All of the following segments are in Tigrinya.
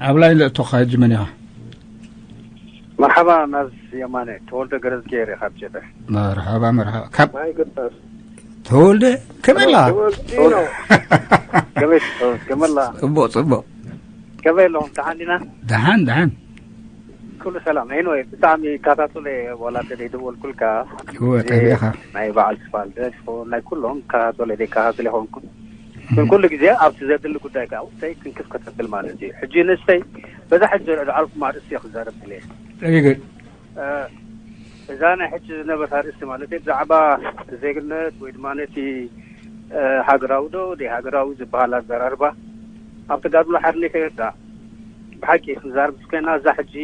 ኣብ ላይን ዘእቶኻ ሕጂ መን ኢኻ? መርሓባ ናዝ የማነ፣ ተወልደ ገረዝጌር እየ ካብ ጀበ። መርሓባ፣ መርሓባ። ካብ ናይ ግዳስ። ተወልደ፣ ከመይ ኣላ? ተወልደ ነው። ከመይ፣ ከመይ ኣላ? ጽቡቕ፣ ጽቡቕ። ከመይ ኣለኹም? ደሓን ዲና? ደሓን፣ ደሓን። ኩሉ ሰላም። ኤኒወይ፣ ብጣዕሚ ይከታተሎ እየ፣ ዋላ እንተ ዘይደወልኩልካ። እወ፣ እዚ ጠቢዕኻ። ናይ በዓል ትፋልደት ይኹን ናይ ኩሎም ይከታተሎ እየ፣ ዘይከታተሎ ይኾንኩን። ግን ኩሉ ግዜ ኣብቲ ዘድሊ ጉዳይ ከኣ ውስጠይ ትንክፍ ከተብል ማለት እዩ። ሕጂ ንስተይ በዛ ሕጂ ዘልዓልኩም ኣርእስቲ እየ ክዛረብ ድልየ። Very good። እ፣ እዛ ናይ ሕጂ ዝነበረት ኣርእስቲ ማለት እዩ፣ ብዛዕባ ዜግነት ወይ ድማ ነቲ፣ እ፣ ሃገራዊ ዶ ዘይሃገራዊ ዝበሃል ኣዘራርባ ኣብ ተጋድሎ ሓርነት ኤርትራ ብሓቂ ክንዛረብ እስከና፣ እዛ ሕጂ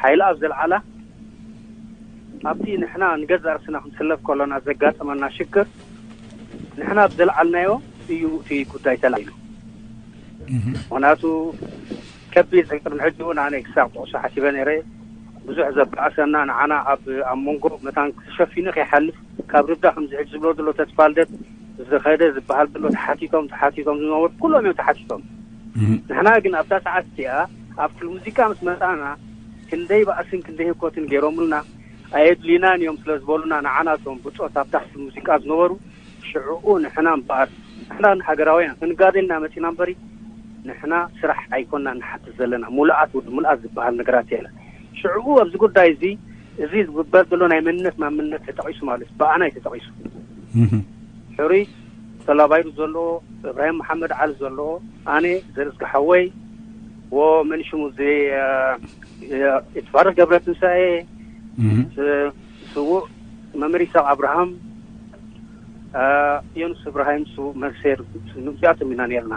ሓይሊ ኣብ ዘልዓላ ኣብቲ ንሕና ንገዛእ ርእስና ክንስለፍ ከሎና ዘጋጠመና ሽግር፣ ንሕና ብዘልዓልናዮ እዩ እቲ ጉዳይ ተላዒሉ። እህ። ምኽንያቱ ከቢድ ቅድሚ ሕጂ እውን ኣነ ክሳብ ጥቕሶ ሓሲበ ነይረ። ብዙሕ ዘባእሰና ንዓና ኣብ፣ ኣብ መንጎ መታን ተሸፊኑ ከይሓልፍ ካብ ርዳ ከምዚ ሕጂ ዝብሎ ዘሎ ተስፋ ልደት ዝኸደ ዝበሃል ዘሎ ተሓቲቶም፣ ተሓቲቶም ዝነበሩ ኩሎም እዮም ተሓቲቶም። እህ። ንሕና ግን ኣብታ ሰዓት እቲኣ ኣብ ክል ሙዚቃ ምስ መጻና ክንደይ ባእስን ክንደይ ህኮትን ገይሮምልና ኣየድልዩናን እዮም ስለ ዝበሉና ንዓናቶም ብጾት ኣብ ታሕቲ ሙዚቃ ዝነበሩ ሽዕኡ ንሕና እምበኣር ንሕና ንሃገራውያን ክንጋደልና መጺና እምበሪ ንሕና ስራሕ ኣይኮና ንሓትት ዘለና። ሙሉኣት ወዲ ሙሉኣት ዝበሃል ነገራት የለን። ሽዕኡ ኣብዚ ጉዳይ እዚ፣ እዚ ዝግበር ዘሎ ናይ መንነት ማንነት ተጠቒሱ ማለት ብኣና እዩ ተጠቒሱ። እህ። ሕሩይ ተላባይሩ ዘሎ፣ እብራሂም መሓመድ ዓሊ ዘሎ፣ ኣነ ዘርእዝጊ ሓወይ፣ ወ መን ሽሙ እዚ፣ እ፣ እ፣ ይትባረክ ገብረ ትንሳኤ፣ እህ። ስ-፣ ስዉእ መምህር ይስሐቅ ኣብርሃም፣ እ፣ ዮኑስ እብራሂም፣ ስዉእ መርሴር፣ እዚኣቶም ኢና ነርና።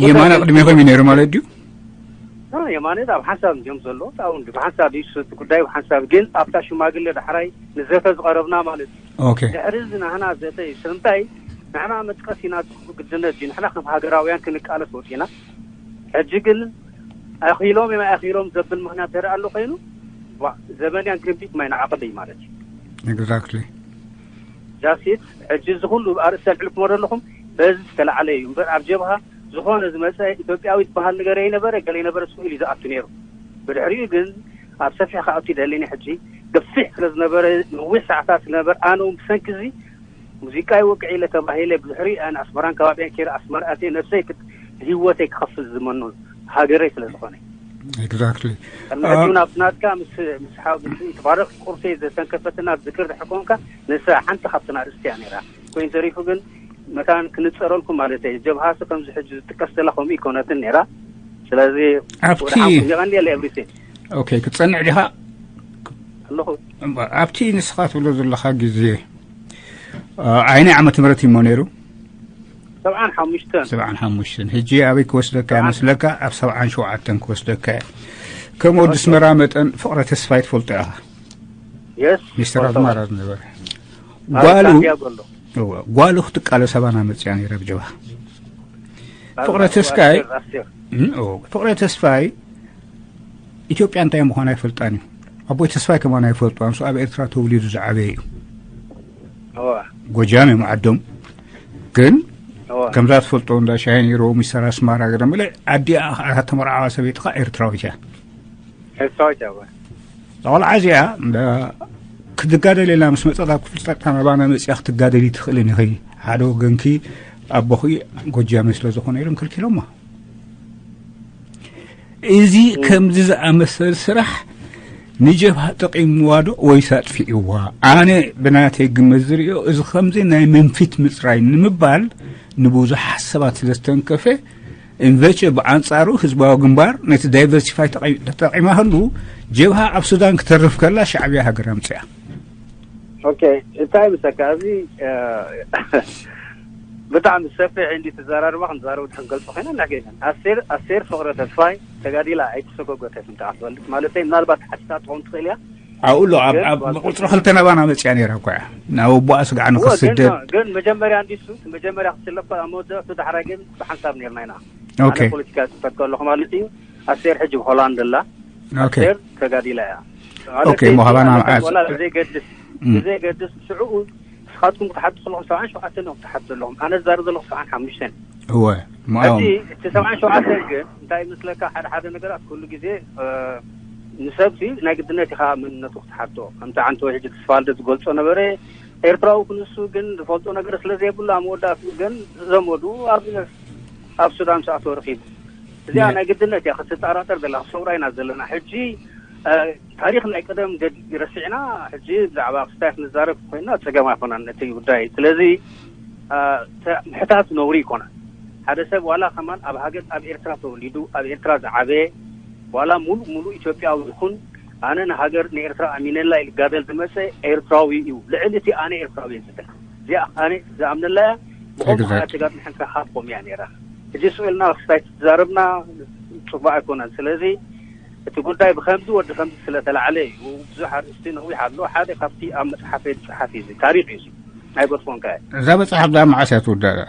የማነ ቅድሜኹም እዩ ነይሩ ማለት ድዩ? እ፣ የማነ ኣብ ሓንሳብ እዮም ዘሎ፣ ኣብኡ እንዲ ብሓንሳብ እዩ እቲ ጉዳይ፣ ብሓንሳብ ግን ኣብታ ሽማግለ ዳሕራይ ንዘተ ዝቐረብና ማለት እዩ። ኦኬ። ድሕሪ እዚ ናህና ዘተ እዩ። ስለምንታይ ንሕና መጥቀስ ኢና፣ ግድነት እዩ። ንሕና ከም ሃገራውያን ክንቃለስ ወፂና። ሕጂ ግን ኣኺሎም እዮም ኣኺሎም ዘብል ምኽንያት ተርኢ ኣሎ ኮይኑ፣ ዋ፣ ዘበንያን ክርቢት ማይ ንዓቕብ እዩ ማለት እዩ። ኤግዛክትሊ። ጃሲት፣ ሕጂ እዚ ኩሉ ኣርእስቲ ኣልዕልኩሞ ዘለኹም በዚ ዝተላዕለ እዩ። እምበር ኣብ ጀብሃ ዝኾነ ዝመጸ ኢትዮጵያዊ ዝበሃል ነገር ኣይነበረ፣ ገለ ነበረ ስቕ ኢሉ እዩ ዝኣቱ ነይሩ። ብድሕሪኡ ግን ኣብ ሰፊሕ ክኣቱ ይደሊኒ ሕጂ፣ ገፊሕ ስለ ዝነበረ፣ ነዊሕ ሰዓታት ስለ ነበር፣ ኣነ እውን ብሰንኪ እዚ ሙዚቃ ይወቅዕ ኢለ ተባሂለ፣ ብድሕሪኡ ኣነ ኣስመራን ከባቢኣን ከይረ ኣስመራ ኣትየ ነብሰይ ክት-፣ ህይወተይ ክኸፍል ዝመኑ ሃገረይ ስለ ዝኾነ። ኤግዛክትሊ። ቅድሚ ሕጂ እውን ኣብቲ ናትካ ምስ፣ ምስ ሓው፣ ምስ ይትባረኽ ቁርሰይ ዘተንከፈትና ዝክር ድሕር ኮንካ፣ ንሳ ሓንቲ ካብተን ኣርእስቲ እያ ነይራ። ኮይኑ ተሪፉ ግን መታን ክንጸረልኩም ማለት እየ። ጀብሃ ሲ ከምዚ ሕጂ ዝጥቀስ ዘላ ከምኡ ይኮነትን ነይራ። ስለዚ ኣብቲ ወደ ሓውኩም የቐንየለ ኤቭሪቲንግ። ኦኬ፣ ክትጸንዕ ዲኻ? ኣለኹ። እምበር ኣብቲ ንስኻ ትብሎ ዘለኻ ግዜ፣ እ፣ ዓይነይ ዓመተ ምህረት እዩ እሞ ነይሩ? ሰብዓን ሓሙሽተን። ሰብዓን ሓሙሽተን። ሕጂ ኣበይ ክወስደካ እየ መስለካ? ኣብ ሰብዓን ሸውዓተን ክወስደካ እየ። ከም ወዲ ኦኬ። ኣስመራ መጠን ፍቕረ ተስፋይ ትፈልጦ ኢኻ። የስ፣ ሚስተር ፈልጦ። ኣዝማራ ዝነበረ። ኣብ ጓሉ፣ ሳንቲያጎ ኣሎ። እወ፣ ጓሉ ክትቃለስ ኣባና መጽያ ነይራ ብጀብሃ። ኣብ ፍቕረ ተስፋይ፣ ኣስቴር፣ ኣስቴር። እም፣ እወ፣ ፍቕረ ተስፋይ ኢትዮጵያ እንታይ ምዃና ኣይፈልጣን እዩ። ኣቦይ ተስፋይ ከማን ኣይፈልጦ፣ ኣንሱ ኣብ ኤርትራ ተወሊዱ ዝዓበየ እዩ። እወ። ጎጃም እዮም ዓዶም። ግን እወ። ከምዛ ትፈልጦ እንዳ ሻሂ ነይርዎ፣ ሚስተር ኣስማራ ገለ ምልእ ዓዲኣ ተመርዓዋ ሰበይቲ ኸኣ ኤርትራዊት እያ። ኤርትራዊት እያ፣ እወ። እዛ ቖልዓ እዚኣ እንዳ ክትጋደል ኢላ ምስ መጸት ኣብ ክፍሊ ጸጥታ ናባና መጺኣ ክትጋደሊ ትኽእልን ኢኺ። ሓደ ወገንኪ ኣቦኺ ጎጃመ ስለ ዝኾነ ኢሎም ከልኪሎማ። እዚ እም። ከምዚ ዝኣመሰለ ስራሕ ንጀብሃ ጠቒምዋ ዶ ወይስ ኣጥፊእዋ? ኣነ ብናተይ ግምት ዝርእዮ፣ እዚ ከምዚ ናይ መንፊት ምጽራይ ንምባል ንብዙሓት ሰባት ስለ ዝተንከፈ፣ እንቨቸ ብኣንጻሩ ህዝባዊ ግንባር ነቲ ዳይቨርሲፋይ ተቐ-፣ ተጠቒማሉ፣ ጀብሃ ኣብ ሱዳን ክተርፍ ከላ ሻዕብያ ሃገር ኣምጽኣ። ኦኬ፣ እንታይ ምሰካ፣ እዚ፣ እ፣ ብጣዕሚ ሰፊሕ እንዲ ተዘራርባ ክንዛረብ ክንገልጾ ኮይና፣ ንሕና ኣስቴር፣ ኣስቴር ፍቕረ ተስፋይ ተጋዲላ ኣይተሰጎገተትን፣ እንተ ክትፈልጥ ማለተይ፣ ምናልባት ሓቲታ ትኸውን ትኽእል እያ። ኣብኡ ኣሎ፣ ኣብ፣ ግን ኣብ ቁጽሪ ክልተ ናባና መጽያ ነይራ እኮ እያ። ናብ ኣቦኣ ስጋዕ እወ፣ ግን፣ ንኽስደድ። ግን መጀመርያ እንዲሱ፣ መጀመርያ ክትስለፍ ኣብ መወዳእቱ ዳሕራይ ግን ብሓንሳብ ነይርና ኢና። ኦኬ። ኣነ ፖለቲካ ጽፈት ከለኹ ማለት እዩ። ኣስቴር ሕጂ ብሆላንድ ኣላ። ኦኬ። ኣስቴር ተጋዲላ እያ። ማለት ኦኬ፣ እሞ ሃባና መዓዝ? ወላ ዘይገድስ፣ እም። ዘይገድስ ሽዑ ንስኻትኩም ክትሓቱ ከለኹም ሰብዓን ሸውዓተን ኢኹም ትሓቱ ዘለኹም። ኣነ ዝዛረብ ዘለኹ ሰብዓን ሓሙሽተን። እወ። እምበኣር ሕጂ እቲ ሰብዓን ሸውዓተን ግን እንታይ ይመስለካ፣ ሓደ ሓደ ነገራት ኩሉ ግዜ ንሰብሲ ናይ ግድነት ኢኻ መንነቱ ክትሓቶ። ከምቲ ዓንተወይ ሕጂ ተስፋልደ ዝገልጾ ነበረ፣ ኤርትራዊ ክንሱ ግን ዝፈልጦ ነገር ስለ ዘይብሉ ኣብ መወዳእትኡ ግን ዘመዱ ኣብ ኣብ ሱዳን ሰኣቶ ረኺቡ። እዚኣ ናይ ግድነት እያ ክትጠራጠር ዘላ፣ ሰውራ ኢና ዘለና። ሕጂ ታሪኽ ናይ ቀደም ገድ ረሲዕና ሕጂ ብዛዕባ ክስታይ ክንዛረብ ኮይና ጸገም ኣይኮነን እቲ ጉዳይ። ስለዚ ምሕታት ነውሪ ይኮነን። ሓደ ሰብ ዋላ ከማን ኣብ ሃገር ኣብ ኤርትራ ተወሊዱ ኣብ ኤርትራ ዝዓበየ ዋላ ሙሉእ ሙሉእ ኢትዮጵያዊ ይኹን ኣነ ንሃገር ንኤርትራ ኣሚነላ ኢልጋደል ዝመፀ ኤርትራዊ እዩ። ልዕሊ እቲ ኣነ ኤርትራዊ እየ ዝብል እዚኣ ኣነ ዝኣምነላ እያ። ብኸምኡ ከዓ ተጋጥመሐን ከሓፍቆም እያ ነይራ። ሕጂ ስቕ ኢልና ክስታይ ትዛረብና ፅቡቅ ኣይኮነን። ስለዚ እቲ ጉዳይ ብከምዚ ወዲ ከምዚ ስለተላዕለ እዩ። ብዙሕ ኣርእስቲ ነዊሕ ኣሎ። ሓደ ካብቲ ኣብ መፅሓፈይ ዝፀሓፍ እዩ። ታሪክ እዩ። ኣይጎድፎን ከ እዛ መፅሓፍ ዛ መዓስ እያ ትውዳእ?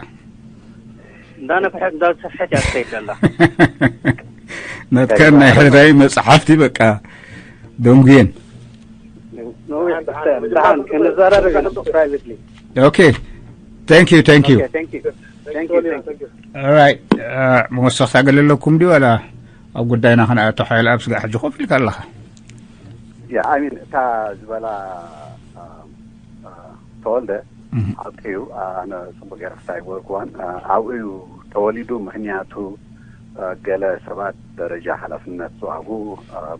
እንዳነፍሐት እንዳሰፍሐት እያ ትኸይድ ዘላ። መትከል ናይ ሕራይ መፅሓፍቲ በቃ ደንጉየን። ብሓን ክንዘራረብ ኢና ፕራይቬትሊ። Okay, thank you, thank you. Thank you. Thank you. Thank you. All right. መወሰኽታ ገለ ኣለኩም ድዩ? ዋላ ኣብ ጉዳይና ክንኣቶ ሓይል ኣብ ስጋዕ ሕጂ ኮፍ ኢልካ ኣለኻ። ያ ኣይ ሚን እታ ዝበላ ተወልደ ሓቂ እዩ። ኣነ ፅቡቅ ገይረ ክሳይ ወርክዋን ኣብኡ እዩ ተወሊዱ። ምክንያቱ ገለ ሰባት ደረጃ ሓላፍነት ዝዋሃቡ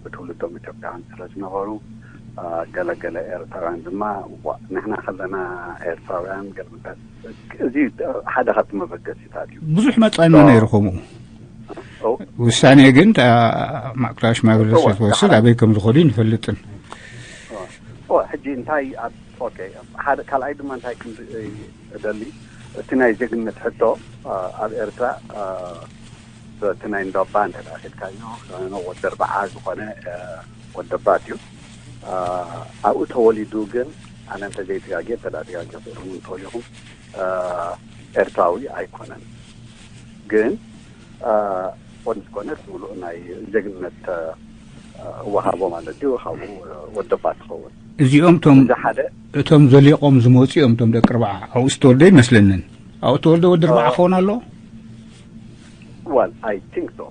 ብትውልዶም ኢትዮጵያውያን ስለ ዝነበሩ ገለ ገለ ኤርትራውያን ድማ ንሕና ከለና ኤርትራውያን ገለ እዚ ሓደ ካብቲ መበገሲታት እዩ። ብዙሕ መፃኒ ነይሩ ከምኡ ውሳኔ ግን ማእከላዊ ሽማግለ ስለ ትወስድ ኣበይ ከም ዝኸዱ ንፈልጥን። ሕጂ እንታይ ሓደ ካልኣይ ድማ እንታይ ክንርኢ እደሊ፣ እቲ ናይ ዜግነት ሕቶ ኣብ ኤርትራ በቲ ናይ እንዳባ እንተ ኬድካዮ ወዲ ኣርብዓ ዝኾነ ወደባት እዩ። ኣብኡ ተወሊዱ ግን ኣነ እንተ ዘይተጋግየ እንተ ተጋግየ ትእርሙ እንተሊኹም ኤርትራዊ ኣይኮነን። ግን ወዲ ዝኾነ ሙሉእ ናይ ዜግነት ወሃቦ ማለት እዩ። ካብኡ ወደባት ትኸውን። እዚኦም እቶም ሓደ እቶም ዘሊቆም ዝመፁ እዮም። እቶም ደቂ ኣርብዓ ኣብኡ ዝተወልደ ይመስለንን። ኣብኡ ተወልደ ወዲ ኣርብዓ ክኸውን ኣሎ። Well, I think so.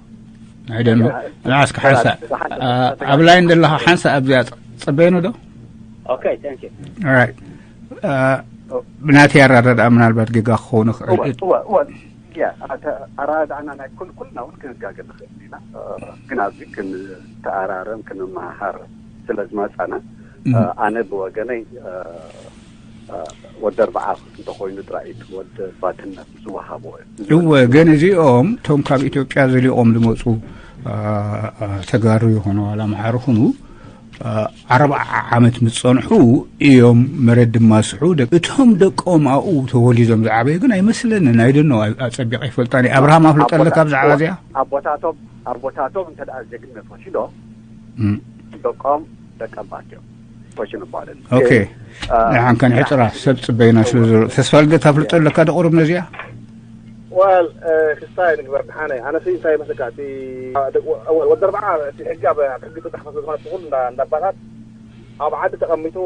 I don't know. ንዓስከ ሓንሳ ኣብ ላይን ዘለኻ ሓንሳ ኣብዚኣ ጸበየኖ ዶ? Okay, thank you. ብናተይ ኣራዳድኣ ምናልባት ጌጋ ክኸውን ይኽእል። ኣራዳድኣና ናይ ኩልና እውን ክንጋገ ንኽእል ኢና። ግን ኣብዚ ክንተኣራረም ክንመሃሃር ስለ ዝመፃና ኣነ ብወገነይ ወዲ ኣርብዓ እንተኮይኑ ጥራይ እቲ ወዲ ባትነት ዝወሃቦ እዩ። እወ፣ ግን እዚኦም እቶም ካብ ኢትዮጵያ ዘሊቖም ዝመፁ ተጋሩ ይኹኑ ዋላ ኣምሓሩ ይኹኑ ኣርብዓ ዓመት ምስ ፀንሑ እዮም መሬት ድማ ስሑ። እቶም ደቆም ኣብኡ ተወሊዶም ዝዓበዩ ግን ኣይመስለንን። I don't know፣ ኣፀቢቐ ኣይፈልጣን እየ። ኣብርሃም ኣፍልጦ ኣለካ ብዛዕባ እዚኣ? ኣቦታቶም ኣቦታቶም እንተ ደኣ ዜግነት ወሲዶም ደቆም ደቀባት እዮም። ኮሽን እባልን ኦኬ። ንሓን ከንሕፅራ ሰብ ፅበይና ስለ ዘሎ ተስፋ ልደት ኣፍልጦ ኣለካ ዶ ቁሩብ ነዚኣ? ዋል ክስታይ ንግበር ድሓነ ኣነሲ እንታይ ይመስልካ እቲ ወዲ ኣርባዓ እቲ ሕጂ ኣብ ሕጊ ተፃሕፈ ስለ ዝኮነ ኩሉ እንዳባታት ኣብ ዓዲ ተቐሚጡ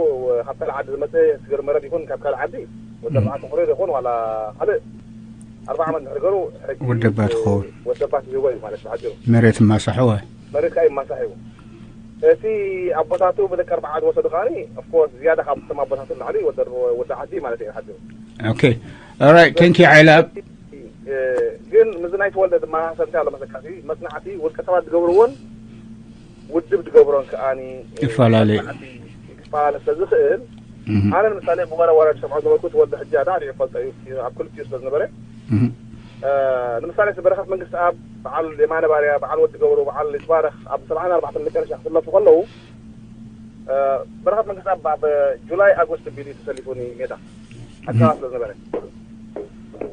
ካብ ካልእ ዓዲ ዝመፀ ስግር መረድ ይኹን ካብ ካልእ ዓዲ ወዲ ኣርባዓ ተኮሪሩ ይኹን ዋላ ካልእ ኣርባዓ ዓመት ንሕርገሩ ሕጊ ወደባት ክኸውን ወደባት ይህቦ እዩ ማለት ብሓፂሩ መሬት ማሳሕወ መሬት ከዓ ይማሳሕ እዩ። እቲ ኣቦታቱ ብደቂ ኣርባዓ ዝወሰዱ ከዓኒ ኦፍኮርስ ዝያዳ ካብቶም ኣቦታቱ ንላዕሊ ወዲ ዓዲ ማለት እዩ ሓፂሩ። Okay. All right. Thank you, Ailab. ግን ምዚ ናይ ተወልደ ድማ ሰምታ ኣሎ መሰካሲ መጽናዕቲ ውልቀ ሰባት ዝገብርዎን ውድብ ዝገብሮን ከዓኒ ይፈላለ ክፈላለ ስለ ዝኽእል ኣነ ንምሳሌ ብወረ ወረ ዝሰምዖ ዝነበርኩ ተወልደ ሕጂ ኣዳ ሪኦ ፈልጠ እዩ ኣብ ክልቲኡ ስለ ዝነበረ ንምሳሌ በረኸት መንግስቲ ኣብ በዓል የማነ ባርያ በዓል ወዲ ገብሩ በዓል ይትባረኽ ኣብ ሰብዓን ኣርባዕተን መጨረሻ ክስለፉ ከለዉ በረኸት መንግስቲ ኣብ ጁላይ ኣጎስት ቢሉ ተሰሊፉኒ ሜዳ ኣካባ ስለ ዝነበረ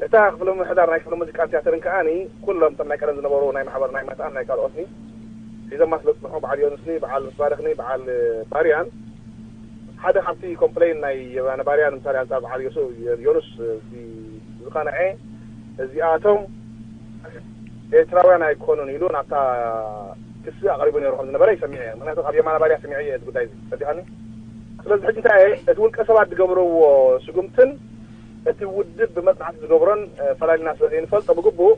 እታ ክፍለ ምምሕዳር ናይ ክፍለ ሙዚቃን ቲያትርን ከዓኒ ኩሎም እቶም ናይ ቀደም ዝነበሩ ናይ ማሕበር ናይ መታን ናይ ካልኦትኒ ሒዞማ ስለ ዝፅንሑ በዓል ዮኑስኒ በዓል ምስባረኽኒ በዓል ባርያን ሓደ ካብቲ ኮምፕሌን ናይ የማነ ባርያን ምሳሌ ኣንፃር በዓል ዮኑስ ዝቐንዐ እዚኣቶም ኤርትራውያን ኣይኮኑን ኢሉ ናብታ ክሲ ኣቕሪቡ ነይሩ ከም ዝነበረ ይሰሚዐ ምክንያቱ ካብ የማነ ባርያ ሰሚዐ እየ እዚ ጉዳይ እዚ ተረዲኻኒ ስለዚ ሕጂ እንታይ እቲ ውልቀ ሰባት ዝገብርዎ ስጉምትን እቲ ውድብ ብመጽናዕቲ ዝገብሮን ፈላሊና ስለ ዘይንፈልጦ ብግቡእ፣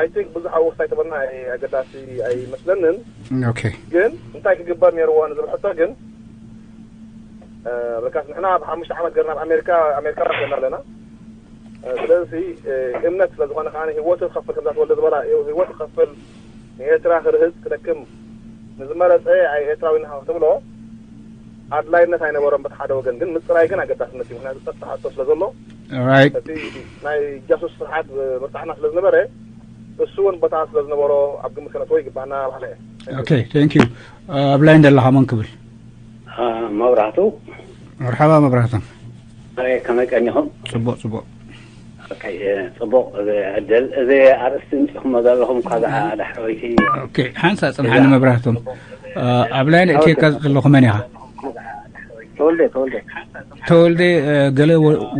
I think ብዙሕ ኣብኡ ክሳይ ተበልና ኣገዳሲ ኣይመስለንን። Okay. ግን እንታይ ክግበር ነይርዎ ንዝብል ሕቶ ግን በካስ ንሕና ብሓሙሽተ ዓመት ገርና ኣብ ኣሜሪካ ኣሜሪካ ረክበና ኣለና። ስለዚ እምነት ስለ ዝኾነ ከዓ ህይወቱ ክኸፍል ከምዛ ተወልደ ዝበላ ህይወቱ ክኸፍል ንኤርትራ ክርህፅ ክደክም ንዝመረፀ ኣይ ኤርትራዊ ንሃ ክትብሎ ኣድላይነት ኣይነበሮም። በቲ ሓደ ወገን ግን ምፅራይ ግን ኣገዳስነት እዩ። ምክንያቱ ፀጥታ ሕቶ ስለ ዘሎ Right. እቲ ናይ ጃሱስ ስርሓት ምርታዕና ስለ ዝነበረ እሱ እውን ቦታ ስለ ዝነበሮ ኣብ ግምት ከነእትዎ ይግባና ባሕለ Okay, thank you. ኣብ ላይን ዘለኻ መን ክብል? መብራህቱ መርሓባ መብራህቶም። ከመይ ቀኒኹም? ጽቡቕ ጽቡቕ። ጽቡቕ። እዚ ዕድል እዚ ኣርእስቲ ምጽኹሞ ዘለኹም ኳዛ ዳሕረወይቲ። Okay, ሓንሳ ጽንሓኒ መብራህቶም። ኣብ ላይን እትየካ ዘለኹ መን ኢኻ? ተወልደ ተወልደ ተወልደ ገለ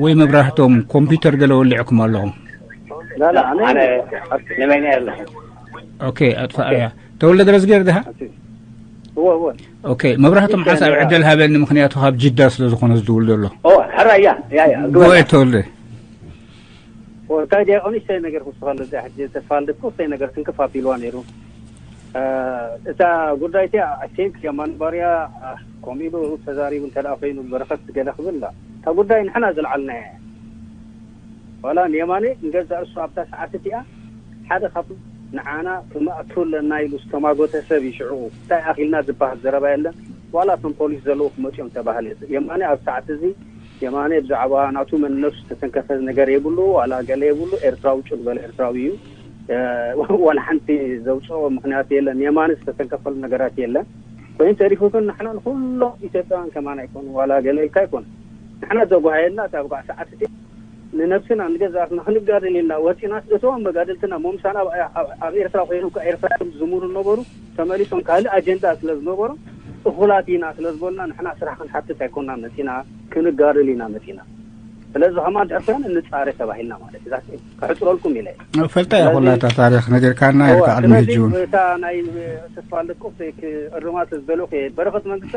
ወይ መብራህቶም ኮምፒውተር ገለ ወሊዕኩም ኣለኹም። ላላ ኣነ ንመን ኣለኹ? Okay, ኣጥፋእያ። ተወልደ ገረዝጌር ድኻ? እወ እወ Okay, መብራህቶም ሓንሳብ ዕድል ሃበኒ፣ ምክንያቱ ካብ ጅዳ ስለ ዝኾነ ዝድውል ዘሎ። ኦ ሕራያ ያያ ጎየ ተወልደ። እንታይ ዲያ ኦኒስተይ ነገር ክስኻለ እዚኣ ሕጂ ተፋልጥኩ እስተይ ነገር ትንክፍ ኣቢልዋ ነይሩ። እታ ጉዳይ እቲኣ I think የማነ ባርያ ከምኡ ኢሉ ተዛሪቡ እንተ ደኣ ኮይኑ በረኸት ገለ ክብል እታ ጉዳይ ንሕና ዝለዓልናያ እያ። ዋላ ንየማነ ንገዛእ ርእሱ ኣብታ ሰዓት እቲኣ ሓደ ካብ ንዓና ክመእቱ ኣለና ኢሉ ዝተማጎተ ሰብ እዩ። ሽዑ እንታይ ኣኺልና ዝበሃል ዘረባ የለን። ዋላ እቶም ፖሊስ ዘለዉ ክመፅኦም ተባህለ። የማነ ኣብ ሰዓት እዚ የማነ ብዛዕባ ናቱ መንነቱ ዝተተንከፈ ነገር የብሉ። ዋላ ገለ የብሉ። ኤርትራዊ ጭር ዝበለ ኤርትራዊ እዩ። ዋላ ሓንቲ ዘውፅኦ ምክንያት የለን። የማነ ዝተተንከፈሉ ነገራት የለን። ኮይኑ ተሪፉ ግን ንሕና ንኩሎም ኢትዮጵያውያን ከማን ኣይኮኑ ዋላ ገለ ኢልካ ኣይኮኑ። ንሕና ዘጓሃየልና እታ ብጓዕ ሰዓት እቲ ንነብስና ንገዛእትና ክንጋደል ኢልና ወፂናስ እቶም መጋደልትና ሞምሳና ኣብ ኤርትራ ኮይኖም ካብ ኤርትራ ዝሙሩ ነበሩ። ተመሊሶም ካልእ ኣጀንዳ ስለ ዝነበሮም እኹላት ኢና ስለ ዝበሉና ንሕና ስራሕ ክንሓትት ኣይኮንና መፂና፣ ክንጋደል ኢና መፂና። ስለዚ ከማን ድሕር ኮይና ንፃረ ተባሂልና ማለት እዩ። ከሕፅረልኩም ኢለ ፈልጣ እያ ኩላ እታ ታሪክ ነጊርካና ኢልካ ቅድሚ ሕጂ እውን እታ ናይ ተስፋ ኣለኩም እርማት ዝበሎ በረኸት መንግስቲ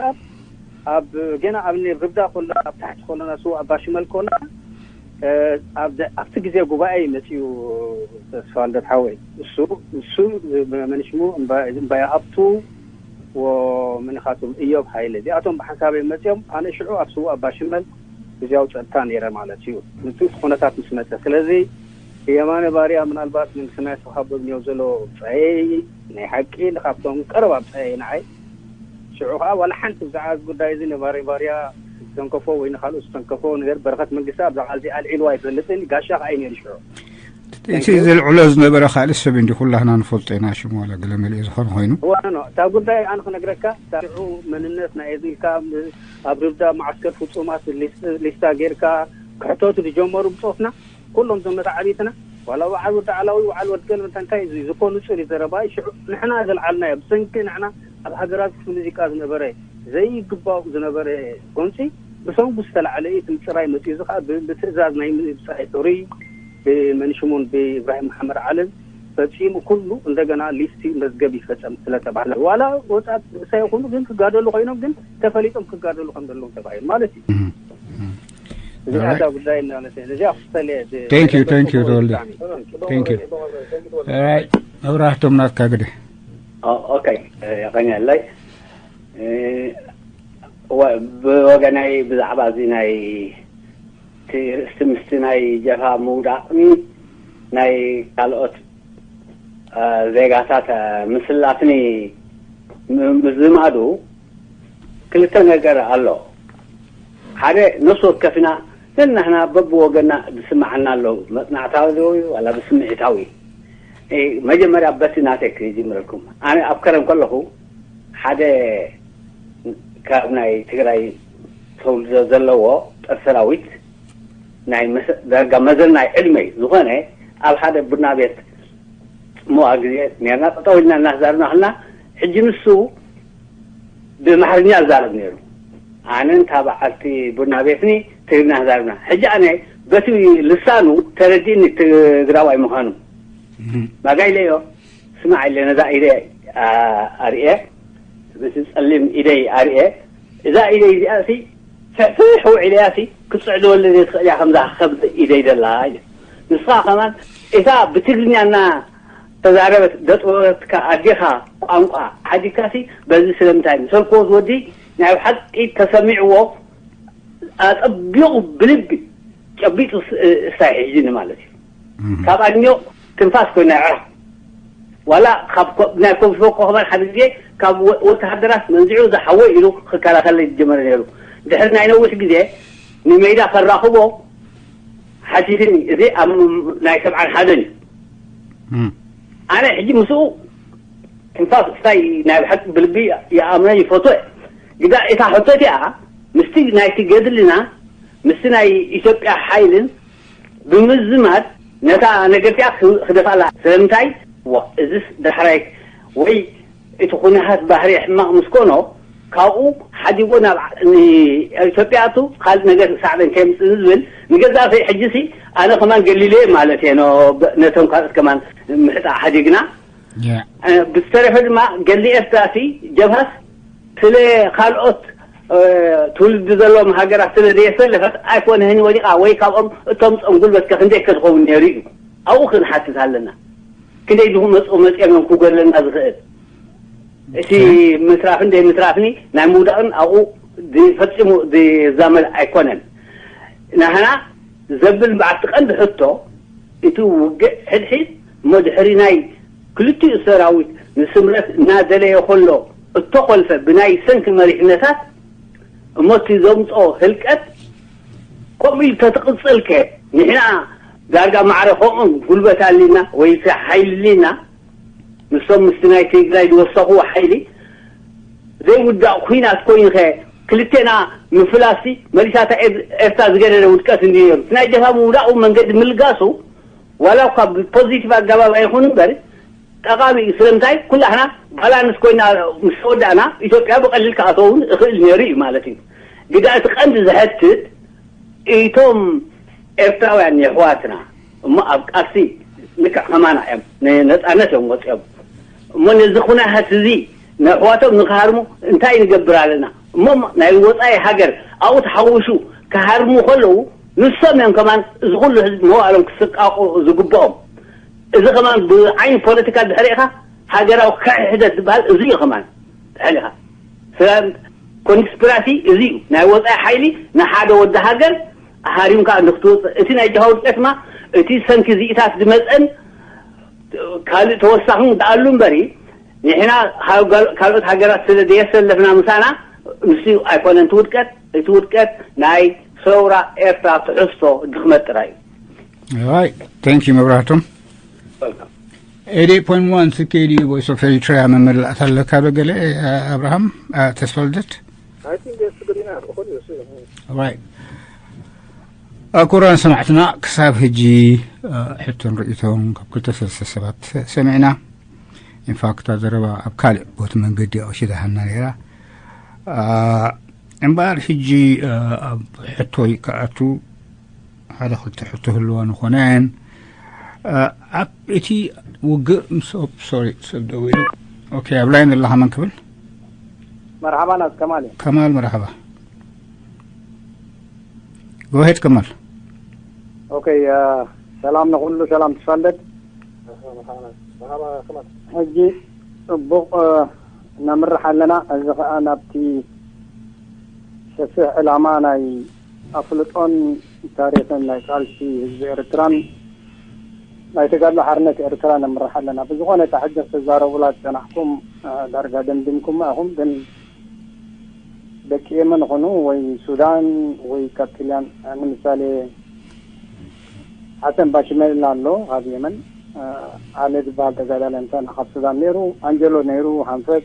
ኣብ ገና ኣብ ርብዳ ኮላ ኣብ ታሕቲ ኮለና ስው ኣባሽመል ኮላ ኣብቲ ግዜ ጉባኤ እዩ መፅኡ። ተስፋ ልደት ሓወይ እሱ እሱ መንሽሙ እምባያ ሃብቱ ወምንኻቶም እዮብ ሃይለ እዚኣቶም ብሓንሳበይ መፅኦም። ኣነ ሽዑ ኣብ ስው ኣባሽመል ግዜያዊ ፀጥታ ነይረ ማለት እዩ። ምፅእ ኩነታት ምስ መፀ ስለዚ የማነ ባርያ ምናልባት መንግስቲ ናይ ተዋሃቦ ዝኒኦ ዘሎ ፀየይ ናይ ሓቂ ካብቶም ቀረብ ኣብ ፀየይ ንዓይ ሽዑ ከዓ ዋላ ሓንቲ ብዛዕባ እዚ ጉዳይ እዚ ንባሬ ባርያ ዝተንከፎ ወይ ንካልኦት ዝተንከፎ ነገር በረኸት መንግስቲ ኣብ ዛዕባ እዚ ኣልዒልዋ ኣይፈልጥን። ጋሻ ከዓ እዩ ነይሩ ሽዑ። እቲ ዘልዕሎ ዝነበረ ካልእ ሰብ እንዲ ኩላህና ንፈልጦ ኢና። ሽሙ ዋላ ገለ መሊኡ ዝኾነ ኮይኑ ዋኖ እታ ጉዳይ ኣነ ክነግረካ እታ ሽዑ መንነት ናይ እዚ ኢልካ ኣብ ርብዳ ማዓስከር ፍፁማት ሊስታ ጌርካ ክሕተቱ ዝጀመሩ ብፆትና ኩሎም እዞም መታዓቢትና ዋላ በዓል ወዲ ዓላዊ በዓል ወዲ ገልመታ እንታይ እዩ ዝኮኑ ፅሪ ዘረባ ሽዑ ንሕና ዘልዓልናዮ ብሰንኪ ንሕና ኣብ ሃገራት ክፍሊ ሙዚቃ ዝነበረ ዘይግባእ ዝነበረ ጎንፂ ብሰንጉ ዝተላዕለ እዩ። እቲ ምፅራይ መፅኡ እዚ ከዓ ብትእዛዝ ናይ ምፅራይ ሕሩይ ብመንሽሙን ብኢብራሂም መሓመድ ዓልን ፈፂሙ ኩሉ እንደገና ሊስቲ መዝገብ ይፈፀም ስለተባህለ ዋላ ወፃት ርእሳ ይኹኑ ግን ክጋደሉ ኮይኖም ግን ተፈሊጦም ክጋደሉ ከም ዘለዎም ተባሂሉ ማለት እዩ። እዚኣ እታ ጉዳይ እናነሰ እዚኣ ክስተልየ Thank you, thank you ተወልደ። Thank you. Alright, መብራህቶም ናትካ ግደ። ኦኬ የቐንየለይ። ብወገናይ ብዛዕባ እዚ ናይ እቲ ርእስቲ ምስቲ ናይ ጀፋ ምውዳቕን ናይ ካልኦት ዜጋታት ምስላፍኒ ምዝማዱ ክልተ ነገር ኣሎ። ሓደ ነፍሲ ወከፍና ነናህና በብወገና ዝስምዓና ኣሎ። መጽናዕታዊ ዋላ ብስምዒታዊ መጀመርያ በቲ ናተይ ክጅምረልኩም። ኣነ ኣብ ከረን ከለኹ ሓደ ካብ ናይ ትግራይ ተውልዶ ዘለዎ ጦር ሰራዊት ናይ ዳርጋ መዘናይ ዕድመይ ዝኾነ ኣብ ሓደ ቡና ቤት ጽምዋ ግዜ ነርና። ጠጠው ኢልና እናዛርና ከለና ሕጂ ንሱ ብማሕርኛ ዝዛረብ ነይሩ። ኣነ እንታ በዓልቲ ቡና ቤትኒ ትግርኛ ዛርብና። ሕጂ ኣነ በቲ ልሳኑ ተረዲእኒ ትግራዋይ ምዃኑ። ማጋ ኢለዮ፣ ስማዕ ኢለ ነዛ ኢደ ኣርኤ፣ በቲ ጸሊም ኢደይ ኣርኤ፣ እዛ ኢደይ እዚኣ ሲ ፍሕፍሕ ውዒለያ ሲ ክትስዕዶ ወለደ ትኽእል እያ ከምዛ ከም ኢደይ ደላ ኢለ። ንስኻ ከማን እታ ብትግርኛ እና ተዛረበት ደጥበበትካ ኣዴኻ ቋንቋ ሓዲግካ ሲ በዚ ስለምንታይ ንሰልኮ ዝወዲ ናይ ብሓቂ ተሰሚዕዎ ኣጸቢቑ ብልቢ ጨቢጡ ስ- እስታይ ሕጂ ማለት እዩ። ካብ ኣድሚቕ ትንፋስ ኮይና ዕራ ዋላ ካብ ኮ- ናይ ኮንሶ ኮኸባን ሓደ ግዜ ካብ ወ- ወተሃደራት መንዚዑ ዝሓወ ኢሉ ክከላኸለይ ዝጀመረ ነይሩ። ድሕሪ ናይ ነዊሕ ግዜ ንሜዳ ከራኽቦ ሓቲትኒ። እዚ ኣብ ናይ ሰብዓን ሓደን እዩ። ኣነ ሕጂ ምስኡ ትንፋስ እስታይ ናይ ብሓቂ ብልቢ ይኣምኖ ይፈትወ። ግዳ እታ ሕቶ እቲኣ ምስቲ ናይቲ ገድልና ምስቲ ናይ ኢትዮጵያ ሓይልን ብምዝማድ ነታ ነገር እቲኣ ክደፋላ። ስለምንታይ? እዝስ ዳሕራይ ወይ እቲ ኩነታት ባህሪ ሕማቕ ምስ ኮኖ ካብኡ ሓዲጎ ናብ ኢትዮጵያ ኣቱ ካልእ ነገር ሳዕበን ከየምፅእ ዝብል ንገዛእ ርእሰይ ሕጂ ሲ ኣነ ከማን ገሊለ ማለት እየ ነቶም ካልኦት ከማን ምሕጣእ ሓዲግና። ብዝተረፈ ድማ ገሊ ኤርትራ ሲ ጀብሃስ ስለ ካልኦት ትውልዲ ዘለዎም ሃገራት ስለ ዘየሰለፈት ኣይኮነህን ወዲቓ ወይ ካብኦም እቶም ፆም ጉልበት ከክንደይ ከዝኸውን ነይሩ እዩ። ኣብኡ ክንሓትት ኣለና። ክንደይ ድኹም መፅኡ መፅኦም እዮም ክጎለና ዝኽእል። እቲ ምትራፍን ደይ ምትራፍኒ ናይ ምውዳቕን ኣብኡ ፈፂሙ ዝዛመድ ኣይኮነን። ናህና ዘብል በዓልቲ ቀንዲ ሕቶ እቲ ውግእ ሕድሒድ እሞ ድሕሪ ናይ ክልቲኡ ሰራዊት ንስምረት እናደለየ ከሎ እተኾልፈ ብናይ ሰንኪ መሪሕነታት እሞ እቲ ዘምፅኦ ህልቀት ከምኡ ኢሉ ተትቕፅልከ ንሕና ዳርጋ ማዕረ ከምኦም ጉልበት ኣሊና ወይ ሓይሊ ኣሊና ንሶም ምስቲ ናይ ትግራይ ዝወሰኽዎ ሓይሊ ዘይውዳእ ኩናት ኮይኑኸ ክልቴና ምፍላስቲ መሊሳታ ኤርትራ ዝገደደ ውድቀት እንዲ ነሩ ናይ ጀብሃ ምውዳቑ መንገዲ ምልጋሱ ዋላ እኳ ብፖዚቲቭ ኣገባብ ኣይኹን እምበር ጠቓሚ እዩ። ስለምንታይ ኩላሕና ባላንስ ኮይና ምስ ተወዳእና ኢትዮጵያ ብቐሊል ክኣተውን እኽእል ነይሩ እዩ ማለት እዩ። ግዳ እቲ ቀንዲ ዘሐትት እቶም ኤርትራውያን የሕዋትና እሞ ኣብ ቃልሲ ልክዕ ከማና እዮም ነፃነት እዮም ወፂኦም እሞ ነዚ ኩነታት እዚ ንኣሕዋቶም ንክሃርሙ እንታይ ንገብር ኣለና እሞ ናይ ወፃኢ ሃገር ኣብኡ ተሓዊሱ ክሃርሙ ከለዉ ንሶም እዮም ከማን እዚ ኩሉ ህዝቢ መዋእሎም ክስቃቑ ዝግብኦም። እዚ ከማን ብዓይኒ ፖለቲካ ድሕሪኻ ሃገራዊ ክሕሕደት ዝበሃል እዚ እዩ ከማን ድሕሪኻ ስለ ኮንስፒራሲ እዚ እዩ ናይ ወፃኢ ሓይሊ ንሓደ ወዲ ሃገር ሃሪምካ ንክትወፅእ እቲ ናይ ጅሃ ውድቀት ማ እቲ ሰንኪ እዚኢታት ዝመፀን ካልእ ተወሳኺ ደኣሉ እምበሪ ንሕና ካልኦት ሃገራት ስለ ዘየሰለፍና ምሳና ንሱ ኣይኮነን እቲ ውድቀት እቲ ውድቀት ናይ ሰውራ ኤርትራ ትሕዝቶ ድኽመት ጥራይ እዩ። Right. Thank you መብራህቶም። Eighty point one C K D U Voice of Eritrea መመላእታ ኣለካ ዶ ገለ ኣብርሃም ተስፋልደት? Right. ክቡራን ሰማዕትና ክሳብ ሕጂ ሕቶን ርእቶን ካብ ክልተ ሰለስተ ሰባት ሰሚዕና። ኢንፋክት ዘረባ ኣብ ካልእ ቦቲ መንገዲ ኣውሽዳሃና ነይራ። እምበኣር ሕጂ ኣብ ሕቶይ ክኣቱ ሓደ ክልተ ሕቶ ህልዋ ንኾነን ኣብ እቲ ውግእ ምስ ሶሪ ሰብ ደው ኢሉ ኦኬ ኣብ ላይን ዘለኻ መን ክብል መርሓባ ናት ከማል እዩ ከማል መርሓባ ጎሄድ ከማል ኦኬ ሰላም ንኩሉ ሰላም ትፈልጥ ሕጂ ፅቡቕ ነምርሕ ኣለና እዚ ከዓ ናብቲ ሰፊሕ ዕላማ ናይ ኣፍልጦን ታሪኽን ናይ ቃልሲ ህዝቢ ኤርትራን ናይ ተጋድሎ ሓርነት ኤርትራ ነምርሕ ኣለና። ብዝኾነ እታ ሕጂ ክትዛረቡላ ዝጸናሕኩም ዳርጋ ደምዲምኩማ ኢኹም፣ ግን ደቂ የመን ኹኑ ወይ ሱዳን ወይ ካብ ጥልያን ንምሳሌ ሓሰን ባሽመል ኣሎ ካብ የመን ኣለ ዝበሃል ተጋዳላይ ምሳና ካብ ሱዳን ነይሩ፣ ኣንጀሎ ነይሩ፣ ሓንፈት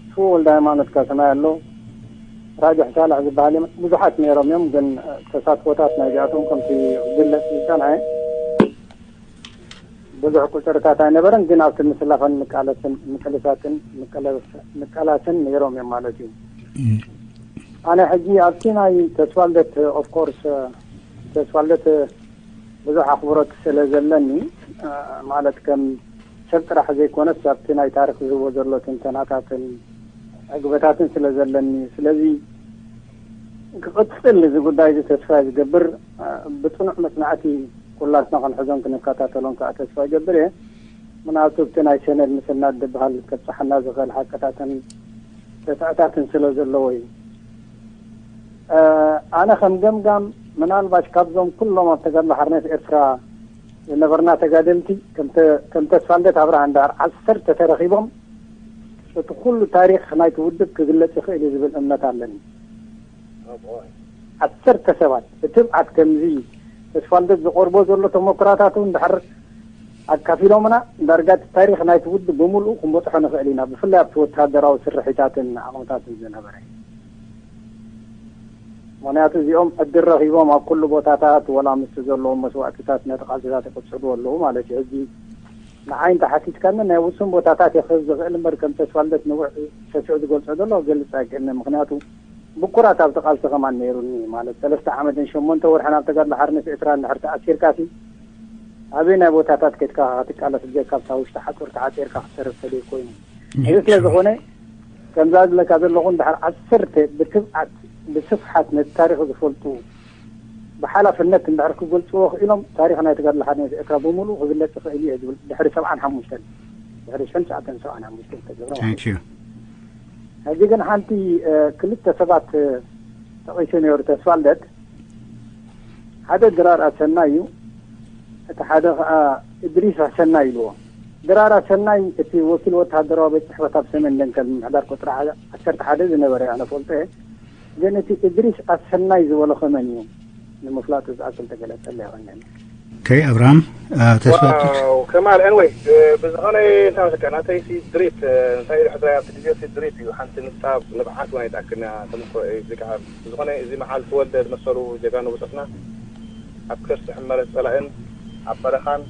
ሽፉ ወልደሃይማኖት ካሰማይ ኣሎ፣ ራጅሕ ሳልሕ ዝበሃል እዮም። ብዙሓት ነይሮም እዮም፣ ግን ተሳትፎታት ናይዚኣቶም ከምቲ ዝግለጽ ዝጸንሐ ብዙሕ ቁጽርታት ኣይነበረን። ግን ኣብቲ ምስላፍን ምቃለስን ምቅልሳትን ምቀላስን ነይሮም እዮም ማለት እዩ። ኣነ ሕጂ ኣብቲ ናይ ተስፋልደት ኦፍኮርስ ተስፋልደት ብዙሕ ኣኽብሮት ስለ ዘለኒ ማለት ከም ሰብ ጥራሕ ዘይኮነስ ኣብቲ ናይ ታሪክ ዝህቦ ዘሎ ትንተናታትን ዕግበታትን ስለ ዘለኒ ስለዚ ክቕጽል እዚ ጉዳይ እዚ ተስፋ ዝገብር፣ እ፣ ብጽኑዕ መጽናዕቲ ኩላትና ክንሕዞን ክንከታተሎን ከዓ ተስፋ ይገብር እየ። ምናልባት ኣብቲ ናይ ሰነድ ምስናድ ዝበሃል ከብጽሓና ዝኽእል ሓቅታትን ርትዕታትን ስለ ዘለዎ እዩ። እ፣ ኣነ ከም ገምጋም ምናልባሽ ካብዞም ኩሎም ኣብ ተጋድሎ ሓርነት ኤርትራ ዝነበርና ተጋደልቲ ከም ተ-፣ ከም ተስፋልደት ኣብርሃ እንዳር ዓሰርተ ተረኺቦም እቲ ኩሉ ታሪኽ ናይቲ ውድብ ክግለጽ ይኽእል እዩ ዝብል እምነት ኣለኒ። ዓሰርተ ሰባት ብትብዓት ከምዚ ተስፋልደት ዝቐርቦ ዘሎ ተመኩራታት እውን ድሕር ኣካፊሎምና ዳርጋ እቲ ታሪኽ ናይቲ ውድብ ብምልኡ ክንበጽሖ ንኽእል ኢና፣ ብፍላይ ኣብቲ ወተሃደራዊ ስርሒታትን ዓቕምታትን ዝነበረ። ምኽንያቱ እዚኦም ዕድል ረኺቦም ኣብ ኩሉ ቦታታት ወላ ምስቲ ዘለዎም መስዋእትታት ነቲ ቃልስታት ይቕጽዕዎ ኣለዉ ማለት እዩ። ሕጂ ንዓይ እንተሓቲትካኒ ናይ ውሱን ቦታታት እየ ክህብ ዝኽእል እምበር ከም ተስፋልደት ንውዕ ሰፊሑ ዝገልጾ ዘሎ ክገልጽ ኣይክእልን። ምኽንያቱ ብኩራት ኣብቲ ቃልሲ ከማን ነይሩኒ ማለት ሰለስተ ዓመትን ሸሞንተ ወርሕን ኣብ ተጋድሎ ሓርነት ኤርትራ እንድሕር ተኣሲርካሲ ኣበይ ናይ ቦታታት ከድካ ክትቃለስ ብጀካ ኣብታ ውሽጢ ሓጹር ተዓጺርካ ክትሰርፍ ተደይ ኮይኑ እዚ ስለ ዝኾነ ከምዛ ዝብለካ ዘለኹ እንድሕር ዓሰርተ ብትብዓት ብስፍሓት ነቲ ታሪኽ ዝፈልጡ ብሓላፍነት እንድሕር ክገልጽዎ ክኢሎም ታሪኽ ናይ ተጋድሎ ሓርነት ኤርትራ ብምሉኡ ክግለጽ ይኽእል እዩ ዝብል ድሕሪ ሰብዓን ሓሙሽተን ድሕሪ ሽሕን ትሽዓተን ሰብዓን ሓሙሽተን ተገብረ ማለት እዩ። ሕጂ ግን ሓንቲ ክልተ ሰባት ጠቒሱ ነይሩ ተስፋልደት። ሓደ ድራር ኣሰናይ እዩ፣ እቲ ሓደ ከዓ እድሪስ ኣሰናይ ኢልዎ። ድራር ኣሰናይ እቲ ወኪል ወተሃደራዊ ቤት ጽሕፈት ኣብ ሰሜን ደንከል ምምሕዳር ቁፅሪ ዓሰርተ ሓደ ዝነበረ ኣነ ፈልጦ እየ። ግን እቲ እድሪስ ኣሰናይ ዝበሎ ከመን እዩ ንምፍላጡ ዝኣክል ተገለጸለ ይኸኛል። ከይ ኣብርሃም ተስፋ ከማል ኤንወይ ብዝኾነ እንታይ መስለካ ናተይ ሲ ድሪት እንታይ ኢሉ ሕዝራይ ኣብቲ ግዜ ሲ ድሪት እዩ ሓንቲ ንጣብ ንብዓት እውን ኣይትኣክልና ተምኮ እዚ ከዓ ብዝኾነ እዚ መዓል ተወልደ ዝመሰሉ ጀጋኑ ብፆትና ኣብ ከርሲ ሕመረት ፀላእን ኣብ በረኻን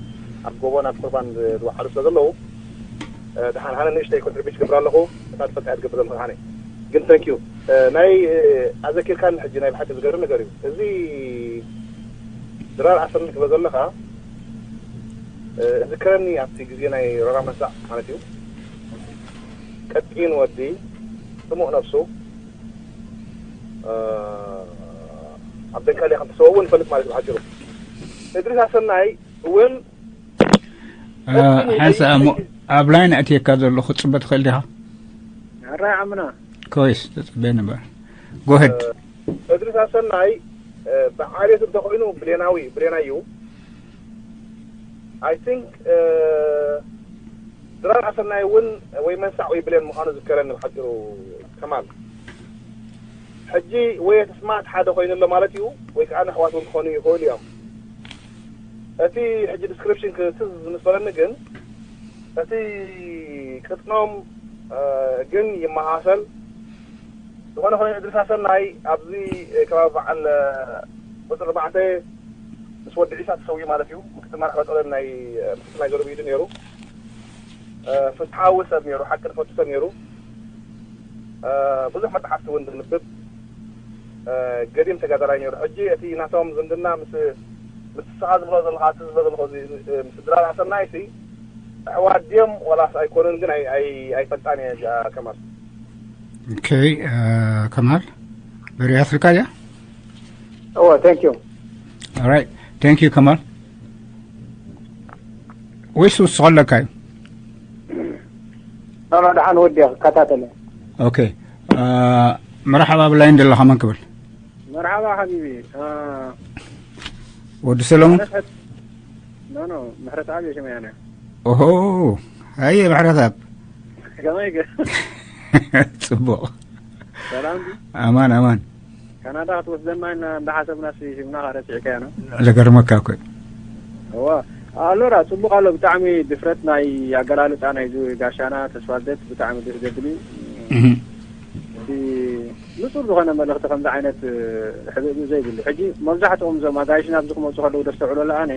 ኣብ ጎቦን ኣብ ቁርባን ዝወዓሉ ስለ ዘለዉ ደሓን ሃነ ንእሽተይ ኮንትሪቢት ክገብር ኣለኹ እታ ትፈልጣ እያ ትገብር ዘለኹ ደሓነ ግን ተንክ ዩ ናይ ኣዘኪርካኒ ሕጂ ናይ ብሓቂ ዝገርም ነገር እዩ እዚ ድራር ዓሰርተ ትብሎ ዘለኻ ዝከረኒ ኣብቲ ግዜ ናይ ረራ መንሳዕ ማለት እዩ ቀጢን ወዲ ጥሙቕ ነብሱ ኣብ ደንካልያ ከም ተሰወ እውን ይፈልጥ ማለት እዩ ብሓፂሩ እድሪስ ኣሰናይ እውን ሓንሳ ኣብ ላይን ኣእትየካ ዘለኹ ትፅበ ትኽእል ዲኻ ሕራይ ዓምና ኮይስ ተፅበ ነበር ጎህድ እድሪስ ኣሰናይ ብዓሌት እንተኮይኑ ብሌናዊ ብሌናይ እዩ I think ድራር ኣሰናይ እውን ወይ መንሳዕ ወይ ብሌን ምዃኑ ዝከረኒ ብሓፂሩ ከማል ሕጂ ወይ እቲ ስማት ሓደ ኮይኑ ኣሎ ማለት እዩ ወይ ከዓ ንሕዋት እውን ክኾኑ ይኽእሉ እዮም እቲ ሕጂ ዲስክሪፕሽን ክትዝ ምስ በለኒ ግን እቲ ቅጥኖም ግን ይመሳሰል ዝኾነ ኾነ እድሪስ ኣሰናይ ኣብዚ ከባቢ በዓል ቁፅሪ ኣርባዕተ ምስ ወዲ ዒሳ ተሰዊኡ ማለት እዩ ምክትል መራሕ መጠለን ናይ ምክትል ናይ ዞርቢዱ ነይሩ ፍትሓዊ ሰብ ነይሩ ሓቂ ዝፈቱ ሰብ ነይሩ ብዙሕ መፅሓፍቲ እውን ዝንብብ ገዲም ተጋዳላይ ነይሩ ሕጂ እቲ ናቶም ዝምድና ምስ ምስ ስኻ ዝብሎ ዘለኻ እቲ ዝብሎ ዘለኹ ምስ ድራር ኣሰናይ ሲ ኣሕዋት ድዮም ዋላስ ኣይኮኑን ግን ኣይፈልጣን እየ እዚኣ ከማል Okay, uh, Kamal, very Africa, yeah? Oh, thank you. All right, thank you, Kamal. ወይስ ውስኾ ኣለካ እዩ ኖ ኖ ደሓን ወዲ ክከታተለ ኦኬ መርሓባ ብላይ እንደለኻ መን ክብል መርሓባ ሓቢቢ ወዲ ሰለሙን ኖ ኖ ምሕረት ኣብ የሸመያነ ኦሆ ኣየ ምሕረት ኣብ ከመይ ገ ፅቡቕ ሰላም ኣማን ኣማን ካናዳ ክትወስደና ኢና እንዳሓሰብና ሽምና ረሲዕካያ ነው ዘገርመካ እኮ እዋ ኣሎ ራ ፅቡቅ ኣሎ ብጣዕሚ ድፍረት ናይ ኣገላልፃ ናይ ጋሻና ተስፋልደት ብጣዕሚ ደስ ዘብል እዩ እቲ ንፁር ዝኾነ መልእኽቲ ከምዚ ዓይነት ሕብእብእ ዘይብሉ ሕጂ መብዛሕትኦም እዞም ኣጋይሽና ኣብዚ ክመፁ ከለዉ ደስተውዕሎ ለኣነ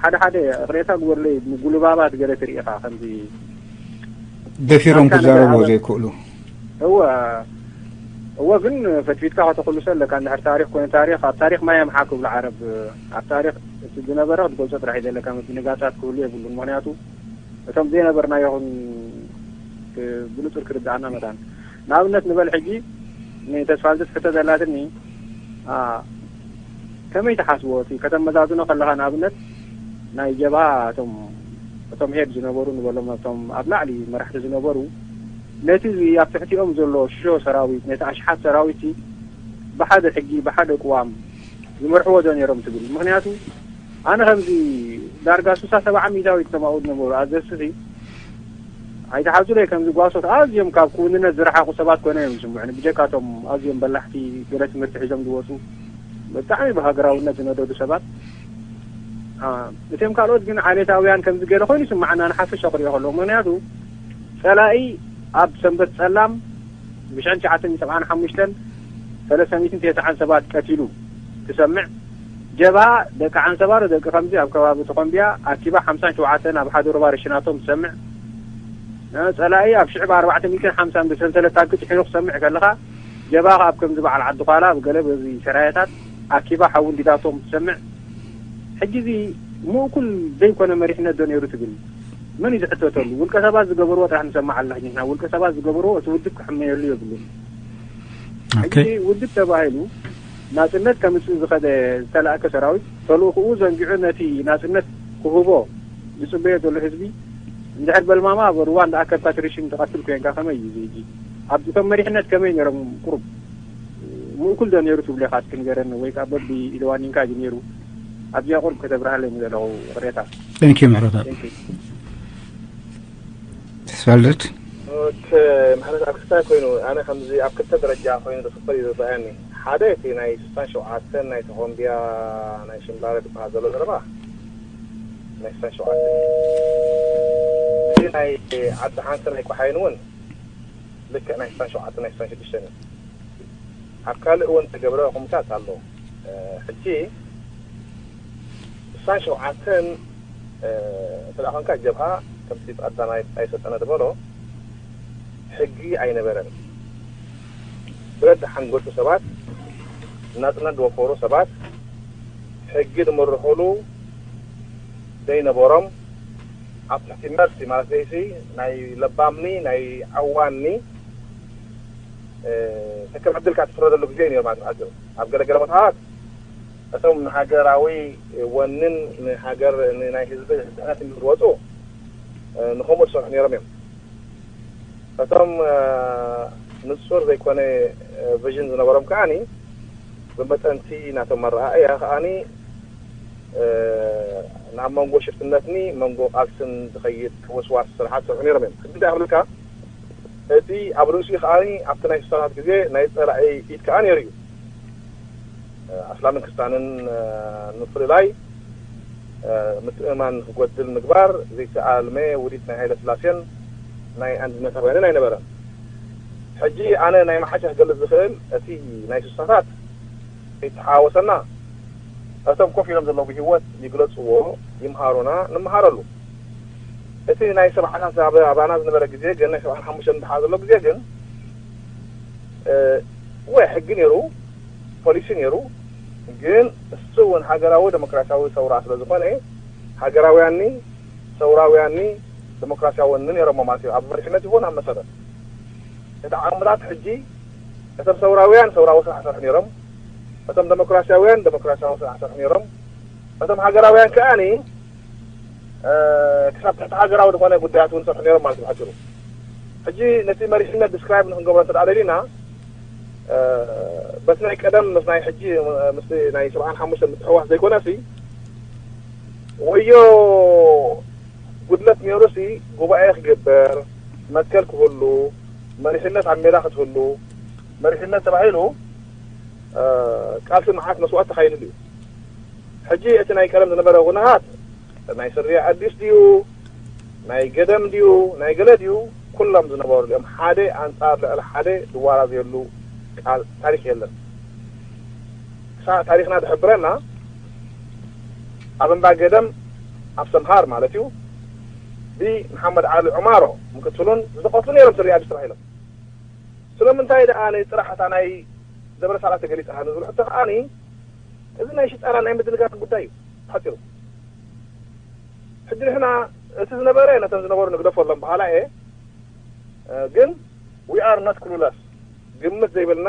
ሓደ ሓደ ቅሬታ ግበርለይ ጉልባባት ገለ ትርኢ ኢኻ ከምዚ ደፊሮም ክዛረቡ ዘይክእሉ እወ እወ ግን ፈትፊትካ ከተኩልሶ ኣለካ እንድሕር ታሪክ ኮይኑ ታሪክ ኣብ ታሪክ ማይ ኣምሓ ክብሉ ዓረብ ኣብ ታሪክ እቲ ዝነበረ ክትገልፆ ጥራሕ እዩ ዘለካ ምድንጋፃት ክህሉ የብሉን ምክንያቱ እቶም ዘይነበርናዮ ኹን ብንፁር ክርድኣና መታን ንኣብነት ንበል ሕጂ ንተስፋልደት ሕቶ ዘላትኒ፣ አ፣ ከመይ ትሓስቦ? እቲ ከተመዛዝኖ ከለኻ፣ ንኣብነት ናይ ጀብሃ እቶም፣ እቶም ሄድ ዝነበሩ ንበሎም፣ እቶም ኣብ ላዕሊ መራሕቲ ዝነበሩ፣ ነቲ እዚ ኣብ ትሕቲኦም ዘሎ ሽሾ ሰራዊት፣ ነቲ ኣሽሓት ሰራዊት ብሓደ ሕጊ፣ ብሓደ ቅዋም ዝመርሕዎ ዶ ነይሮም ትብል? ምኽንያቱ ኣነ ከምዚ ዳርጋ ስሳ ሰብዓ ሚእታዊት ተማኡ ዝነበሩ ኣዘዝቲ ኣይትሓዙለይ፣ ከምዚ ጓሶት ኣዝዮም ካብ ክውንነት ዝረሓቑ ሰባት ኮይኖም እዮም ዝስምዑኒ። ብጀካቶም ኣዝዮም በላሕቲ ገለ ትምህርቲ ሒዞም ዝወፁ ብጣዕሚ ብሃገራውነት ዝነደዱ ሰባት። አ፣ እቶም ካልኦት ግን ዓሌታውያን ከምዚ ገለ ኮይኑ ይስምዓና፣ ንሓፈሻ ክሪኦ ከለኹ። ምኽንያቱ ጸላኢ ኣብ ሰንበት ጸላም ብሽሕን ትሽዓተ ሚእትን ሰብዓን ሓሙሽተን ሰለስተ ሚእትን ተስዓን ሰባት ቀቲሉ ትሰምዕ። ጀብሃ ደቂ ዓንሰባ ዶ ደቂ ከምዚ ኣብ ከባቢ ተኾምቢያ ኣኪባ ሓምሳን ሸውዓተን ኣብ ሓደ ሩባ ረሽናቶም ትሰምዕ። እ፣ ጸላኢ ኣብ ሽዕብ ኣርባዕተ ሚእትን ሓምሳን ብሰንሰለት ታንኪ ጥሒኑ ክሰምዕ ከለኻ፣ ጀብሃ ከኣ ኣብ ከምዚ በዓል ዓዲ ዃላ፣ ኣብ ገለ በዚ ሰራየታት ኣኪባ ሓዊ እንዲዳቶም ትሰምዕ። ሕጂ እዚ ምእኩል ዘይኮነ መሪሕነት ዶ ነይሩ ትብል? መን እዩ ዝሕተተሉ? ውልቀ ሰባት ዝገበርዎ ጥራሕ ንሰምዕ ኣለና። ንሕና ውልቀ ሰባት ዝገበርዎ እቲ ውድብ ክሕመየሉ የብሉን። ኦኬ። ሕጂ ውድብ ተባሂሉ ናጽነት ከምጽእ ዝኸደ ዝተላእከ ሰራዊት ተልእኽኡ ዘንጊዑ ነቲ ናጽነት ክህቦ ዝጽበዮ ዘሎ ህዝቢ እንድሕር በልማማ ኣብ ሩዋንዳ ኣከብካ ትርሽን ትቐትል ኮንካ ከመይ እዩ እዚ ሕጂ? ኣብ እቶም መሪሕነት ከመይ ነይሮም? ቁሩብ ምእኩል ዶ ነይሩ ትብሉ ኢኻ? እስኪ ንገረኒ፣ ወይ ከኣ በቢ ኢልዋኒንካ እዩ ነይሩ? ኣብዚኣ ቁሩብ ከተብርሃለይ ንደለኹ ቅሬታ። Thank you ምሕረታ። Thank you። ተስፋልደት። ኦኬ፣ ምሕረት ኣብ ክልተ ኮይኑ፣ ኣነ ከምዚ ኣብ ክልተ ደረጃ ኮይኑ ዝኽፈል እዩ ዝረኣየኒ። ሓደ እቲ ናይ ስሳን ሸውዓተን ናይ ተኾምቢያ ናይ ሽምባረ ዝበሃል ዘሎ ዘረባ ናይ ስሳን ሸውዓተን እዩ። እዚ ናይ ዓዲ ሓንሰን ኣይቆሓይን እውን ልክዕ ናይ ስሳን ሸውዓተን ናይ ስሳን ሽዱሽተን እዩ። ኣብ ካልእ እውን ዝተገብረ ኩምታት ኣሎ። እ፣ ሕጂ ስሳን ሸውዓተን፣ እ፣ እንተ ደኣ ኾንካ ጀብሃ ከምቲ ቀዳማይ ኣይሰጠነ ዝበሎ ሕጊ ኣይነበረን። ብረት ዝሓንገጡ ሰባት፣ ናጽነት ዝወፈሩ ሰባት፣ ሕጊ ዝምርሑሉ ዘይነበሮም፣ ኣብ ትሕቲ መርሲ ማለት ዘይሲ ናይ ለባምኒ ናይ ዓዋኒ፣ እ፣ ከከም ዕድልካ ትፍረደሉ ግዜ እዩ ነይሩ ማለት እዩ። ኣብ ገለገለ ቦታታት እቶም ንሃገራዊ ወንን ንሃገር ንናይ ህዝቢ ድሕነት ዝወፁ፣ እ፣ ንኸምኡ ዝሰርሑ ነይሮም እዮም። እቶም፣ እ፣ ንጹር ዘይኮነ፣ እ፣ ቪዥን ዝነበሮም ከዓኒ ብመጠንቲ ናቶም መረኣእያ ከዓኒ፣ እ፣ ናብ መንጎ ሽፍትነትኒ መንጎ ቃልስን ዝኸይድ ወስዋስ ስራሓት ዝሰርሑ ነይሮም እዮም። ሕጂ እንታይ ክብልካ፣ እቲ ኣብ ርእሲኡ ከዓኒ ኣብቲ ናይ ስሳታት ግዜ ናይ ጸላኢ ኢድ ከኣ ነይሩ እዩ። ኣስላምን ክስታንን፣ እ፣ ንምፍልላይ፣ እ፣ ምትእምማን ክጎድል ምግባር ዘይተኣልመ ውዲት ናይ ሃይለ ስላሴን ናይ ኣንድነታውያንን ኣይነበረን። ሕጂ ኣነ ናይ መሓሻ ክገልጽ ዝኽእል እቲ ናይ ስሳታት ከይተሓዋወሰና እቶም ኮፍ ኢሎም ዘለዉ ብህይወት ይግለጽዎ፣ ይምሃሩና፣ ንምሃረሉ። እቲ ናይ ሰብዓታት ኣብ ኣባና ዝነበረ ግዜ ግን ናይ ሰብዓን ሓሙሽተን ድሓ ዘሎ ግዜ ግን፣ እ፣ ወይ ሕጊ ነይሩ፣ ፖሊሲ ነይሩ። ግን እሱ እውን ሃገራዊ ደሞክራሲያዊ ሰውራ ስለ ዝኾነ ሃገራውያንኒ፣ ሰውራውያንኒ፣ ደሞክራሲያውያንኒ ነይሮሞ ማለት እዩ። ኣብ መሪሕነት ይኹን ኣብ መሰረት እቲ ዓቕምታት ሕጂ እቶም ሰውራውያን ሰውራዊ ስራሕ ይሰርሑ ነይሮም፣ እቶም ደሞክራሲያውያን ደሞክራሲያዊ ስራሕ ይሰርሑ ነይሮም፣ እቶም ሃገራውያን ከኣኒ እ፣ ክሳብ ትሕቲ ሃገራዊ ዝኾነ ጉዳያት እውን ይሰርሑ ነይሮም ማለት እዩ ብሓፂሩ። ሕጂ ነቲ መሪሕነት ዲስክራይብ ንክንገብሮ እንተ ደኣ ደሊና፣ እ፣ በቲ ናይ ቀደም ምስ ናይ ሕጂ፣ ምስቲ ናይ ሰብዓን ሓሙሽተን ምትሕውዋስ ዘይኮነሲ፣ ወዮ ጉድለት ነይሩሲ ጉባኤ ክግበር፣ መትከል ክህሉ፣ መሪሕነት ኣብ ሜዳ ክትህሉ፣ መሪሕነት ተባሂሉ፣ እ፣ ቃልሲ መዓት መስዋእቲ ተኻይድሉ እዩ። ሕጂ እቲ ናይ ቀደም ዝነበረ ኩነታት ናይ ስርያ ኣዲስ ድዩ፣ ናይ ገደም ድዩ፣ ናይ ገለ ድዩ፣ ኩሎም ዝነበሩ እዮም ሓደ ኣንጻር ልዕሊ ሓደ ዝዋራዘየሉ ቃል ታሪኽ የለን። ክሳዕ ታሪኽና ዝሕብረና ኣብ እምባ ገደም ኣብ ሰምሃር ማለት እዩ ብመሓመድ ዓሊ ዑማሮ ምክትሉን ዝተቐትሉ ነይሮም ስርያ ኣዲስ ተባሂሎም። ስለምንታይ ደኣ ጥራሕ እታ ናይ ዘበነ ሳላ ተገሊጻ ንዝብሎ ሕቶ ከኣኒ እዚ ናይ ሽጣራ ናይ ምድንጋር ጉዳይ እዩ ሓፂሩ። ሕጂ ንሕና እቲ ዝነበረ ነቶም ዝነበሩ ንግደፈሎም በሃላ እየ። እ፣ ግን we are not clueless፣ ግምት ዘይብልና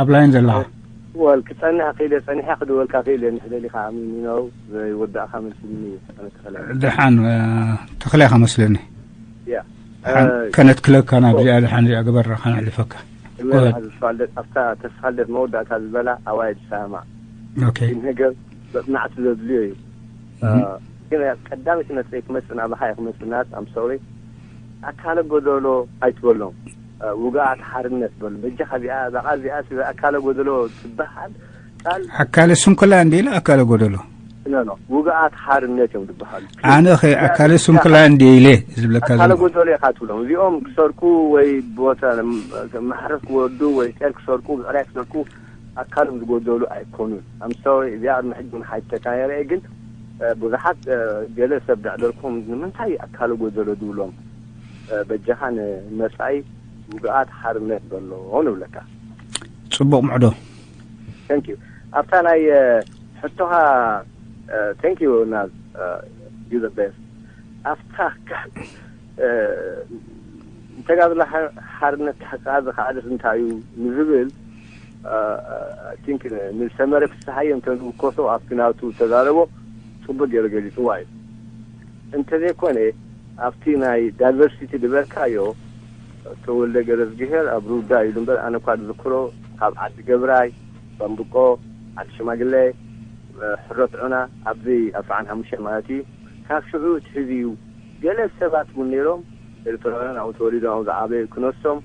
ኣብ ላይን ዘለኻ? ወል ክጸንሕ ክኢለ፣ ጸኒሐ ክድወልካ ክኢለ። ንሕደሊኻ ሚኒኖው ዘይወዳእካ መልስኒ። ኣነ ተኸላ ደሓን ተኽለኻ መስለኒ። ያ ደሓን ከነትክለካ ናብዚኣ ደሓን እዚኣ ገበርና ከነሕልፈካ። ተስፋልደት ኣብታ ተስፋልደት መወዳእታ ዝበላ ኣዋይ ዝሰማ ኦኬ ነገር በጽናዕቲ ዘድልዮ እዩ። ግን ቀዳመይቲ ነጥበይ ክመጽእ ናባኻ እየ ክመጽእ ናት ኣምሶሪ ኣካለ ጎደሎ ኣይትበሎም። ውግኣት ሓርነት በሉ። በጃኻ እዚኣ እዛ ቃል እዚኣ ስለ ኣካለ ጎደሎ ትበሃል ቃል ኣካለ ስንኩላ እንዲ ኢለ ኣካለ ጎደሎ ኖ ኖ ውግኣት ሓርነት እዮም ዝበሃሉ። ኣነ ኸ ኣካለ ስንኩላ እንዲ ኢለ ዝብለካ ኣካለ ዘለኹ። ጎደሎ ኢኻ ትብሎም። እዚኦም ክሰርቁ ወይ ቦታ ማሕረስ ክወዱ ወይ ጤል ክሰርቁ ብዕራይ ክሰርቁ ኣካሎም ዝጎደሉ ኣይኮኑን። ኣምሶሪ እዚኣ ቅድሚ ሕጂ እውን ሓቲተካ ነይረ እየ። ግን ብዙሓት ገለ ሰብ ዳዕደርኩም ንምንታይ ኣካለ ጎደሎ ዝብሎም በጃኻ ንመጻኢ ውግኣት ሓርነት በሎ ንብለካ። ጽቡቕ ምዕዶ። Thank you ኣብታ ናይ ሕቶኻ thank you ናዝ you the best ኣብታ እንተጋብላ ሓርነት ተሓቃዚ ከዓደስ እንታይ እዩ ንዝብል I think ንሰመረ ፍስሓየ እንተ ንውከሶ ኣብቲ ናቱ ተዛረቦ ጽቡቅ ገይሩ ገሊጽዋ እዩ። እንተዘይኮነ ኣብቲ ናይ diversity ዝበልካዮ ተወልደ ገረዝግሄር ኣብ ሩዳ ኢሉ እምበር ኣነ እኳ ዝዝክሮ ካብ ዓዲ ገብራይ፣ ባምብቆ፣ ዓዲ ሽማግለ፣ ሕሮት ዑና ኣብዚ ኣርብዓን ሓሙሽተን ማለት እዩ። ካብ ሽዑ ትሕዚ እዩ ገለ ሰባት እውን ነይሮም ኤርትራውያን ኣብኡ ተወሊዶም ኣብ ዝዓበዩ ክነሶም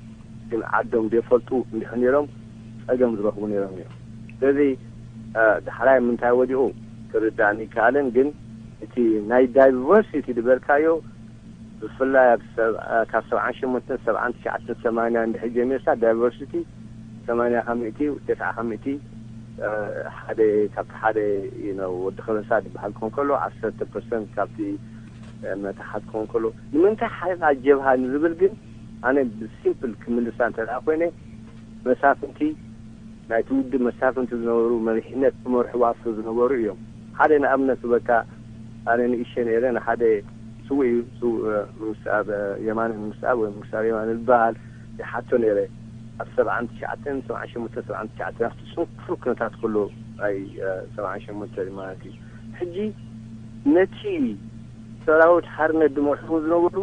ግን ዓዶም ዘይፈልጡ እንድሕር ነይሮም ጸገም ዝረኽቡ ነይሮም እዮም። ስለዚ ዳሕራይ ምንታይ ወዲቑ ክርዳእኒ ይከኣልን ግን እቲ ናይ diversity ዝበልካዮ ብፍላይ ኣብ ሰብ- ካብ ሰብዓን ሸሞንተን ሰብዓን ትሽዓተን ሰማንያ እንድሕር ጀሚርካ diversity ሰማንያ ካብ ሚእቲ ተስዓ ካብ ሚእቲ ሓደ ካብቲ ሓደ you know ወዲ ከበሳ ዝበሃል ክኾን ከሎ ዓሰርተ ፐርሰንት ካብቲ መታሓት ክኾን ከሎ ንምንታይ ሓይል ኣጀብሃ ንዝብል ግን ኣነ ብሲምፕል ክምልሳ እንተ ደኣ ኮይነ መሳፍንቲ ናይቲ ውድብ መሳፍንቲ ዝነበሩ መሪሕነት ክመርሕዋ ዝነበሩ እዮም። ሓደ ንኣብነት ዝበካ ኣነ ንእሸ ነይረ ንሓደ ስውእ እዩ ስውእ መንግስቲ ኣብ የማነ መንግስቲ ኣብ ወይ መንግስቲ ኣብ የማነ ዝበሃል ይሓቶ ነይረ ኣብ ሰብዓን ትሽዓተን ሰብዓን ሸሞንተን ሰብዓን ትሽዓተን ኣብቲ ጽንኩር ኩነታት ከሎ ናይ ሰብዓን ሸሞንተን ማለት እዩ። ሕጂ ነቲ ሰራዊት ሓርነት ዝመርሕዎ ዝነበሩ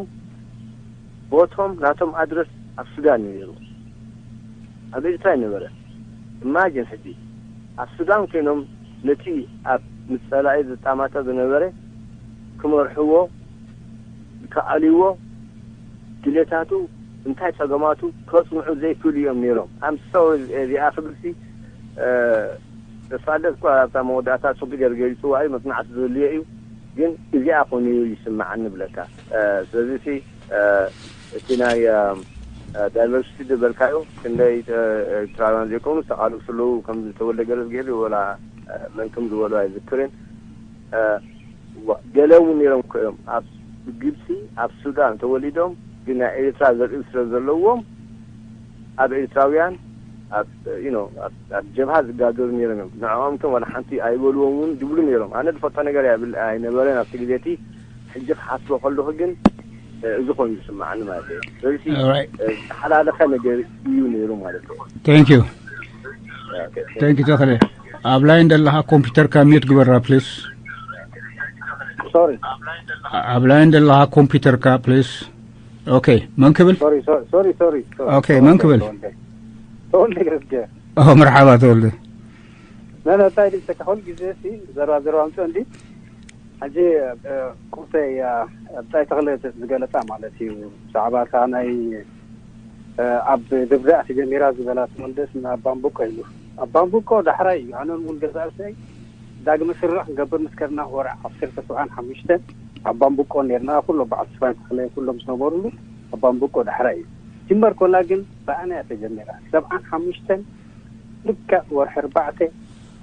ቦቶም ናቶም ኣድረስ ኣብ ሱዳን እዩ ነይሩ። ኣብ ኤርትራ ይነበረ። ኢማጂን ሕጂ ኣብ ሱዳን ኮይኖም ነቲ ኣብ ምስ ጸላኢ ዝጣማጠ ዝነበረ ክመርሕዎ፣ ክኣልይዎ፣ ድሌታቱ እንታይ ጸገማቱ ከጽንዑ ዘይክእሉ እዮም ነይሮም። I'm sorry እዚኣ ክብልሲ ተስፋልደት እኳ ኣብታ መወዳእታ ጽቡቅ ገይሩ ገሊጽዋ እዩ፣ መጽናዕቲ ዘድልዮ እዩ። ግን እዚኣ ኮይኑ ይስምዓኒ ብለካ። ስለዚ እቲ ናይ ዳይቨርሲቲ ዝበልካዮ ክንደይ ኤርትራውያን ዘይኮኑ ዝተቃለሱ ኣለዉ፣ ከም ዝተወልደ ገለጽ ገይሩ ወላ መን ከም ዝበሉ ኣይዝክርን። ገለ እውን ነይሮም እኮ እዮም ኣብ ግብፂ ኣብ ሱዳን ተወሊዶም፣ ግን ናይ ኤርትራ ዘርኢ ስለ ዘለዎም ኣብ ኤርትራውያን ኣብ ጀብሃ ዝጋገሩ ነይሮም እዮም። ንዕኦም ከም ዋላ ሓንቲ ኣይበልዎም እውን ዝብሉ ነይሮም። ኣነ ዝፈልጦ ነገር ኣይነበረን ኣብቲ ግዜ እቲ። ሕጂ ክሓስቦ ከለኹ ግን እዚ ኮይኑ ዝስምዓኒ ማለት እዩ። ስለዚ ዝተሓላለኸ ነገር እዩ ነይሩ ማለት እዩ። Thank you. Thank you ተኽለ። ኣብ ላይን ዘለኻ ኮምፒውተርካ ሚዩት ግበራ ፕሊስ። Sorry. ኣብ ላይን ዘለኻ ኮምፒውተርካ ፕሊስ። ኦኬ፣ መን ክብል? Sorry, sorry, sorry, sorry. ኦኬ፣ መን ክብል? ተወልደ ገረዝገ። ኦ፣ መርሓባ ተወልደ። ነነታይ ድምፅካ ኩሉ ግዜ ሲ ዘረባ ዘረባ ምፅኦ እንዲ ሕጂ ቁርተይ ብፃይ ተኽለ ዝገለፃ ማለት እዩ። ብዛዕባ እታ ናይ ኣብ ድብዳእ ተጀሚራ ዝበላ ተወልደስ ናብ ባምቡቆ ኢሉ። ኣብ ባምቡቆ ዳሕራይ እዩ። ኣነን እውን ገዛእሰይ ዳግመ ስርርዕ ክንገብር ምስ ከድና ወርሒ ዓሰርተ ሰብዓን ሓሙሽተን ኣብ ባምቡቆ ነርና። ኩሎም በዓል ስፋን ተኽለ ኩሎም ዝነበሩሉ ኣብ ባምቡቆ ዳሕራይ እዩ። ጅመር ኮላ ግን ብኣና እያ ተጀሚራ። ሰብዓን ሓሙሽተን ልክዕ ወርሒ ኣርባዕተ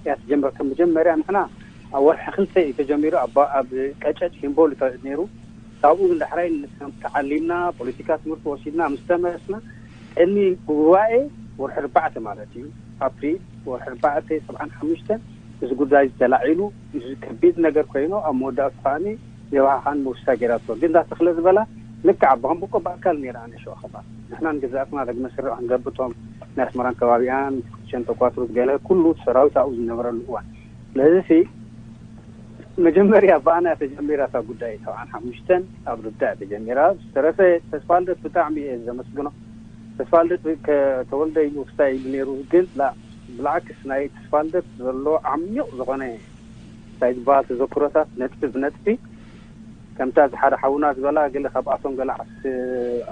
እያ ትጀምር። ከም መጀመርያ ንሕና ኣብ ወርሒ ክልተ እዩ ተጀሚሩ ኣብ ቀጨጭ ሂምቦል ነይሩ። ካብኡ ግን ዳሕራይ ተዓሊምና ፖለቲካ ትምህርቲ ወሲድና ምስ ተመለስና ቅድሚ ጉባኤ ወርሒ ኣርባዕተ ማለት እዩ ኣፕሪል ወርሒ ኣርባዕተ ሰብዓን ሓሙሽተን እዚ ጉዳይ ተላዒሉ እዚ ከቢድ ነገር ኮይኑ ኣብ መወዳእቱ ከዓኒ የባሃኻን መውስታ ገይራቶ ግን ዳተኽለ ዝበላ ልክዕ ኣብ ባምቡቆ ብኣካል ነይራ ኣነ ሸዋ ከባ ንሕና ንገዛእትና ደግመ ስርዕ ክንገብቶም ናይ ኣስመራን ከባቢኣን ሸንተቋትሩት ገለ ኩሉ ሰራዊት ኣብኡ ዝነበረሉ እዋን ስለዚ ሲ መጀመርያ ብኣና ተጀሚራ እታ ጉዳይ ሰብዓን ሓሙሽተን ኣብ ርዳእ ተጀሚራ ዝተረፈ ተስፋልደት ብጣዕሚ እየ ዘመስግኖ ተስፋልደት ከተወልደ ኢሉ ክስታይ ኢሉ ነይሩ ግን ብላዕክስ ናይ ተስፋልደት ዘሎ ዓሚቕ ዝኾነ እንታይ ዝበሃል ተዘክሮታት ነጥቢ ብነጥቢ ከምታ እዚ ሓደ ሓውና ዝበላ ገለ ካብኣቶም ገለ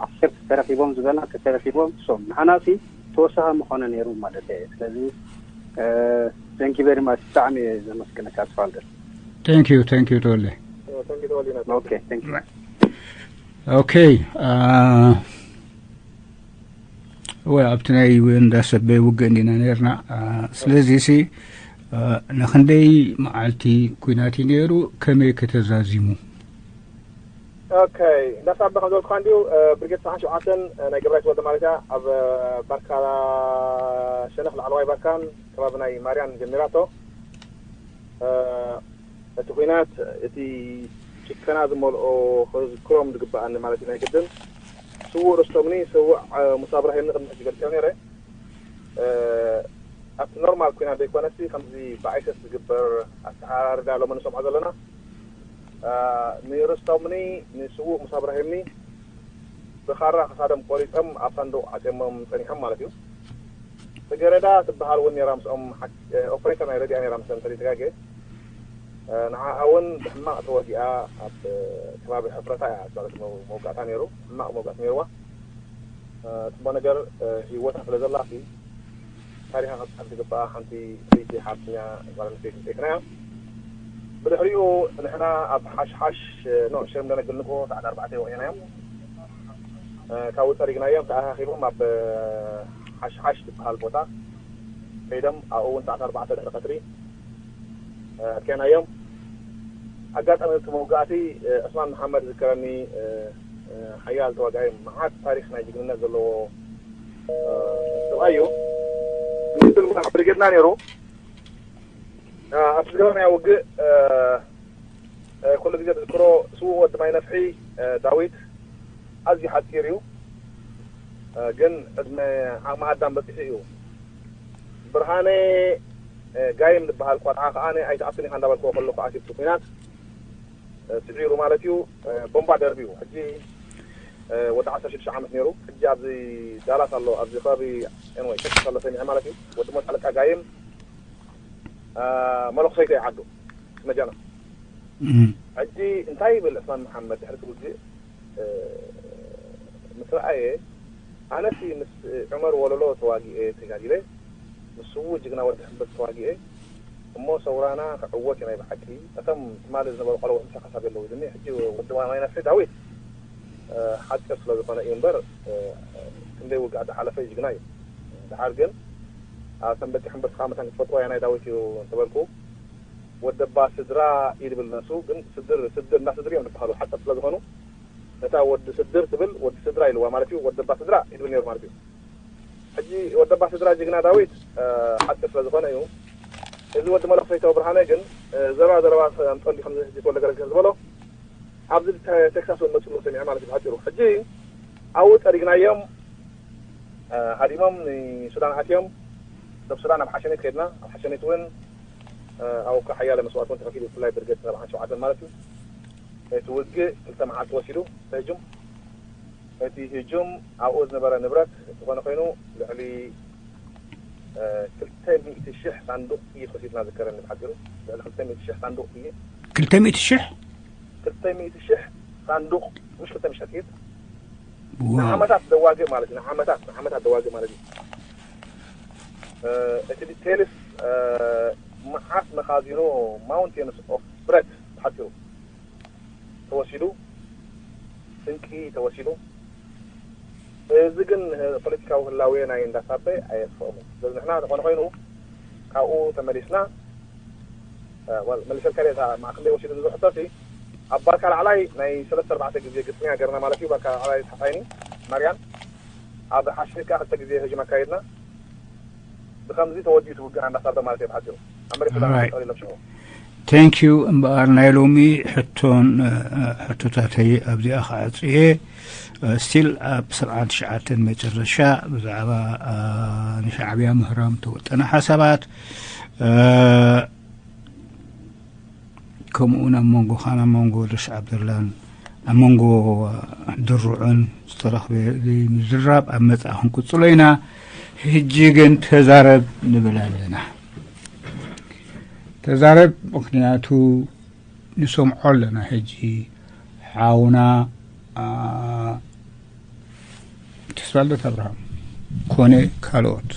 ዓሰርተ ተረኪቦም ዝበላ ተተረኪቦም ሶም ንሓናሲ ተወሳኺ ምኾነ ነይሩ ማለት እየ ስለዚ thank you very much ብጣዕሚ እየ ዘመስግነካ ተስፋልደት Thank you, thank you ተወልደ። Okay, thank you. Okay. ወይ ኣብቲ ናይ እንዳሰበይ ውግእ እንዲና ነርና ስለዚ ሲ ንክንደይ መዓልቲ ኩናት እዩ ነይሩ ከመይ ከተዛዚሙ ኦከይ እንዳሳበ ከም ዝበልኩካ እንዲዩ ብርጌድ ሰብዓን ሸውዓተን ናይ ገብራይ ተወልደ ማለት እያ ኣብ ባርካ ሸነኽ ላዕለዋይ ባርካን ከባቢ ናይ ማርያን ጀሚራቶ እቲ ኩናት እቲ ጭከና ዝመልኦ ክዝክሮም ዝግበኣኒ ማለት እዩ ናይ ግድን ስዉእ ርስቶምኒ ስዉእ ሙሳ እብራሂምኒ ቅድሚ ሕጂ ገልፀዮ ነይረ ኣብቲ ኖርማል ኩናት ዘይኮነሲ ከምዚ ብኣይሰስ ዝግበር ኣተዓራርዳ ሎሚ ንሰምዖ ዘለና ንርስቶምኒ ንስዉእ ሙሳ እብራሂምኒ ብኻራ ክሳዶም ቆሪፆም ኣብ ሳንዱቕ ዓፅዮሞም ፀኒሖም ማለት እዩ ፅገረዳ ትበሃል እውን ነራ ምስኦም ኦፕሬተር ናይ ረድያ ነራ ምስኦም ተደጋገ ንዓኣ እውን ብሕማቕ ተወጊኣ ኣብ ከባቢ ሕፍረታ እያ ማለት መውጋእታ ነይሩ ሕማቕ መውጋእቲ ነይርዋ ፅቡቅ ነገር ህይወታ ስለ ዘላ ታሪኻ ክትፅሓፍ ዝግበኣ ሓንቲ ፍይቲ ሓርትኛ ጓል ኣንስተይቲ ሴትና እያ ብድሕሪኡ ንሕና ኣብ ሓሽሓሽ ኖዕ ሸም ደነግል ንግሆ ሰዓት ኣርባዕተ ወዒናዮም ካብኡ ፀሪግናዮም ተኣኻኺቦም ኣብ ሓሽሓሽ ዝበሃል ቦታ ከይዶም ኣብኡ እውን ሰዓት ኣርባዕተ ድሕሪ ቀትሪ ኣጥኪዕናዮም ኣጋጣሚ እቲ መውጋእቲ ዑስማን መሓመድ ዝከረኒ ሓያል ተዋጋኢ መዓት ታሪክ ናይ ጅግንነት ዘለዎ ሰብኣይ እዩ ሚኒስትር ምብራቅ ብርጌድና ነይሩ ኣብቲ ዝገበርናዮ ውግእ ኩሉ ግዜ ዝዝክሮ ስዉእ ወዲ ማይ ነፍሒ ዳዊት ኣዝዩ ሓፂር እዩ ግን ዕድመ ዓቕሚ ኣዳም በፂሑ እዩ ብርሃነ ጋይም ዝበሃል ቆልዓ ከዓ ኣይትኣቱን ኢካ እንዳበልክዎ ከለኩ ኣትዩ ኩናት ስዒሩ ማለት እዩ ቦምባ ደርብዩ ሕጂ ወዲ ዓሰርተ ሽዱሽተ ዓመት ነይሩ ሕጂ ኣብዚ ዳላስ ኣሎ ኣብዚ ከባቢ ኤንወይ ቴክሳስ ኣሎ ሰሚዐ ማለት እዩ ወዲ ሞት ኣለቃ ጋይም መለኽሰይቶ ይዓዱ መጃና። እም። ሕጂ እንታይ ይብል ዕስማን መሓመድ ድሕሪ እቲ ውግእ፣ እ፣ ምስ ረኣየ፣ ኣነሲ ምስ ዑመር ወለሎ ተዋጊኤ ተጋዲለ፣ ምስ ስዉእ ጅግና ወዲ ሕምብርቲ ተዋጊኤ፣ እሞ ሰውራና ክዕወት እዩ ናይ ብሓቂ። እቶም ትማሊ ዝነበሩ ቆልዑ ምሳኻ ሳብ የለዉ ኢሉኒ። ሕጂ ወዲ ማይ ናስሪ ዳዊት፣ እ፣ ሓጺር ስለ ዝኾነ እዩ እምበር፣ እ፣ ክንደይ ውግኣት ዝሓለፈ እዩ፣ ጅግና እዩ። ድሓር ግን ኣብ ሰንበዲ ሕምብርቲ ከዓ መታን ክትፈልጥዎ እያ ናይ ዳዊት እዩ እንተበልኩ፣ ወደባ ስድራ እዩ ዝብል ነሱ፣ ግን ስድር፣ ስድር እንዳ ስድር እዮም ዝበሃሉ ሓጸር ስለ ዝኾኑ፣ ነታ ወዲ ስድር ትብል ወዲ ስድራ ኢልዋ ማለት እዩ፣ ወደባ ስድራ እዩ ዝብል ነይሩ ማለት እዩ። ሕጂ ወደባ ስድራ ጅግና ዳዊት፣ እ፣ ሓጺር ስለ ዝኾነ እዩ። እዚ ወዲ መለኽሰይቶ ብርሃነ ግን፣ እ፣ ዘረባ ዘረባ ኣምጸሉ ከም ሕጂ ተወልደ ገረዝግሄር ዝበሎ፣ ኣብዚ ተ-፣ ቴክሳስ እውን መጽሉ ሰሚዐ ማለት እዩ ብሓጺሩ። ሕጂ ኣብኡ ጸሪግናዮም፣ እ፣ ሃዲሞም ንሱዳን ኣትዮም። ሰብ ሱዳን ኣብ ሓሸኔት ከድና፣ ኣብ ሓሸኔት እውን፣ እ፣ ኣብኡ እኳ ሓያለ መስዋእቲ እውን ተኸፊሉ፣ ብፍላይ ብርጌድ ሰብዓን ሸውዓተን ማለት እዩ። እቲ ውግእ ክልተ መዓልቲ ወሲዱ፣ እቲ ህጁም። እቲ ህጁም ኣብኡ ዝነበረ ንብረት ዝኾነ ኮይኑ ልዕሊ፣ እ፣ ክልተ ሚእቲ ሽሕ ሳንዱቕ ጥይት ወሲድና ዝከረኒ ብሓጺሩ። ልዕሊ ክልተ ሚእቲ ሽሕ ሳንዱቕ ጥይት። ክልተ ሚእቲ ሽሕ? ክልተ ሚእቲ ሽሕ ሳንዱቕ፣ ምሽ ክልተ ሚእቲ ሽሕ ጥይት። ዋው። ንዓመታት ደዋግእ ማለት እዩ። ንዓመታት፣ ንዓመታት ደዋግእ ማለት እዩ። እ፣ እቲ ዲቴልስ፣ እ፣ መዓት መኻዚኖ ማውንቴንስ ኦፍ ብረት ብሓጺሩ ተወሲዱ፣ ስንቂ ተወሲዱ። እዚ ግን ፖለቲካዊ ህላዌ ናይ እንዳሳበ ኣየጥፍኦምን። ስለዚ ንሕና ዝኾነ ኮይኑ ካብኡ ተመሊስና፣ እ፣ ወል-፣ መሊሰልካ ድየ እታ ማዕከንደይ ወሲዱ ንዝብል ሕቶሲ፣ ኣብ ባርካ ላዕላይ ናይ ሰለስተ ኣርባዕተ ግዜ ግጥምያ ገርና ማለት እዩ። ባርካ ላዕላይ ተሓታይኒ ማርያን ኣብ ሓሽሽ ከዓ ክልተ ግዜ ህጅም ኣካይድና። ብኸምዚ ተወዲኡ እቲ ውግእ እንዳሳበ ማለት እዩ ብሓጺሩ። ኣብ መሬት ሱዳን right። ጠቕሊሎም ሽዑ። Thank you። እምበኣር ናይ ሎሚ ሕቶን፣ እ፣ እ፣ ሕቶታተይ ኣብዚኣ ክዓጽየ። እ፣ ስቲል ኣብ ሰብዓን ትሽዓተን መጨረሻ ብዛዕባ፣ እ፣ ንሻዕብያ ምህራም ተወጠነ ሓሳባት፣ እ፣ ከምኡውን ኣብ መንጎኻን ኣብ መንጎ ድርሽ ዓብደላን ኣብ መንጎ ድሩዕን ዝተረኽበ ዘይምዝራብ ኣብ መጻኢ ክንቅጽሎ ኢና። ሕጂ ግን ተዛረብ ንብል ኣለና። ተዛረብ፣ ምኽንያቱ ንሰምዖ ኣለና። ሕጂ ሓውና፣ ኣ፣ ተስፋልደት ኣብርሃም ኮነ ካልኦት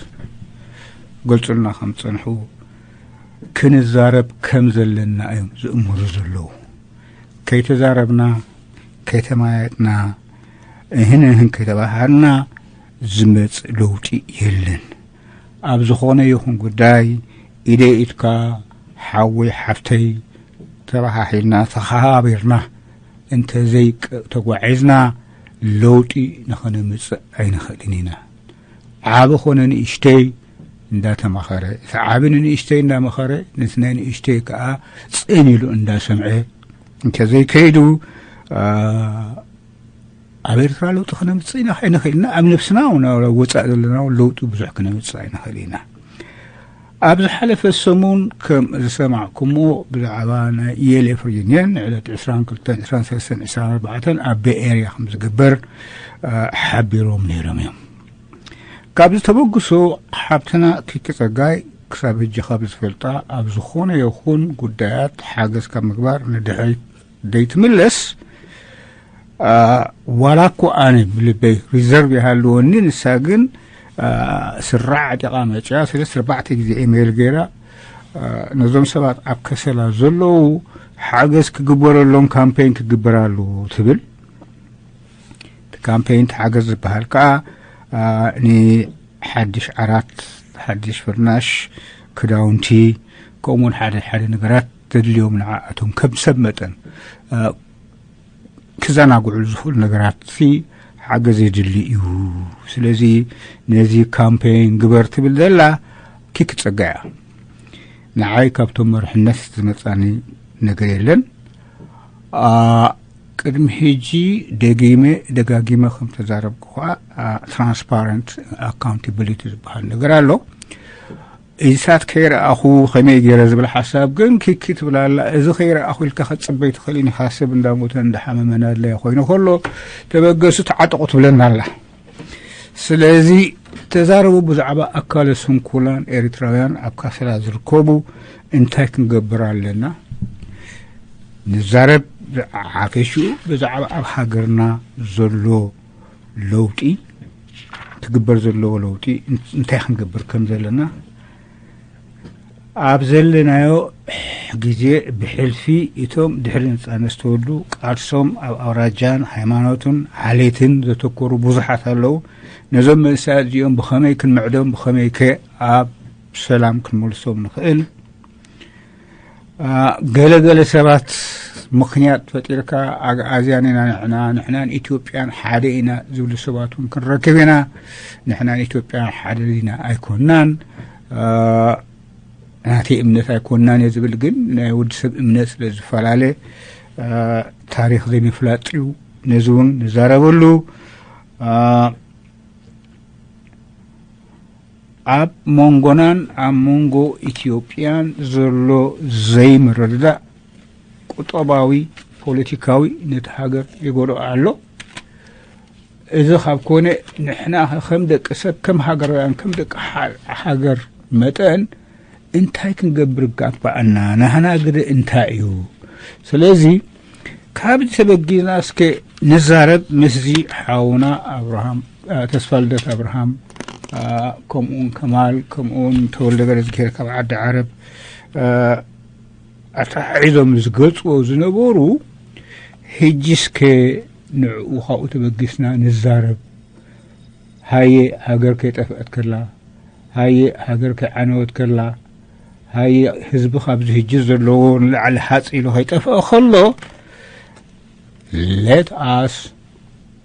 ገልጹልና ከም ዝጸንሑ ክንዛረብ ከም ዘለና እዮም ዝእምሩ ዘለዉ። ከይተዛረብና፣ ከይተማየጥና፣ እህን እህን ከይተባሃልና ዝመጽእ ለውጢ የለን። ኣብ ዝኾነ ይኹን ጉዳይ ኢደይ ኢድካ፣ ሓወይ ሓፍተይ፣ ተባሃሂልና፣ ተኸባቢርና እንተዘይ ቅ-፣ ተጓዒዝና ለውጢ ንኸነምጽእ ኣይንኽእልን ኢና። ዓቢ ኾነ ንእሽተይ እንዳተማኸረ፣ እቲ ዓቢ ንንእሽተይ እንዳመኸረ፣ ነቲ ናይ ንእሽተይ ከኣ ጽን ኢሉ እንዳሰምዐ እንተዘይከይዱ፣ ኣ፣ ኣብ ኤርትራ ለውጢ ክነምጽእ ኢና ኣይንኽእል ኢና። ኣብ ነብስና እውን፣ ኣብ ወጻኢ ዘለና እውን ለውጢ ብዙሕ ክነምጽእ ኣይንኽእል ኢና። ኣብ ዝሓለፈ ሰሙን ከም ዝሰማዕኩሞ ብዛዕባ ናይ ELF reunion ዕለት ዕስራን ክልተን፣ ዕስራን ሰለስተን፣ ዕስራን ኣርባዕተን ኣብ ቤይ ኤርያ ከም ዝግበር፣ እ፣ ሓቢሮም ነይሮም እዮም። ካብዚ ተበግሶ ሓብትና ኪኪ ጸጋይ ክሳብ ሕጂ ካብ ዝፈልጣ ኣብ ዝኾነ ይኹን ጉዳያት ሓገዝ ካብ ምግባር ንድሕሪት ዘይትምለስ፣ አ፣ ዋላ እኮ ኣነ ብልበይ ሪዘርቭ ይሃልወኒ፣ ንሳ ግን፣ አ፣ ስራዕ ዓጢቓ መጽያ ሰለስተ ኣርባዕተ ግዜ ኢሜይል ገይራ፣ አ፣ ነዞም ሰባት ኣብ ከሰላ ዘለዉ ሓገዝ ክግበረሎም ካምፔን ክግበር ኣለዎ ትብል። እቲ ካምፔን፣ እቲ ሓገዝ ዝበሃል ከኣ፣ አ፣ ንሓድሽ ዓራት፣ ሓድሽ ፍርናሽ፣ ክዳውንቲ፣ ከምኡውን ሓደ ሓደ ነገራት ዘድልዮም ንዓኣቶም ከም ሰብ መጠን፣ አ፣ ክዘናግዑሉ ዝኽእሉ ነገራት ሓገዝ የድሊ እዩ። ስለዚ ነዚ ካምፔን ግበር ትብል ዘላ ኪኪ ጸጋ እያ። ንዓይ ካብቶም መርሕነት ዝመጻኒ ነገር የለን። አ፣ ቅድሚ ሕጂ ደጊመ ደጋጊመ ከም ተዛረብኩ ከኣ፣ አ፣ ትራንስፓረንት ኣካውንታብሊቲ ዝበሃል ነገር ኣሎ። ኢሳት ከይረኣኹ ከመይ ገይረ ዝብል ሓሳብ ግን ኪኪ ትብል ኣላ። እዚ ከይረኣኹ ኢልካ ክትጽበይ ትኽእል ኢኻ። ሰብ እንዳሞተን እንዳሓመመን ኣድላዪ ኮይኑ ከሎ ተበገሱ ተዓጠቑ ትብለና ኣላ። ስለዚ ተዛረቡ ብዛዕባ ኣካለ ስንኩላን ኤርትራውያን ኣብ ካሰላ ዝርከቡ እንታይ ክንገብር ኣለና? ንዛረብ። ብሓፈሽኡ ብዛዕባ ኣብ ሃገርና ዘሎ ለውጢ፣ ክግበር ዘለዎ ለውጢ፣ እንታይ ክንገብር ከም ዘለና፣ ኣብ ዘለናዮ ግዜ ብሕልፊ እቶም ድሕሪ ነጻነት ዝተወልዱ፣ ቃልሶም ኣብ ኣውራጃን ሃይማኖትን ዓሌትን ዘተኮሩ ብዙሓት ኣለዉ። ነዞም መንእሰያት እዚኦም ብኸመይ ክንምዕዶም፣ ብኸመይ ከ ኣብ ሰላም ክንመልሶም ንኽእል? ገለገለ ሰባት ምኽንያት ፈጢርካ፣ ኣግኣዝያን ኢና ንሕና፣ ንሕናን ኢትዮጵያን ሓደ ኢና ዝብሉ ሰባት እውን ክንረክብ ኢና። ንሕናን ኢትዮጵያን ሓደ ኢና ኣይኮናን፣ ናተይ እምነት ኣይኮናን እየ ዝብል ግን ናይ ወዲ ሰብ እምነት ስለ ዝፈላለ፣ ታሪኽ ዘይምፍላጥ እዩ። ነዚ እውን ንዛረበሉ። ኣብ መንጎናን ኣብ መንጎ ኢትዮጵያን ዘሎ ዘይምርድዳእ ቁጠባዊ፣ ፖለቲካዊ ነቲ ሃገር ይጎድኦ ኣሎ። እዚ ካብ ኮነ፣ ንሕና ከም ደቂ ሰብ፣ ከም ሃገራውያን፣ ከም ደቂ ሓ-፣ ሃገር መጠን እንታይ ክንገብር ይጋባኣና? ናህና ግደ እንታይ እዩ? ስለዚ ካብዚ ተበጊና እስከ ንዛረብ ምስዚ ሓውና ኣብርሃም፣ አ፣ ተስፋልደት ኣብርሃም፣ አ፣ ከምኡውን ከማል፣ ከምኡውን ተወልደ ገረዝጊሄር ካብ ዓዲ ዓረብ፣ አ፣ ኣተሓሒዞም ዝገልጽዎ ዝነበሩ፣ ሕጂ እስከ ንዕኡ ካብኡ ተበጊስና ንዛረብ። ሃየ ሃገር ከይጠፍአት ከላ፣ ሃየ ሃገር ከይዓነወት ከላ፣ ሃየ ህዝቢ ካብዚ ሕጂ ዘለዎ ንላዕሊ ሃጽ ኢሉ ከይጠፍአ ከሎ፣ let us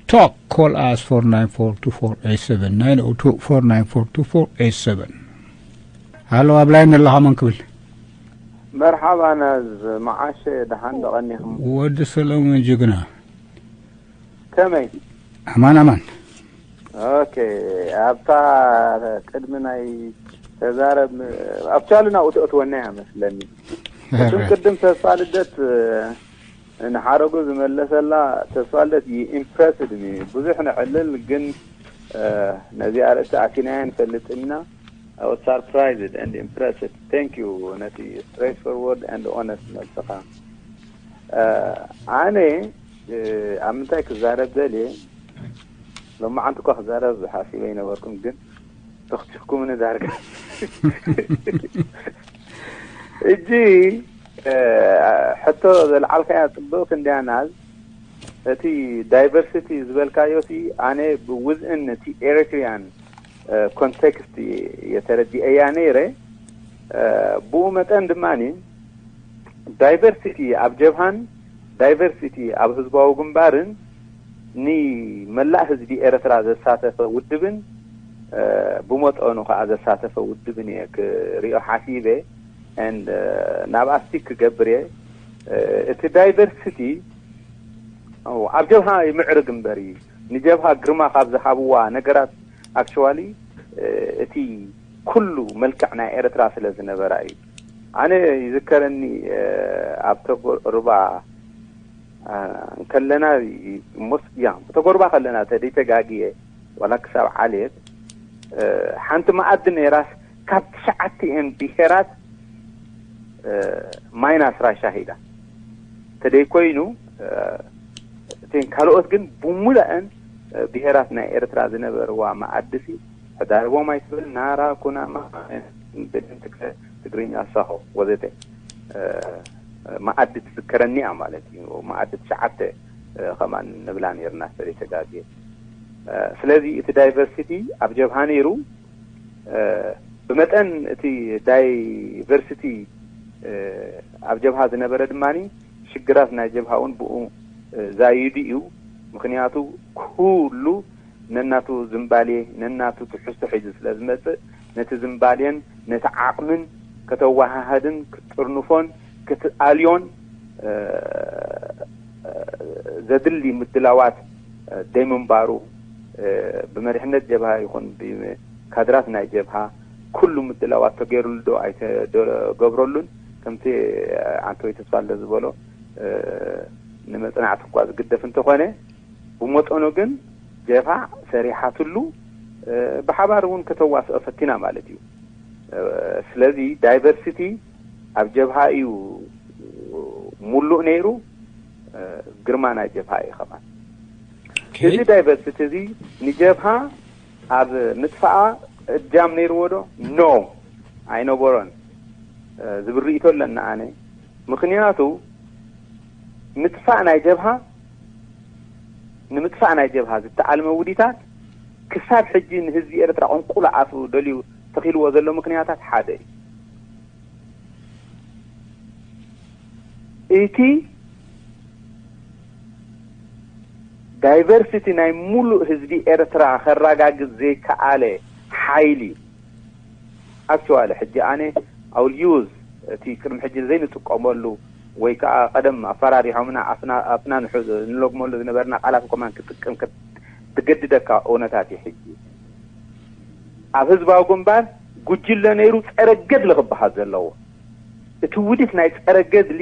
talk. Call us four nine four two four eight seven, nine oh two four nine four two four eight seven. ሃሎ፣ ኣብ ላይን ኣለኻ፣ መን ክብል? መርሓባ ናዝ፣ መዓሸ፣ ደሓን ዶ ቀኒኹም? ወዲ ሰለሙን ጅግና። ከመይ? ኣማን፣ ኣማን። ኦኬ፣ ኣብታ ቅድሚ ናይ ተዛረብ፣ ኣብቻሉ ናብኡ ተእትወና እያ መስለኒ። እሱም ቅድም ተስፋ ልደት ንሓረጉ ዝመለሰላ፣ ተስፋ ልደት you impressed me። ብዙሕ ነዕልል፣ ግን፣ እ፣ ነዚኣ ርእሲ ኣቲናያ ንፈልጥ ኢና። I was surprised and impressed. Thank you ነቲ straight forward and honest መልስኻ። እ፣ ኣነ፣ እ፣ ኣብ ምንታይ ክዛረብ ደልየ፣ ሎማዓንቲ እኳ ክዛረብ ሓሲበ ኣይነበርኩን፣ ግን ተኽቲኽኩምኒ ዳርጋ። እጂ፣ እ፣ ሕቶ ዘልዓልካያ ጽብቕቲ እንድያ ናዝ። እቲ ዳይቨርሲቲ ዝበልካዮ ሲ፣ ኣነ ብውዝእን እቲ ኤሪትሪያን፣ እ፣ ኮንቴክስት እየ ተረዲኤያ ነይረ። እ፣ ብኡ መጠን ድማኒ ዳይቨርሲቲ ኣብ ጀብሃን ዳይቨርሲቲ ኣብ ህዝባዊ ግንባርን ንመላእ ህዝቢ ኤርትራ ዘሳተፈ ውድብን፣ እ፣ ብመጠኑ ከኣ ዘሳተፈ ውድብን እየ ክሪኦ ሓሲበ። And፣ እ፣ ናብኣ ስቲክ ክገብር እየ። እ፣ እቲ ዳይቨርሲቲ፣ ኦ፣ ኣብ ጀብሃ ይምዕርግ እምበሪ፣ ንጀብሃ ግርማ ካብ ዝሃብዋ ነገራት፣ ኣክቹዋሊ፣ እ፣ እቲ ኩሉ መልክዕ ናይ ኤርትራ ስለ ዝነበራ እዩ። ኣነ ይዝከረኒ፣ እ፣ ኣብ ተጎርባ፣ እ፣ እንከለና፣ ሞስ-፣ ያ፣ ተጎርባ ከለና ተደይ ተጋግየ፣ ዋላ ክሳብ ዓሌት፣ እ፣ ሓንቲ መኣዲ ነይራስ፣ ካብ ትሽዓቲኤን ብሄራት፣ እ፣ ማይናስ ራሻ ሂዳ። ተደይ ኮይኑ፣ እ፣ እተን ካልኦት ግን ብሙላአን፣ እ፣ ብሄራት ናይ ኤርትራ ዝነበርዋ መኣድሲ፣ ሕዳርቦም ኣይትብል፣ ናራ፣ ኩናማ፣ ብድን፣ ትግረ-፣ ትግርኛ፣ ሳሆ፣ ወዘተ፣ እ፣ መኣዲ ትዝከረኒ እያ ማለት እዩ። መኣዲ ትሽዓተ፣ እ፣ ከማን ንብላ ነይርና፣ ተደይ ተጋግየ። እ፣ ስለዚ እቲ ዳይቨርሲቲ ኣብ ጀብሃ ነይሩ። እ፣ ብመጠን እቲ ዳይቨርሲቲ፣ እ፣ ኣብ ጀብሃ ዝነበረ ድማኒ ሽግራት ናይ ጀብሃ እውን ብኡ፣ እ፣ ዛይዱ እዩ። ምኽንያቱ ኩሉ ነናቱ ዝምባሌ፣ ነናቱ ትሕዝቶ ሒዙ ስለ ዝመጽእ፣ ነቲ ዝምባሌን ነቲ ዓቕምን ከተወሃሃድን ክትጥርንፎን ክትኣልዮን፣ እ፣ ዘድሊ ምድላዋት፣ እ፣ ደይምንባሩ፣ እ፣ ብመሪሕነት ጀብሃ ይኹን ብካድራት ናይ ጀብሃ ኩሉ ምድላዋት ተገይሩሉ ዶ ኣይተገብረሉን፣ ከምቲ፣ እ፣ ዓንተወይ ተስፋልደ ዝበሎ፣ እ፣ ንመጽናዕቲ እኳ ዝግደፍ እንተኾነ፣ ብመጠኑ ግን ጀብሃ ሰሪሓትሉ፣ እ፣ ብሓባር እውን ከተዋስኦ ፈቲና ማለት እዩ። እ፣ ስለዚ ዳይቨርሲቲ ኣብ ጀብሃ እዩ ሙሉእ ነይሩ። ግርማ ናይ ጀብሃ እዩ ከማን። እዚ ዳይቨርሲቲ እዚ ንጀብሃ ኣብ ምጥፋኣ እጃም ነይርዎ ዶ? ኖ፣ ኣይነበሮን ዝብል ርእይቶ ኣለና ኣነ። ምኽንያቱ ምጥፋእ ናይ ጀብሃ፣ ንምጥፋእ ናይ ጀብሃ ዝተኣልመ ውዲታት ክሳብ ሕጂ ንህዝቢ ኤርትራ ቁንቁላ ኣፉ ደልዩ ተኺልዎ ዘሎ ምኽንያታት ሓደ እዩ። እቲ ዳይቨርሲቲ ናይ ሙሉእ ህዝቢ ኤርትራ ከረጋግጽ ዘይከኣለ ሓይሊ፣ ኣክቹዋሊ ሕጂ ኣነ ኣውል ዩዝ እቲ ቅድሚ ሕጂ ዘይንጥቀመሉ ወይ ከዓ ቀደም ኣፈራሪሖምና ኣፍና ኣፍና ንሑ ንለግመሉ ዝነበርና ቃላት ከማን ክጥቀም ትገድደካ እውነታት እዩ። ሕጂ ኣብ ህዝባዊ ግንባር ጉጅለ ነይሩ ጸረ ገድሊ ክበሃል ዘለዎ። እቲ ውዲት ናይ ጸረ ገድሊ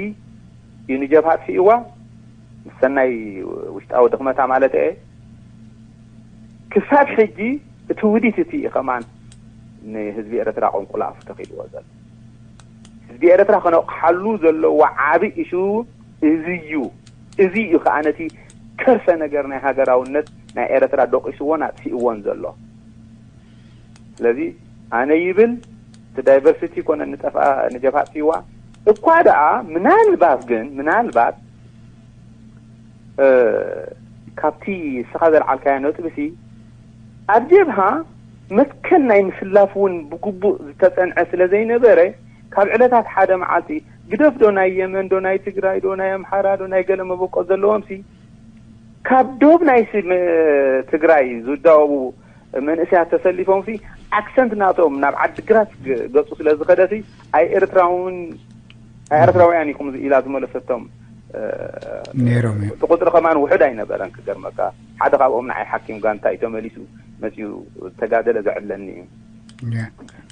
እዩ ንጀብሃ ኣጥፊእዋ፣ ምስ ሰናይ ውሽጣዊ ድኽመታ ማለት እየ። ክሳብ ሕጂ እቲ ውዲት እቲ እዩ ከማን ንህዝቢ ኤርትራ ቁንቁላ ኣፉ ተኺልዎ ዘሎ። ህዝቢ ኤርትራ ክነቕሓሉ ዘለዎ ዓቢ ኢሹ እዚ እዩ። እዚ እዩ ከዓ ነቲ ከርሰ ነገር ናይ ሃገራውነት ናይ ኤርትራ ደቂስዎን ኣጥፊእዎን ዘሎ። ስለዚ ኣነ ይብል እቲ ዳይቨርሲቲ ኮነ ንጠፍኣ ንጀብሃ ኣጥፊእዋ እኳ ደኣ ምናልባት ግን ምናልባት ካብቲ ንስኻ ዘልዓልካዮ ነጥብሲ ኣብ ጀብሃ መትከል ናይ ምስላፍ እውን ብግቡእ ዝተጸንዐ ስለ ዘይነበረ ካብ ዕለታት ሓደ መዓልቲ ግደፍ ዶ ናይ የመን ዶ ናይ ትግራይ ዶ ናይ ኣምሓራ ዶ ናይ ገለ መበቆል ዘለዎም ሲ ካብ ዶብ ናይ ትግራይ ዝዳወቡ መንእሰያት ተሰሊፎም ሲ ኣክሰንት ናቶም ናብ ዓድግራት ገጹ ስለ ዝኸደ ሲ ኣይ ኤርትራውን ኣይ ኤርትራውያን ኢኹም ኢላ ዝመለሰቶም ነይሮም እዩ። እቲ ቁፅሪ ከማን ውሑድ ኣይነበረን። ክገርመካ ሓደ ካብኦም ንዓይ ሓኪም ጋንታ እዩ ተመሊሱ መፅኡ ተጋደለ ዘዕለኒ እዩ።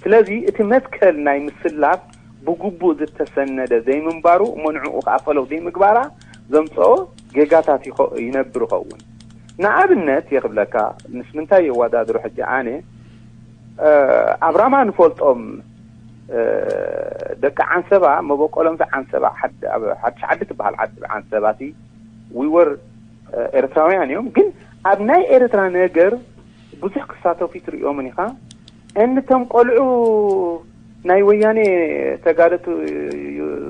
ስለዚ እቲ መትከል ናይ ምስላፍ ብግቡእ ዝተሰነደ ዘይምንባሩ እሞ ንዕኡ ከዓ ፈለው ዘይምግባራ ዘምፅኦ ጌጋታት ይነብር ይኸውን። ንኣብነት የኽብለካ ምስ ምንታይ የወዳድሮ ሕጂ ኣነ ኣብራማ ንፈልጦም ደቂ ዓንሰባ መበቆሎም ዓንሰባ ሓድሽ ዓዲ ትበሃል ዓዲ ዓንሰባ ሲ ዊወር ኤርትራውያን እዮም ግን ኣብ ናይ ኤርትራ ነገር ብዙሕ ክሳተፉ ትርእዮምን ኢኻ እንቶም ቆልዑ ናይ ወያኔ ተጋደቱ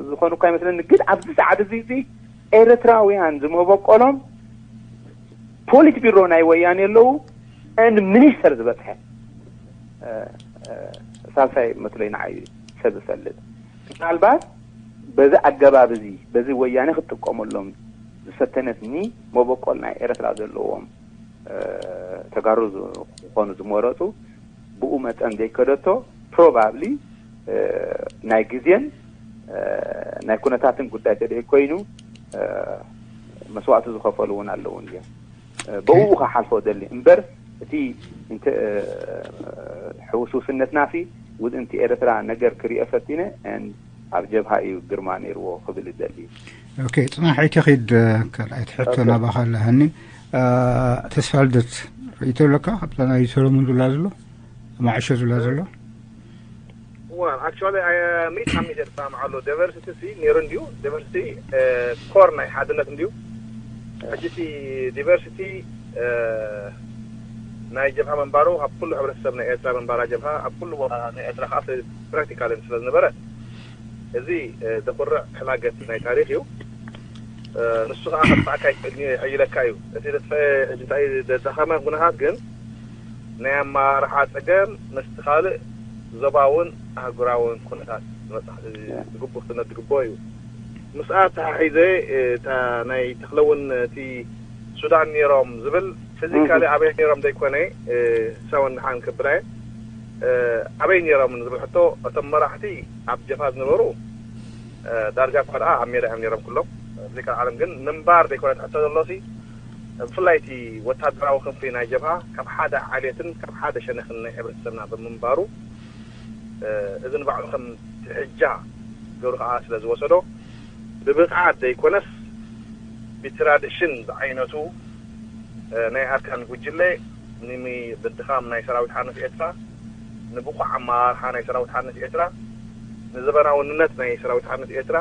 ዝኾኑ እኳ ይመስለኒ ግን ኣብዚ ሰዓት እዚ እዚ ኤርትራውያን ዝመበቆሎም ፖሊት ቢሮ ናይ ወያኔ ኣለዉ and ሚኒስተር ዝበፅሐ ሳልሳይ መትለይ ንዓይ ሰብ ዝፈልጥ ምናልባት በዚ ኣገባብ እዚ በዚ ወያኔ ክትጥቀመሎም ዝፈተነትኒ መበቆል ናይ ኤርትራ ዘለዎም ተጋሩ ዝኾኑ ዝመረፁ ብኡ መጠን ዘይከደቶ ፕሮባብሊ ናይ ግዜን ናይ ኩነታትን ጉዳይ ተደይ ኮይኑ መስዋእቲ ዝኸፈሉ እውን ኣለውን እዮም። ብኡ ክሓልፎ ደሊ እምበር እቲ ሕውስውስነትና ሲ ውድንቲ ኤርትራ ነገር ክሪኦ ፈቲነ ኣብ ጀብሃ እዩ ግርማ ነይርዎ ክብል ይደሊ። ኦኬ ፅናሕ ኣይተኺድ ካልኣይ ትሕቶ ናባኻ ኣለሃኒ። ተስፋ ልደት ርእይቶ ኣለካ ኣብታ ናይ ሰሎሙን ዝብላ ዘሎ ማዕሾ ዝብላ ዘሎ እዋ actually ሚት ሓሚድ እየ ዝሰማምዓሉ። ዳይቨርሲቲ ሲ ነይሩ እንድዩ። ዳይቨርሲቲ ኮር ናይ ሓድነት እንድዩ። ሕጂ እቲ ዲቨርሲቲ ናይ ጀብሃ ምንባሩ ኣብ ኩሉ ሕብረተሰብ ናይ ኤርትራ ምንባራ ጀብሃ ኣብ ኩሉ ቦታ ናይ ኤርትራ ከዓ ፕራክቲካል ስለ ዝነበረ እዚ ዘኹርዕ ሕላገት ናይ ታሪክ እዩ። ንሱ ከዓ ከጥፋእካ ይኽእል እዩ፣ ይሕይለካ እዩ። እቲ ዘጥፈአ ሕጂ እንታይ ዘዳኸመ ኩነታት ግን ናይ ኣመራርሓ ፀገም ምስቲ ካልእ ዞባውን ኣህጉራውን ኩነታት ዝመፅእ ዝግቡ ክትነት ዝግብኦ እዩ። ምስኣ ተሓሒዘ እታ ናይ ተኽለውን እቲ ሱዳን ነይሮም ዝብል ፊዚካሊ ኣበይ ነይሮም ዘይኮነ ሰውን ድሓን ክብላየ ኣበይ ነይሮም ዝብል ሕቶ እቶም መራሕቲ ኣብ ጀብሃ ዝነበሩ ዳርጋ እኳ ደኣ ኣብ ሜዳ እዮም ነይሮም ኩሎም። ብዘይካ ዓለም ግን ምንባር ዘይኮነ ትሕቶ ዘሎሲ ብፍላይ እቲ ወታደራዊ ክንፊ ናይ ጀብሃ ካብ ሓደ ዓሌትን ካብ ሓደ ሸነኽን ናይ ሕብረተሰብና ብምንባሩ እዚ ንባዕሉ ከም ትሕጃ ገሩ ከዓ ስለ ዝወሰዶ ብብቕዓት ዘይኮነስ ብትራዲሽን ዝዓይነቱ ናይ ኣርካን ጉጅለ ንሚ ብድኻም ናይ ሰራዊት ሓርነት ኤርትራ ንብቑዕ ኣመራርሓ ናይ ሰራዊት ሓርነት ኤርትራ ንዘበናውነት ናይ ሰራዊት ሓርነት ኤርትራ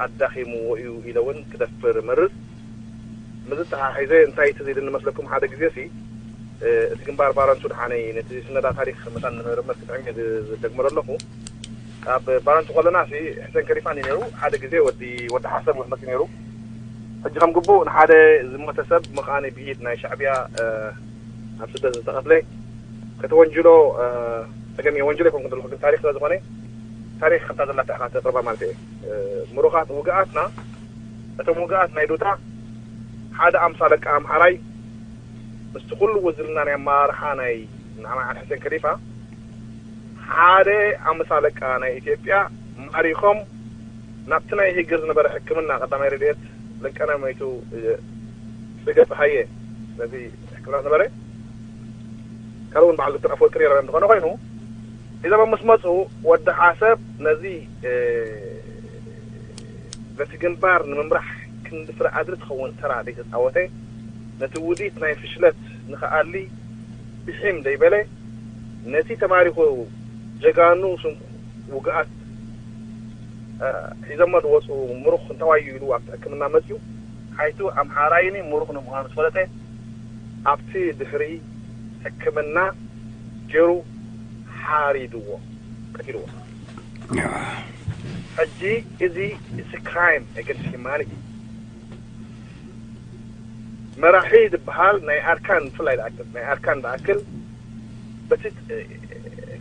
ኣዳኺምዎ እዩ ኢለ እውን ክደፍር መርጽ። ምዚ ተሓሒዘ እንታይ ትዝ ኢልኒ መስለኩም? ሓደ ግዜ ሲ እቲ ግንባር ባረንቱ ድሓነይ ነቲ ዝስነዳ ታሪኽ መታን ንምርምር ክጥዕም እየ ዝደግመረ ኣለኹ። ኣብ ባረንቱ ከለና ሲ ሕሰን ከሊፋን እዩ ነይሩ። ሓደ ግዜ ወዲ ወዲ ሓሰብ እውን መፅእ ነይሩ። ሕጂ ከም ግቡእ ንሓደ ዝሞተ ሰብ ምኽኣኒ ብኢድ ናይ ሻዕብያ ኣብ ስደት ዝተቐትለ ከተወንጅሎ ጸገም እየ። ወንጅሎ ይኮንኩ ዘለኹ ግን ታሪኽ ስለዝኾነ ታሪኽ ከምታ ዘላታ ኢኻ ተቕርባ ማለት እየ። ምሩኻት ውግኣትና እቶም ውግኣት ናይ ዱታ ሓደ ኣምሳ ለቃ ኣምሓራይ ምስቲ ኩሉ ውዝልና ናይ ኣመራርሓ ናይ ንዓማዓል ሕሴን ከሊፋ ሓደ ኣምሳ ለቃ ናይ ኢትዮጵያ ማሪኾም ናብቲ ናይ ሂግር ዝነበረ ሕክምና ቀዳማይ ረድኤት ለቀነ መይቱ ጽገ ፀሃየ ነዚ ሕክምና ዝነበረ ካልእ እውን በዓል ዶክተር ኣፈወርቂ ሬራ እንተኾነ ኮይኑ ሒዞም ምስ መፁ ወዲ ሓሰብ ነዚ ነቲ ግንባር ንምምራሕ ክንዲ ፍረ ኣድሪ ትኸውን ተራ ዘይተፃወተ ነቲ ውዲት ናይ ፍሽለት ንኽኣሊ ብሒም ዘይበለ ነቲ ተማሪኹ ጀጋኑ ስንኩ ውግኣት ሒዞሞ ዝወፁ ምሩኽ እንተዋዩ ኢሉ ኣብቲ ሕክምና መፅዩ ሓይቱ ኣምሓራይኒ ምሩኽ ንምዃኑ ዝፈለጠ ኣብቲ ድሕሪ ሕክምና ገይሩ ሓሪድዎ ቀቲልዎ። ሕጂ እዚ it's a crime against humanity። መራሒ ዝበሃል ናይ ኣርካን ብፍላይ ዝኣክል ናይ ኣርካን ዝኣክል በቲ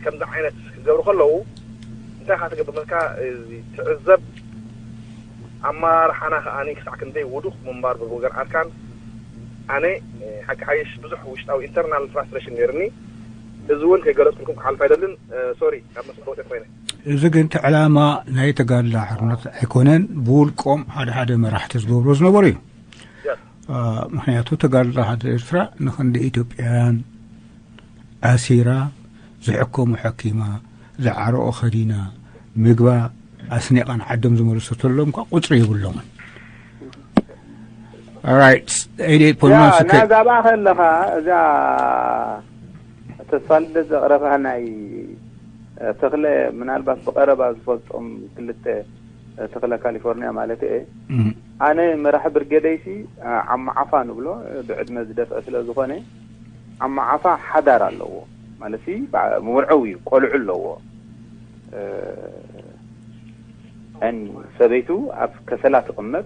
ከምዚ ዓይነት ክገብሩ ከለዉ እንታይ ካ ትገብር መልካ ትዕዘብ ኣመራርሓና ከኣ ክሳዕ ክንደይ ውዱቕ ምንባር ብወገን ኣርካን ኣነ ሓቂ ሓይሽ ብዙሕ ውሽጣዊ internal frustration ነይርኒ። እዚ እውን ከይገለፅኩልኩም ክሓልፍ ኣይደልን። ሶሪ ካብ መስመር ወፅት ኮይነ። እዚ ግን እቲ ዕላማ ናይ ተጋድላ ሓርነት ኣይኮነን፣ ብውልቆም ሓደ ሓደ መራሕቲ ዝገብሮ ዝነበሩ እዩ። ምክንያቱ ተጋድላ ሃገር ኤርትራ ንክንዲ ኢትዮጵያውያን ኣሲራ ዝሕከሙ ሓኪማ ዝዓረቆ ከዲና ምግባ ኣስኒቃ ንዓዶም ዝመለሰትሎም እኳ ቁፅሪ የብሎምን። ናዛባ ከለኻ እዛ ተስፋ ልደት ዘቕረባ ናይ ተኽለ ምናልባት ብቐረባ ዝፈልጦም ክልተ ተኽለ ካሊፎርኒያ ማለት እየ። ኣነ መራሒ ብርጌደይሲ ዓማዓፋ ንብሎ ብዕድመ ዝደፍአ ስለ ዝኾነ ዓማዓፋ ሓዳር ኣለዎ ማለት መርዐው እዩ፣ ቆልዑ ኣለዎ። ሰበይቱ ኣብ ከሰላ ትቕመጥ።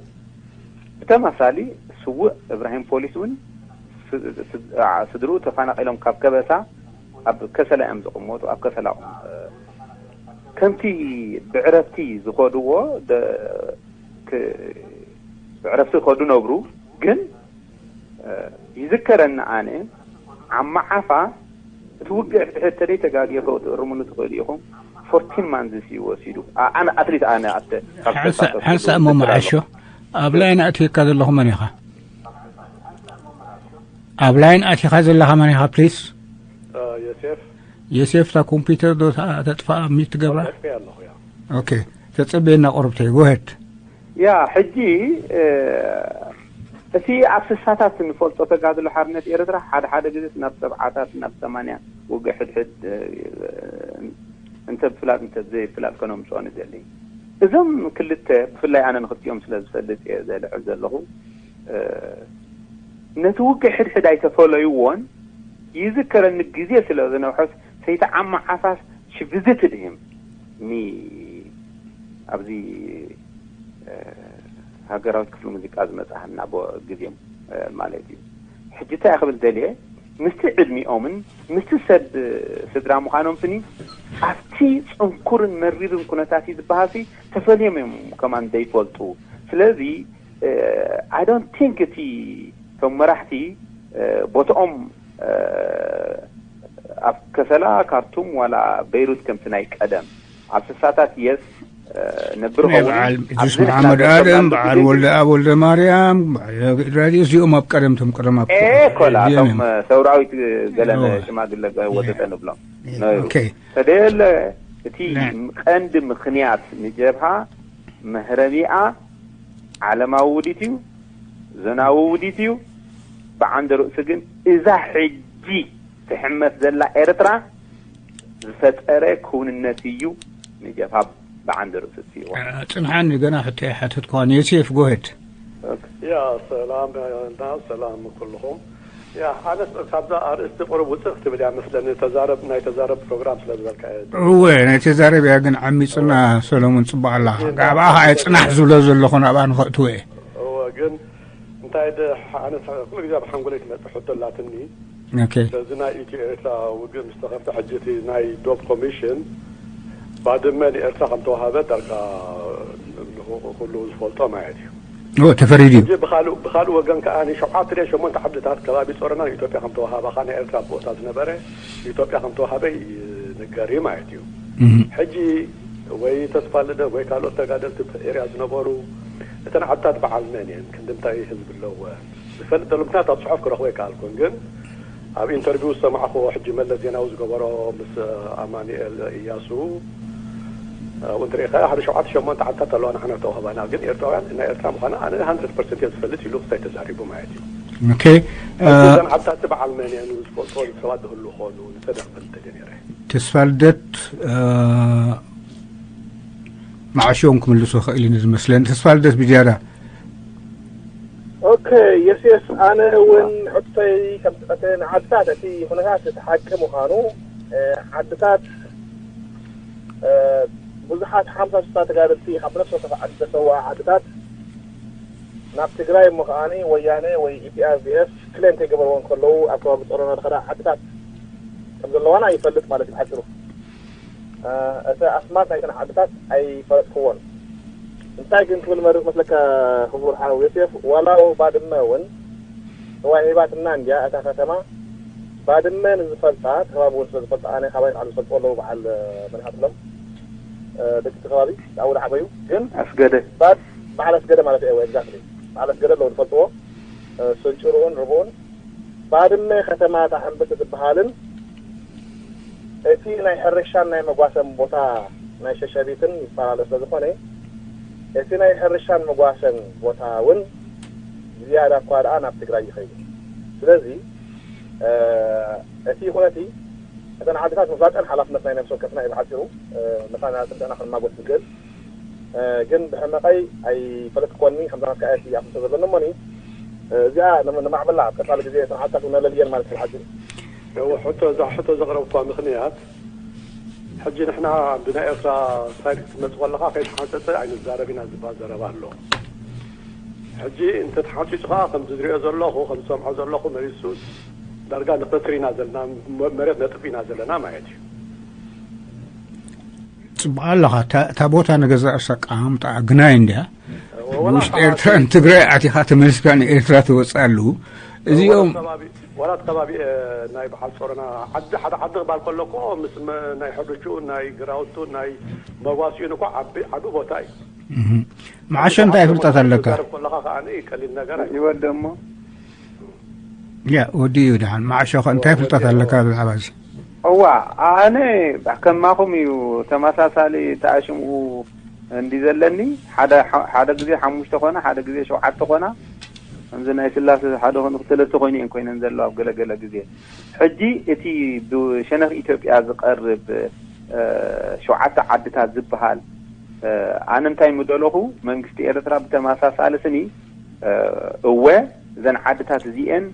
ብተመሳሊ ስውእ እብራሂም ፖሊስ እውን ስድርኡ ተፋናቂሎም ካብ ከበሳ ኣብ ከሰላ እዮም ዝቕመጡ። ኣብ ከሰላ ከምቲ ብዕረፍቲ ዝኸድዎ ብዕረፍቲ ዝኸዱ ነብሩ ግን ይዝከረኒ ኣነ ዓማዓፋ እቲ ውግእ ሕድሕድ ተደይ ተጋግየ ከው ትእርሙኒ ትኽእሉ ኢኹም። ፎርቲን ማንዝስ እዩ ወሲዱ። ኣነ ኣትሊት ኣነ ኣተ ሓንሳእ እሞ መዓሾ ኣብ ላይን ኣእትየካ ዘለኹ መን ኢኻ? ኣብ ላይን ኣቲኻ ዘለኻ መን ኢኻ ፕሊስ? ዮሴፍ ዮሴፍ እታ ኮምፒውተር ዶ ተጥፋኣ ሚት ትገብራ? ኣጥፊኣ ኣለኹ ያ ኦኬ ተጸበየና ቁሩብተይ ጎሄድ ያ ሕጂ እቲ ኣብ ስሳታት ንፈልጦ ተጋድሎ ሓርነት ኤርትራ ሓደ ሓደ ግዜ ናብ ሰብዓታት ናብ ሰማንያ ውግእ ሕድሕድ እንተ ብፍላጥ እንተ ዘይፍላጥ ከነምፅኦ ንደሊ። እዞም ክልተ ብፍላይ ኣነ ንክልቲኦም ስለ ዝፈልጥ እየ ዘልዕል ዘለኹ። ነቲ ውግእ ሕድሕድ ኣይተፈለይዎን ይዝከረኒ ግዜ ስለ ዝነውሐስ ሰይቲ ዓማ ዓፋስ ሽቪዝትድ ህም ኒ ኣብዚ ሃገራዊት ክፍሊ ሙዚቃ ዝመፅኣና ግዜ ማለት እዩ። ሕጂ እንታይ ክብል ደልየ ምስቲ ዕድሚኦምን ምስቲ ሰብ ስድራ ምዃኖም ስኒ ኣብቲ ፅንኩርን መሪርን ኩነታት እዩ ዝበሃልሲ ተፈልዮም እዮም ከማን ዘይፈልጡ። ስለዚ I don't think እቲ እቶም መራሕቲ ቦትኦም ኣብ ከሰላ ካርቱም ዋላ በይሩት ከምቲ ናይ ቀደም ኣብ ስሳታት የስ ነብር ናይ በዓል ጁስ መሓመድ ኣደም በዓል ወልደ ኣብ ወልደ ማርያም ራዲዮ እዚኦም ኣብ ቀደም ቶም ቀደም ኣብ ኤ ኮላ እቶም ሰውራዊት ገለ ሽማግለ ወዘተ ንብሎም ነይሩ። ተደየለ እቲ ቀንዲ ምኽንያት ንጀብሃ መህረቢኣ ዓለማዊ ውዲት እዩ፣ ዞናዊ ውዲት እዩ። ብዓንደ ርእሱ ግን እዛ ሕጂ ትሕመስ ዘላ ኤርትራ ዝፈጠረ ክውንነት እዩ ንጀብሃ ብዓንዲ ርእሲ እትይዋ። ጽንሓኒ፣ ገና ሕቶ ኣይሓተትኩኻን። ዮሴፍ፣ ጎሄድ። ያ ሰላም እና ሰላም ኩልኹም። ያ ኣነስ ካብዛ ኣርእስቲ ቁሩብ ውፅእ ክትብል እያ መስለኒ። ተዛረብ፣ ናይ ተዛረብ ፕሮግራም ስለ ዝበልካ እየ። እወ፣ ናይ ተዛረብ እያ፣ ግን ዓሚፅና። ሰሎሞን፣ ፅቡቅ ኣላ። ኣብኣ ከዓ ፅናሕ ዝብሎ ዘለኹ ናብኣ ንኸእትዎ እየ። እወ፣ ግን እንታይ ደ ኣነስ ኩሉ ግዜ ኣብ ሓንጎለይ ትመፅእ ሕቶ ኣላትኒ። ኦኬ። ስለዚ ናይ ኢትዮ ኤርትራ ውግእ ምስ ተኸፍተ ሕጂ እቲ ናይ ዶብ ኮሚሽን ባድመ ንኤርትራ ከም ተዋሃበ ዳርጋ ኩሉ ዝፈልጦ ማለት እዩ። ኦ፣ ተፈሪዱ እዩ። ሕጂ ብኻልእ ብኻልእ ወገን ከኣ ሸውዓተ ድየን ሸሞንተ ዓድታት ከባቢ ጾረና ንኢትዮጵያ ከም ተዋሃባ፣ ካብ ናይ ኤርትራ ቦታ ዝነበረ ንኢትዮጵያ ከም ተዋሃበ ይንገር እዩ ማለት እዩ። ሕጂ ወይ ተስፋ ልደት ወይ ካልኦት ተጋደልቲ ኣብቲ ኤርያ ዝነበሩ እተን ዓድታት በዓል መን እየን፣ ክንዲ እንታይ ህዝቢ ኣለወን ዝፈልጥ ዘሎ፣ ምክንያቱ ኣብ ጽሑፍ ክረኽቦ ኣይከኣልኩን። ግን ኣብ ኢንተርቪው ዝሰማዕኩዎ ሕጂ መለስ ዜናዊ ዝገበሮ ምስ ኣማኑኤል እያሱ እውን ትርኢ ከኣ ሓደ ሸውዓተ ሸሞንተ ዓድታት ኣለዋ ንዓና ተዋህባና፣ ግን ኤርትራውያን ናይ ኤርትራ ምዃና ኣነ ሃንድረድ ፐርሰንት እየ ዝፈልጥ ኢሉ ክስታይ ተዛሪቡ ማለት እዩ። ኦኬ። እዘን ዓድታት በዓል መን እየን ዝፈልጥዎ ሰባት ዝህሉ ኾኑ ንሰደቕ ፈልጥ እየ ነይረ። ተስፋ ልደት፣ እ፣ መዓሾም ክምልሶ ክእል እዩ ዝመስለኒ። ተስፋ ልደት ብዝያዳ። ኦኬ፣ የስየስ፣ ኣነ እውን ሕቶይ ከምቲ ንዓድታት እቲ ኩነታት እቲ ሓቂ ምዃኑ፣ እ፣ ዓድታት፣ እ፣ ብዙሓት ሓምሳ ሽታ ተጋደልቲ ካብ ነፍሲ ወከፍ ዓዲ ዝተሰውኣ ዓድታት ናብ ትግራይ እሞ ከዓኒ ወያነ ወይ ኢፒኣርዲኤፍ ክሌም ከይገበርዎ እንከለዉ ኣብ ከባቢ ጦሮና ድኸዳ ዓድታት ከም ዘለዋና ይፈልጥ ማለት እዩ ብሓፂሩ። እ፣ እቲ ኣስማት ናይተን ዓድታት ኣይፈለጥክዎን። እንታይ ግን ክብል መርፅ መስለካ ክቡር ሓው ዮሴፍ፣ ዋላ ባድመ እውን ተዋሂባትና እንድያ እታ ከተማ። ባድመ ንዝፈልጣ ከባቢ እውን ስለ ዝፈልጣ ኣነ ካባይ ንዓሉ ዝፈልጥዎ ኣለዉ በዓል መን ይሓትሎም፣ እ፣ ደቂ እቲ ከባቢ ኣብኡ ዝዓበዩ ግን ኣስገደ። ባድ በዓል ኣስገደ ማለት እየ። ኤግዛክትሊ በዓል ኣስገደ ኣለዉ ዝፈልጥዎ፣ እ፣ ስንጭርኡን ርብኡን። ባድመ ከተማ እታ ሕምብርቲ ትበሃልን እቲ ናይ ሕርሻን ናይ መጓሰን ቦታ ናይ ሸሸቢትን ይፈላለ ስለ ዝኾነ እቲ ናይ ሕርሻን መጓሰን ቦታ እውን ዝያዳ እኳ ደኣ ናብ ትግራይ ይኸይድ። ስለዚ፣ እ፣ እቲ ይኹን እቲ እተን ዓድታት ምፍላጠን ሓላፍነት ናይ ነፍሲ ወከፍና እዩ ብሓፂሩ፣ እ፣ ምሳና ጽንዕና ክንማጎት ንክእል። እ፣ ግን ብሕመቐይ ኣይፈለጥክወኒ፣ ከምዛ ናትካ እያ ኣፍልጦ ዘለኒ እሞኒ፣ እ፣ እዚኣ ንመ-፣ ንማዕበላ ኣብ ቀጻሊ ግዜ እተን ዓድታት እውን ነለልየን ማለት እዩ ብሓፂሩ። እወ፣ ሕቶ፣ እዛ ሕቶ ዘቕረብኳ ምኽንያት፣ ሕጂ ንሕና ብናይ ኤርትራ ሳይድ ክትመጽእ ከለኻ ከይተሓንጸጸ ኣይንዛረብ ኢና ዝበሃል ዘረባ ኣሎ። ሕጂ እንተ ተሓንጺጹ ከኣ ከምዚ ዝሪኦ ዘለኹ፣ ከም ዝሰምዖ ዘለኹ መሊሱስ ዳርጋ ንኸስር ኢና ዘለና፣ መ-፣ መሬት ነጥፍ ኢና ዘለና ማለት እዩ። ጽቡቕ ኣለኻ። እታ እታ ቦታ ንገዛእ ርእሳ ኣቀማምጣኣ ግናይ እንድያ። ወላ ውሽጢ ከዓ ኤርትራን ትግራይ ኣቲኻ ተመሊስካ ንኤርትራ ትወፅእ ኣለዉ። እዚኦም ወላ እቲ ከባቢ፣ ወላ እቲ ከባቢ፣ እ፣ ናይ በዓል ጾሮና ዓዲ፣ ሓደ ዓዲ ክበሃል ከሎ እኮ ምስ መ-፣ ናይ ሕርጭኡ፣ ናይ ግራውቱ፣ ናይ መዋስኡን እኮ ዓቢ፣ ዓቢ ቦታ እዩ። እህ፣ መዓሾ እንታይ ፍልጠት ኣለካ? ትዛረብ ከለኻ ከኣ ቀሊል ነገር እዩ። ይወደ እሞ ያ፣ ወዲ እዩ ደሓን። መዓሾ ኸ እንታይ ፍልጠት ኣለካ ብዛዕባ እዚ? እዋ፣ ኣነ ከማኹም እዩ፣ ተመሳሳሊ ተኣሽምኡ እንዲ ዘለኒ፣ ሓደ፣ ሓደ ግዜ ሓሙሽተ ኾና፣ ሓደ ግዜ ሸውዓተ ኾና፣ ከምዚ ናይ ስላሴ ሓደ ኾኑ ክልተ ኮይኑ እየን ኮይነን ዘለዋ ኣብ ገለገለ ግዜ። ሕጂ እቲ ብሸነኽ ኢትዮጵያ ዝቐርብ፣ እ፣ ሸውዓተ ዓድታት ዝበሃል፣ እ፣ ኣነ እንታይ ምደለኹ፣ መንግስቲ ኤርትራ ብተመሳሳሊ ስኒ፣ እ፣ እወ፣ እዘን ዓድታት እዚኤን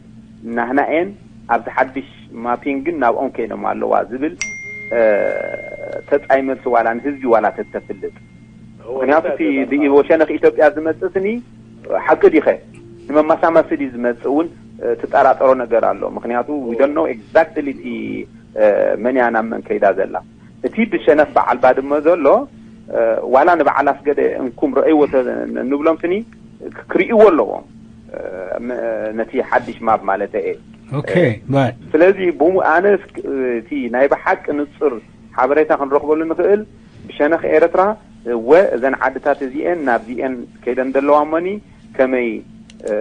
ናህና እየን፣ ኣብዚ ሓድሽ ማፒንግ ግን ናብኦም ከይዶም ኣለዋ ዝብል፣ እ፣ ተጻይ መልሲ ዋላ ንህዝቢ ዋላ ተተፍልጥ። ምክንያቱ እቲ ብሸነኽ ኢትዮጵያ ዝመጽእ ስኒ ሓቂ ዲኸ? ንመማሳመሲ ድዩ ዝመጽእ እውን፣ እ፣ ትጠራጠሮ ነገር ኣሎ። ምክንያቱ we don't know exactly እቲ፣ እ፣ መን እያ ናብ መን ከይዳ ዘላ። እቲ ብሸነኽ በዓል ባድመ ዘሎ፣ እ፣ ዋላ ንበዓል ኣስገደ እንኩም ረእይዎ ተ-፣ ንብሎም ስኒ ክርእይዎ ኣለዎም። እ፣ ም-፣ ነቲ ሓድሽ ማፕ ማለት እየ። ኦኬ፣ ባይ። ስለዚ ብሙ-፣ ኣነ እስክ-፣ እቲ ናይ ብሓቂ ንጹር ሓበሬታ ክንረኽበሉ ንኽእል ብሸነኽ ኤርትራ፣ እወ፣ እዘን ዓድታት እዚኤን ናብዚኤን ከይደን ዘለዋ እሞኒ፣ ከመይ፣ እ፣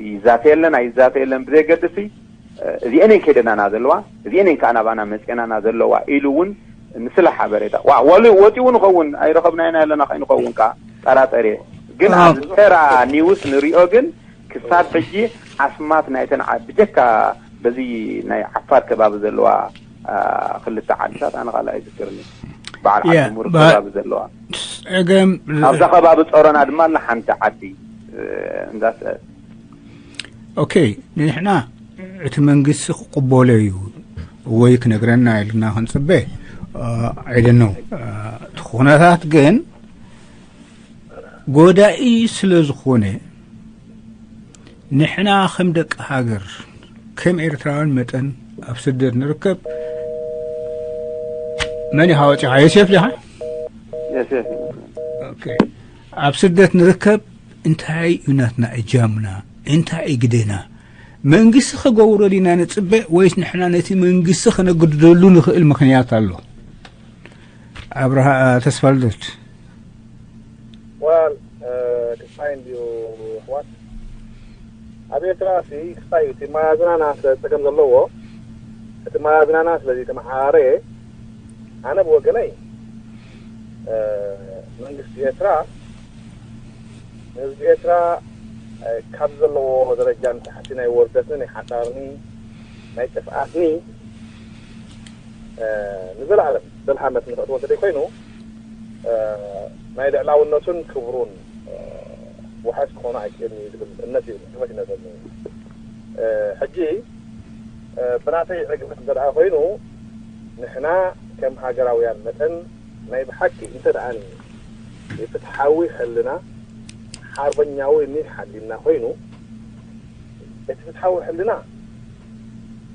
ይዛተየለን ኣይዛተየለን ብዘየገድሲ፣ እ፣ እዚኤን እየን ከይደናና ዘለዋ፣ እዚኤን እየን ከኣ ናባና መጽኤናና ዘለዋ ኢሉ እውን ንስለ ሓበሬታ፣ ዋ፣ ወሉ-፣ ወጺኡ ንኸውን፣ ኣይረኸብናዮን ኣለና ከይንኸውን ከኣ ጠራጠር እየ። ግን ኣብ ተራ ኒውስ ንሪኦ ግን ክሳብ ሕጂ ኣስማት ናይተን ዓ-፣ ብጀካ በዚ ናይ ዓፋር ከባቢ ዘለዋ፣ ኣ፣ ክልተ ዓድታት ኣነ ካልእ ኣይዝክርን እየ። በዓል ያ፣ ዓዲ ሙሩግ በ-፣ ከባቢ ዘለዋ። ጸገም ኣብዛ ከባቢ ጾሮና ድማ ኣላ ሓንቲ ዓዲ እንዳስአት። ኦኬ፣ ንሕና እቲ መንግስቲ ክቕበሎ እዩ ወይ ክነግረና ኢልና ክንጽበ፣ I don't know። እቲ ኩነታት ግን ጎዳኢ ስለ ዝኾነ፣ ንሕና ከም ደቂ ሃገር፣ ከም ኤርትራውያን መጠን ኣብ ስደት ንርከብ። መን ኢኻ ወጺኻ? ዮሴፍ ዲኻ? ዮሴፍ። ኦኬ። ኣብ ስደት ንርከብ፣ እንታይ እዩ ናትና እጃምና? እንታይ እዩ ግደና? መንግስቲ ክገብሮ ዲና ንጽበ ወይስ ንሕና ነቲ መንግስቲ ከነግድደሉ ንኽእል ምኽንያት ኣሎ? ኣብርሃ ተስፋልደት። ዋል ክስታይ እንድዩ ኣሕዋት። ኣብ ኤርትራ ሲ ክስታይ እዩ። እቲ መያዝናና ስለ ዝጸገም ዘለዎ፣ እቲ መያዝናና ስለዚ ተመሓራረየ፣ ኣነ ብወገነይ መንግስቲ ኤርትራ ንህዝቢ ኤርትራ ካብ ዘለዎ ደረጃ ንታሕቲ ናይ ወርደትኒ ናይ ሓሳርኒ ናይ ጥፍኣትኒ ንዘለዓለም ዘልሃመት ንክእትዎ እንተደይ ኮይኑ ናይ ልዕላውነቱን ክብሩን ውሓስ ክኾኑ ኣይክእልን እዩ ዝብል እምነት እዩ እምነት ይነዘኒ። ሕጂ ብናተይ ዕግበት እንተ ደኣ ኮይኑ ንሕና ከም ሃገራውያን መጠን ናይ ብሓቂ እንተ ደኣ ፍትሓዊ ሕልና ሓርበኛዊ ኒህ ሓሊና ኮይኑ እቲ ፍትሓዊ ሕልና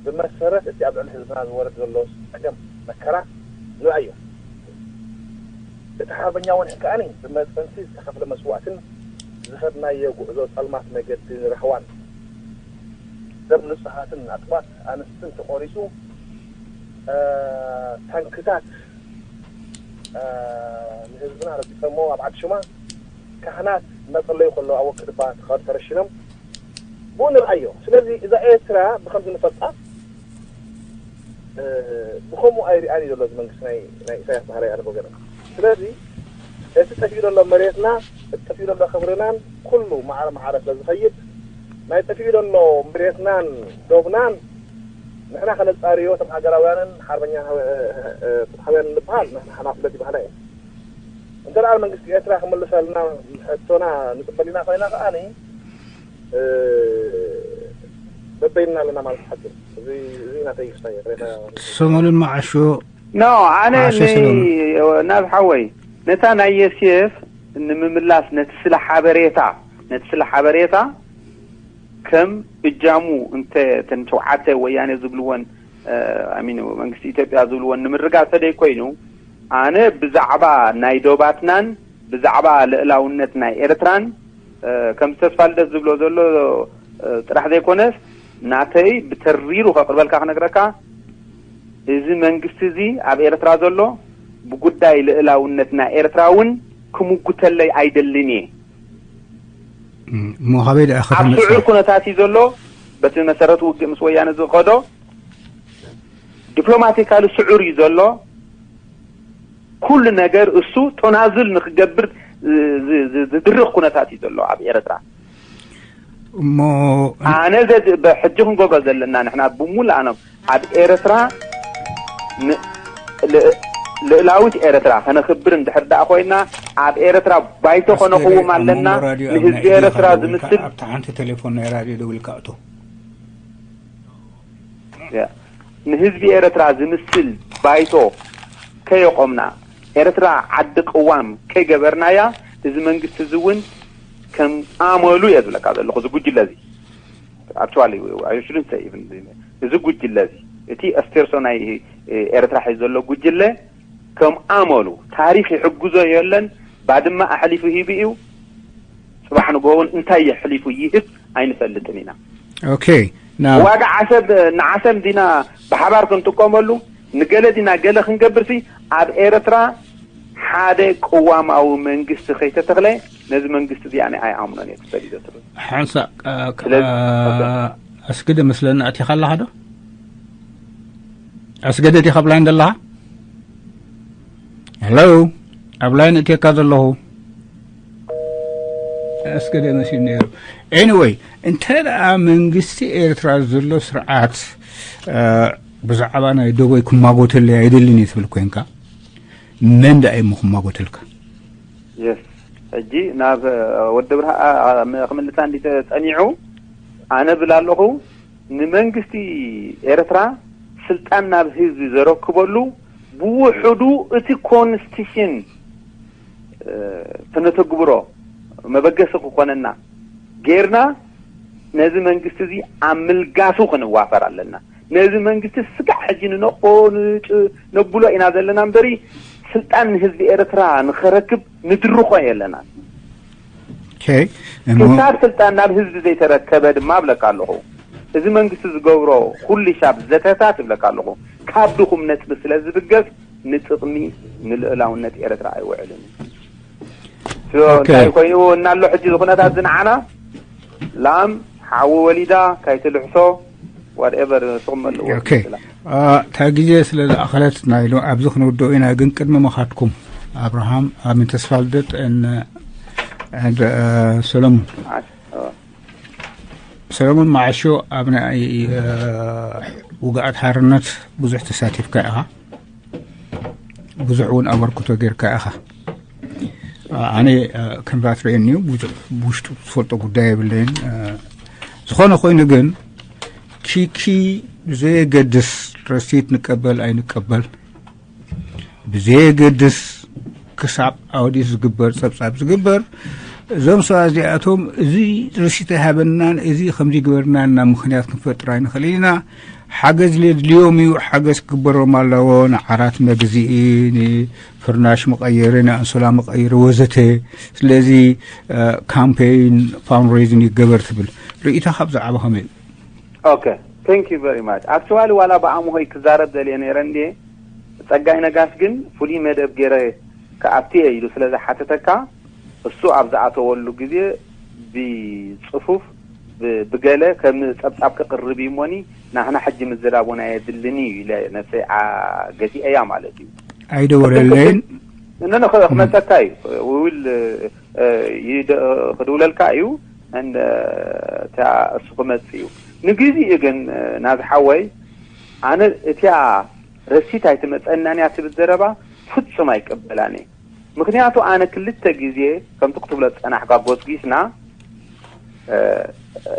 ብመሰረት እቲ ኣብ ልዕሊ ህዝብና ዝወርድ ዘሎ ጸገም መከራ ንርኣዮ። እቲ ሓርበኛ እውን ከኣኒ ብመጠንቲ ዝተኸፍለ መስዋእትን ዝኸድናዮ ጉዕዞ ጸልማት መገዲ ንራህዋን ደም ንጹሃትን ኣጥባት ኣንስትን ተቖሪጹ ታንክታት ንህዝብና ረጊጾሞ ኣብ ዓዲ ሽማ ካህናት እናጸለዩ ከለዉ ኣብ ወክድባ ተረሽኖም ብኡ ንርኣዮ። ስለዚ እዛ ኤርትራ ብኸምዚ ንፈልጣ ብኸምኡ ኣይሪኣን እዩ ዘሎ እዚ መንግስቲ ናይ ናይ ኢሳያስ ባህራይ ኣነ ብወገነ። ስለዚ እቲ ጠፊኡ ዘሎ መሬትና እቲ ጠፊኡ ዘሎ ክብርናን ኩሉ ማዕረ ማዕረ ስለ ዝኸይድ ናይ ጠፊኡ ዘሎ መሬትናን ዶብናን ንሕና ከነጻርዮ እቶም ሃገራውያንን ሓርበኛ ፍትሓውያን ንበሃል ንሕና ሓላፍነት ይበሃና እዩ። እንተ ደኣ መንግስቲ ኤርትራ ክምልሰልና ሕቶና ንቅበል ኢና ኮይና ከኣ በበይንና ኣለና ማለት ሓቂ እዚ እዚ ናተይ ክስታይ ሬታ ሰሞኑን መዓሾ ኖ ኣነ መዓሾ ሰለሙ ናብ ሓወይ ነታ ናይ የስየፍ ንምምላስ ነቲ ስለ ሓበሬታ ነቲ ስለ ሓበሬታ ከም እጃሙ እንተ እተን ሸውዓተ ወያነ ዝብልወን ኣሚኑ መንግስቲ ኢትዮጵያ ዝብልወን ንምርጋፅ ተደይ ኮይኑ ኣነ ብዛዕባ ናይ ዶባትናን ብዛዕባ ልእላውነት ናይ ኤርትራን ከም ዝተስፋ ልደት ዝብሎ ዘሎ ጥራሕ ዘይኮነስ ናተይ ብተሪሩ ከቅርበልካ ክነግረካ እዚ መንግስቲ እዚ ኣብ ኤርትራ ዘሎ ብጉዳይ ልእላውነት ናይ ኤርትራ እውን ክምጉተለይ ኣይደልን እየ እሞ ካበይ ደኣ ኣብ ስዑር ከተመጽእ? ኩነታት እዩ ዘሎ። በቲ መሰረት ውግእ ምስ ወያነ ዝኸዶ ዲፕሎማቲካሊ ስዑር እዩ ዘሎ። ኩሉ ነገር እሱ ተናዙል ንክገብር ዝ- ዝ- ዝ- ዝድርኽ ኩነታት እዩ ዘሎ ኣብ ኤርትራ። እሞ ኣነ ዘድ- በ- ሕጂ ክንገብሮ ዘለና ንሕና ብሙሉእ ኣኖም ኣብ ኤርትራ ን- ል- ልእላዊት ኤርትራ ከነኽብር እንድሕር ደኣ ኮይና ኣብ ኤርትራ ባይቶ ከነቕውም ኣለና። ንህዝቢ ኤርትራ ዝምስል ኣብታ ሓንቲ ቴሌፎን ናይ ራድዮ ደዊልካ እቶ። ንህዝቢ ኤርትራ ዝምስል ባይቶ ከየቆምና ኤርትራ ዓዲ ቅዋም ከይገበርናያ እዚ መንግስቲ እዚ እውን ከም ኣመሉ እየ ዝብለካ ዘለኹ እዚ ጉጅለ እዚ actually I shouldn't say even እዚ ጉጅለ እዚ እቲ ኣስቴርሶ ናይ ኤርትራ ሒዙ ዘሎ ጉጅለ ከም ኣመሉ ታሪኽ ይሕግዞ የለን። ባድመ ኣሕሊፉ ሂቡ እዩ። ጽባሕ ንግሆ እውን እንታይ የሕሊፉ ይህብ ኣይንፈልጥን ኢና። Okay now ዋጋ ዓሰብ ንዓሰብ ዲና ብሓባር ክንጥቀመሉ ንገለ ዲና ገለ ክንገብርሲ ኣብ ኤርትራ ሓደ ቅዋማዊ መንግስቲ ከይተተኽለ ነዚ መንግስቲ እዚ ኣነ ኣይኣምኖን እየ ክትሰዲዶ ትብል ሓንሳእ ስለዚ ኣስግደ መስለኒ ኣቲኻ ኣለኻ ዶ ኣስገደ ዲኻ ኣብ ላይን ዘለኻ? ሄሎ ኣብ ላይን እትየካ ዘለኹ ኣስገደ መሲሉ ነይሩ። Anyway እንተ ደኣ መንግስቲ ኤርትራ ዘሎ ስርዓት ብዛዕባ ናይ ደቦይ ክማጎተለይ ኣይደልን እየ ትብል ኮይንካ መን ደኣ እሞ ክማጎተልካ? የስ፣ ሕጂ ናብ ወዲ ብርሃ ክምልሳ እንዲ ጸኒዑ፣ ኣነ ብል ኣለኹ፣ ንመንግስቲ ኤርትራ ስልጣን ናብ ህዝቢ ዘረክበሉ ብውሕዱ እቲ ኮንስቲሽን ተነተግብሮ መበገሲ ክኾነና ጌርና፣ ነዚ መንግስቲ እዚ ኣብ ምልጋሱ ክንዋፈር ኣለና። ነዚ መንግስቲ ስጋዕ ሕጂ ንነቕፎ፣ ነብሎ ኢና ዘለና እምበሪ፣ ስልጣን ንህዝቢ ኤርትራ ንኸረክብ ንድርኾ የለና። ክሳብ ስልጣን ናብ ህዝቢ ዘይተረከበ ድማ እብለካ ኣለኹ፣ እዚ መንግስቲ ዝገብሮ ኩሉ ሻብ ዘተታት እብለካ ኣለኹ፣ ካብ ድኹም ነጥቢ ስለ ዝብገስ ንጥቕሚ ንልእላውነት ኤርትራ ኣይውዕልን። እንታይ ኮይኑ እናሎ ሕጂ ዝኹነታት ዝንዓና ላም ሓዊ ወሊዳ ካይትልሕሶ ዋትኤቨር ንስኹም መልእዎ። እታ ግዜ ስለ ዝኣኸለት ናይሎ ኣብዚ ክንውድኦ ኢና። ግን ቅድሚ ምኻድኩም ኣብርሃም ኣሚን ተስፋልደት ሰሎሙን ሰለሙን መዓሾ ኣብ ናይ ውግኣት ሓርነት ብዙሕ ተሳቲፍካ ኢኻ። ብዙሕ እውን ኣበርክቶ ጌርካ ኢኻ። ኣነ ከም ዛትርእየኒ ብዙሕ ብውሽጡ ዝፈልጦ ጉዳይ የብለይን። ዝኾነ ኮይኑ ግን ኪኪ ብዘየገድስ ረሲት ንቀበል ኣይንቀበል ብዘየገድስ ክሳብ ኣውዲት ዝግበር ጸብጻብ ዝግበር እዞም ሰባት እዚኣቶም እዚ ርሲት ኣይሃበናን እዚ ከምዚ ግበርና እና ምኽንያት ክንፈጥር ኣይንኽእል ኢና። ሓገዝ ሌድልዮም እዩ፣ ሓገዝ ክግበሮም ኣለዎ። ንዓራት መግዝኢ፣ ንፍርናሽ መቐየሪ፣ ንኣንሶላ መቐየሪ ወዘተ። ስለዚ ካምፔይን ፋንድሬይዝን ይገበር ትብል ርእይቶኻ ብዛዕባ ከመይ እዩ? Okay, thank you very much. Actually ዋላ ብኣምሆይ ክዛረብ ደልየ ነይረ እንድየ። ጸጋይ ነጋሽ ግን ፍሉይ መደብ ገይረ ክኣቱ እየ ኢሉ ስለ ዝሓተተካ እሱ ኣብ ዝኣተወሉ ግዜ ብጽፉፍ ብገለ ከም ጸብጻብ ክቕርብ እዩ እሞኒ ናህና ሕጂ ምዝራብ እውን ኣየድልን እዩ ኢለ ነብሰይ ገቲአያ ማለት እዩ። ኣይደወለለይን። ክመጸካ እዩ ውል ክድውለልካ እዩ። እታ እሱ ክመጽእ እዩ። ንግዜኡ ግን ናዚ ሓወይ ኣነ እቲኣ ረሲት ኣይትመጸናን እያ ትብል ዘረባ ፍጹም ኣይቅበላን እየ። ምኽንያቱ ኣነ ክልተ ግዜ ከምቲ ክትብሎ ዝጸናሕካ ጎስጒስና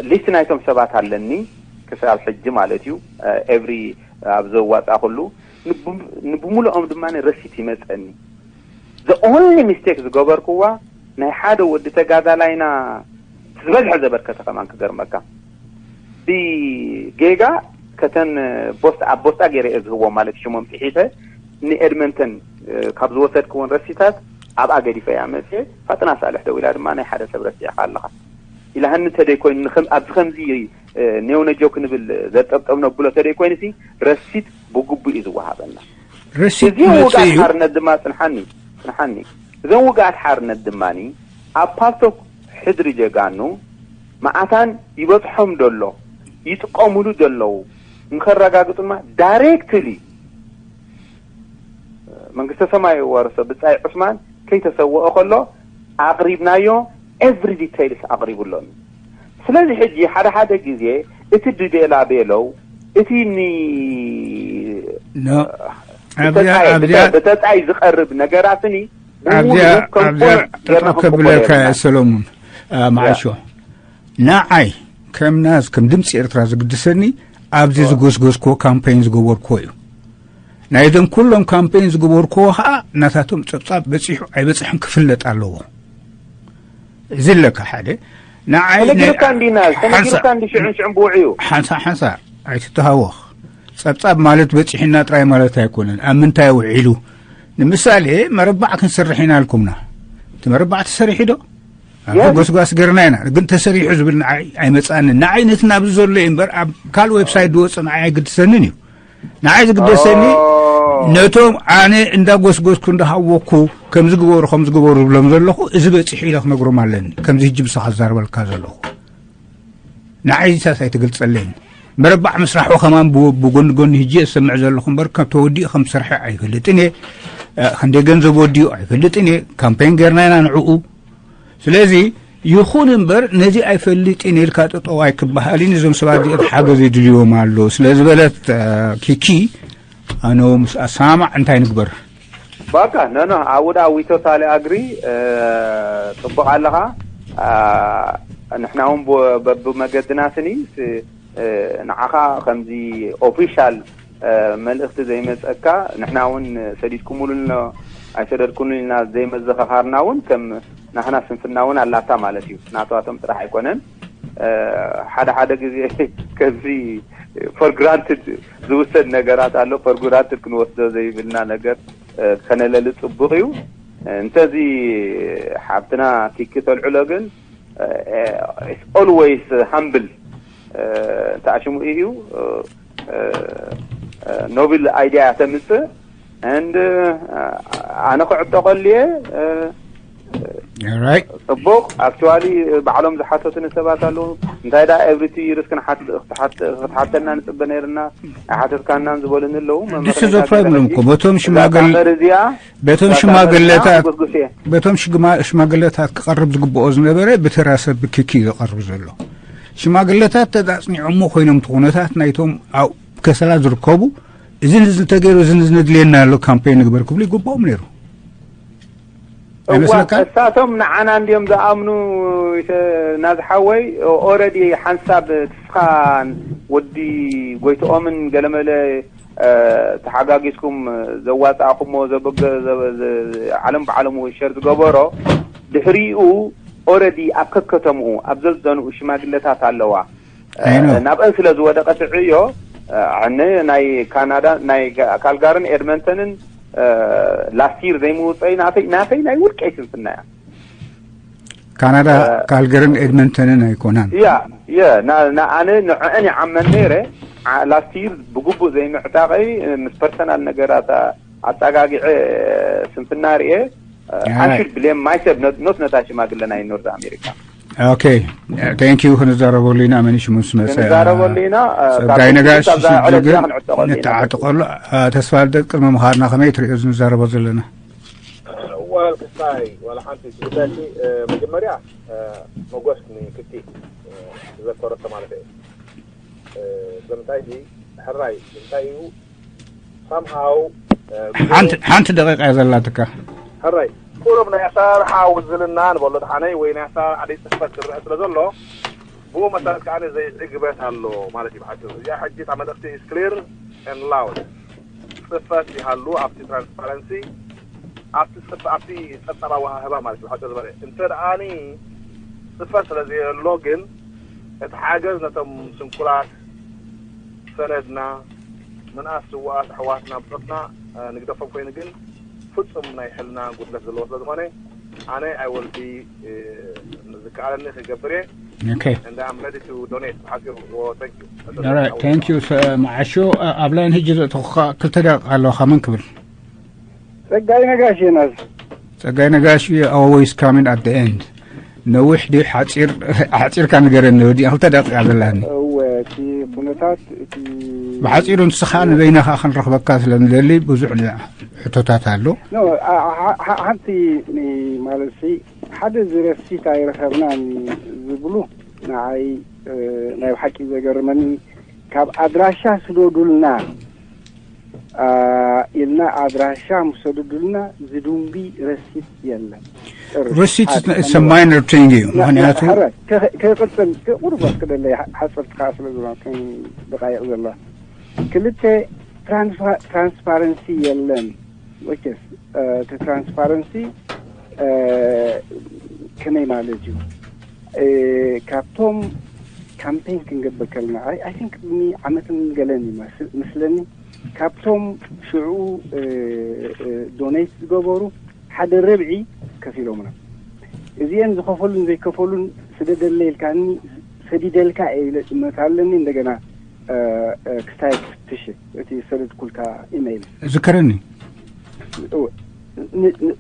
ሊስት ናይቶም ሰባት ኣለኒ ክሳብ ሕጂ ማለት እዩ። ኤቭሪ ኣብ ዘዋጻእኩሉ ንብምሉኦም ድማ ረሲት ይመጸኒ። The only mistake ዝገበርክዋ ናይ ሓደ ወዲ ተጋዳላይና ዝበዝሐ ዘበርከተ ከማን ክገርመካ ብጌጋ ከተን ቦስጣ ኣብ ቦስጣ ገይረ እየ ዝህቦም ማለት ሽሞም ጽሒፈ ንኤድመንተን ካብ ዝወሰድክወን ረሲታት ኣብኣ ገዲፈያ መጽየ ፋጥና ሳልሕ ደው ኢላ ድማ ናይ ሓደ ሰብ ረሲዕካ ኣለኻ ኢላሃኒ ተደይ ኮይኑ ኣብዚ ከምዚ ኔው ነጀው ክንብል ዘጠብጠብ ነብሎ ተደይ ኮይኑሲ ረሲት ብግቡእ እዩ ዝወሃበና። ረሲት እዚ ውግኣት ሓርነት ድማ ጽንሓኒ ጽንሓኒ እዞም ውግኣት ሓርነት ድማ ኣብ ፓልቶክ ሕድሪ ጀጋኑ መዓታን ይበጽሖም ደሎ ይጥቀሙሉ ደለዉ ንኸረጋግጹ ድማ ዳይሬክትሊ መንግስተ ሰማይ ወርሶ ብጻይ ዑስማን ከይተሰወኦ ከሎ ኣቕሪብናዮ ኤቭሪ ዲቴይልስ ኣቕሪቡ ኣሎኒ። ስለዚ ሕጂ ሓደ ሓደ ግዜ እቲ ድቤላ ቤለው እቲ ኒ ብተጻይ ዝቀርብ ነገራትኒ ኣብዚኣ ኣብዚኣ ጠጠብ ከብለካ ሰሎሙን ማዓሾ ንዓይ ከም ናዝ ከም ድምፂ ኤርትራ ዝግድሰኒ ኣብዚ ዝጎስጎስክዎ ካምፔይን ዝገበርክዎ እዩ። ናይዞም ኩሎም ካምፔይን ዝገበርክዎ ከዓ ናታቶም ፀብፃብ በፂሑ ኣይበፅሕን ክፍለጥ ኣለዎ። እዚ ኣለካ ሓደ ንዓይ ተነጊሩካ እንዲ ናዝ ተነጊሩካ እንዲ ሽዑን ሽዑን ብውዕዩ ሓንሳ ሓንሳ ኣይትተሃወኽ። ጸብጻብ ማለት በጺሕና ጥራይ ማለት ኣይኮነን። ኣብ ምንታይ ውዒሉ? ንምሳሌ መረባዕ ክንሰርሕ ኢና ኣልኩምና። እቲ መረባዕ ተሰሪሑ ዶ? ኣብ ጎስጓስ ገርና ኢና። ግን ተሰሪሑ ዝብል ንዓይ ኣይመጻንን። ንዓይ ነቲ ናብዚ ዘሎ እዩ እምበር ኣብ ካልእ ዌብሳይት ዝወጽእ ንዓይ ኣይግድሰንን እዩ። ንዓይ ዝግደሰኒ ነቶም ኣነ እንዳጎስጎስኩ እንዳሃወኩ ከምዚ ግበሩ ከምዚ ግበሩ ዝብሎም ዘለኹ እዚ በጺሑ ኢለ ክነግሮም ኣለኒ። ከምዚ ህጂ ምሳኻ ዝዛረበልካ ዘለኹ። ንዓይ እዚታት ኣይትገልጸለይን። መረባዕ ምስራሑ ከማን ብጎኒ ጎኒ ህጂ እሰምዕ ዘለኹ እምበር ከም ተወዲኡ ከም ዝሰርሐ ኣይፈልጥን እየ። ክንደይ ገንዘብ ወዲኡ ኣይፈልጥን እየ። ካምፔን ጌርና ኢና ንዕኡ። ስለዚ ይኹን እምበር ነዚ ኣይፈልጥን ኢልካ ጠጠው ኣይክበሃልን እዞም ሰባት እዚኦም ሓገዝ ይድልዮም ኣሎ ስለ ዝበለት ኪኪ ኣነ ምስ ኣሰማማዕ እንታይ ንግበር? ባቃ፣ ኖ፣ ኖ፣ ኣብኡ ደኣ we totally agree። ጽቡቕ ኣለኻ። ንሕና እውን በብመገድና ስኒ ንዓኻ ከምዚ ኦፊሻል መልእኽቲ ዘይመፀካ፣ ንሕና እውን ሰዲድኩምሉ ኣሎ ኣይሰደድኩምሉ ኢልና ዘይመዘኻኻርና እውን ከም ናህና ስንፍና እውን ኣላታ ማለት እዩ። ናተዋቶም ጥራሕ ኣይኮነን። ሓደ ሓደ ግዜ ከምዚ for granted ዝውሰድ ነገራት ኣሎ። For granted ክንወስዶ ዘይብልና ነገር ከነለሊ ፅቡቕ እዩ። እንተዚ ሓብትና ኪኪ ተልዕሎ ግን it's always humble። እንተ ኣሽሙ እዩ ኖብል ኣይድያ ተምፅእ and ኣነ ክዕጠቐሉ እየ። Right. ፅቡቕ። Actually ባዕሎም ዝሓተቱኒ ሰባት ኣለዉ። እንታይ ዳ every two years ክንሓት- ክትሓት- ክትሓተና ንፅበ ነይርና ኣይሓተትካናን ዝበሉኒ ኣለዉ። This is a problem እኮ በቶም ሽማግል እዚኣ በቶም ሽማግለታት ጉስጉስ እየ። በቶም ሽግማ- ሽማግለታት ክቐርብ ዝግብኦ ዝነበረ ብተራ ሰብ ብክኪ እዩ ዝቐርብ ዘሎ። ሽማግለታት ተዳፅኒዖሞ ኮይኖም እቲ ኩነታት ናይቶም ኣብ ከሰላ ዝርከቡ እዝን እዚ ተገይሩ እዝን እዚ ነድልየና ኣሎ ካምፔን ንግበር ክብሉ ይግብኦም ነይሩ። እዋ ኣይመስለካ? እሳቶም ንዓና እንዲዮም ዝኣምኑ። ናዝሓወይ ኦረዲ ሓንሳብ ትስኻን ወዲ ጎይትኦምን ገለመለ ተሓጋጊዝኩም ዘዋፃእኩሞ ዘበገ ዓለም ብዓለሙ ሸር ዝገበሮ ድሕሪኡ ኦረዲ ኣብ ከከተምኡ ኣብ ዘዘንኡ ሽማግለታት ኣለዋ። I know. ናብአን ስለ ዝወደቀት ዕዮ ኣነ ናይ ካናዳ ናይ ካልጋርን ኤድመንተንን ላስት ይር ዘይምውፀይ ናተይ ናተይ ናይ ውልቀይ ስንፍና እያ። ካናዳ ካልገርን ኤድመንተንን ኣይኮናን። ያ የ ኣነ ንዕአን ይዓመን ነይረ። ላስት ይር ብግቡእ ዘይምዕጣቀይ ምስ ፐርሰናል ነገራት ኣፀጋጊዐ ስንፍና ርኤ። Alright. I should blame myself, not ነታ ሽማግለ ናይ ኖርዝ ኣሜሪካ። Okay, thank you። ክንዛረበሉ ኢና መን ሽሙ ምስ መፀ ክንዛረበሉ ኢና። ጸጋይ ነጋሽ ሽግር ንተዓጥቀሉ። ተስፋ ልደት ቅድሚ ምኻድና ከመይ ትሪኦ ንዛረቦ ዘለና? ዋል ክስታይ ዋላ ሓንቲ ጉዳይ መጀመርያ መጎስ ንክቲ ዘከረቶ ማለት እዩ። ስለምንታይ ሕራይ እንታይ እዩ somehow ሓንቲ ደቂቃ እያ ዘላትካ። ሕራይ ቁሩብ ናይ ኣሰራርሓ ውዝልና ንበሎ ድሓነይ ወይ ናይ ኣሰራርሓ ደይ ፅሕፈት ዝረአ ስለ ዘሎ ብኡ መሰረት ከዓ ዘይዕግበት ኣሎ ማለት እዩ። ብሓፂሩ እዚኣ ሕጂ እታ መልእክቲ is clear and loud። ፅፈት ይሃሉ ኣብቲ ትራንስፓረንሲ ኣብቲ ፅፈ ኣብቲ ፀብፃብ ኣወሃህባ ማለት እዩ። ብሓፂሩ ዝበለ እንተ ደኣኒ ፅፈት ስለ ዘየሎ ግን እቲ ሓገዝ ነቶም ስንኩላት ሰነድና ምንኣስ ስውኣት ኣሕዋትና ብፆትና ንግደፎም ኮይኑ ግን ፍፁም ናይ ሕልና ጉድለት ዘለዎ ስለ ዝኾነ ኣነ I will be ዝከኣለኒ ክገብር እየ። Okay. And I'm ready to donate ብሓፂሩ። Thank you. All right, thank you. መዓሾ ኣብ ላይን ሕጂ ዘእተኹኻ ክልተ ደቂቃ ኣለኻ መን ክብል? ጸጋይ ነጋሽ እየ ናዝ። ጸጋይ ነጋሽ always coming at the end። ነዊሕ ድዩ ሓፂር? ሓፂርካ ንገረኒ። ወዲ ክልተ ደቂቃ ዘለኒ። እወ እቲ ኩነታት እቲ ብሓፂሩ ንስኻ ንበይንኻ ክንረኽበካ ስለ ንደሊ ብዙሕ ሕቶታት ኣሎ። ሓንቲ ማለት ሓደ ዝረሲት ኣይረኸብናን ዝብሉ ንዓይ ናይ ብሓቂ ዘገርመኒ ካብ ኣድራሻ ስደዱልና ኢልና ኣድራሻ ምስ ሰደዱልና ዝድንጉይ ረሲት የለን። ረሲት it's a minor thing እዩ። ምክንያቱ ክቅፅል ቁሩብ ክደለይ ሓፀርቲ ከዓ ስለ ዝኮንኩም ደቃይቅ ዘለዋ ክልተ ትራንስፓረንሲ የለን። ወይስ እቲ ትራንስፓረንሲ ከመይ ማለት እዩ? ካብቶም ካምፔን ክንገብር ከለና I think ቅድሚ ዓመትን ገለን እዩ መስለኒ ካብቶም ሽዑ ዶኔት ዝገበሩ ሓደ ርብዒ ከፊሎምና። እዚአን ዝኸፈሉን ዘይከፈሉን ስደደለይ ኢልካኒ ሰዲደልካ እየ ኢለ እምነት ኣለኒ። እንደገና ክስታይ ክትፍትሽ እቲ ዝሰደድኩልካ ኢመይል ዝከረኒ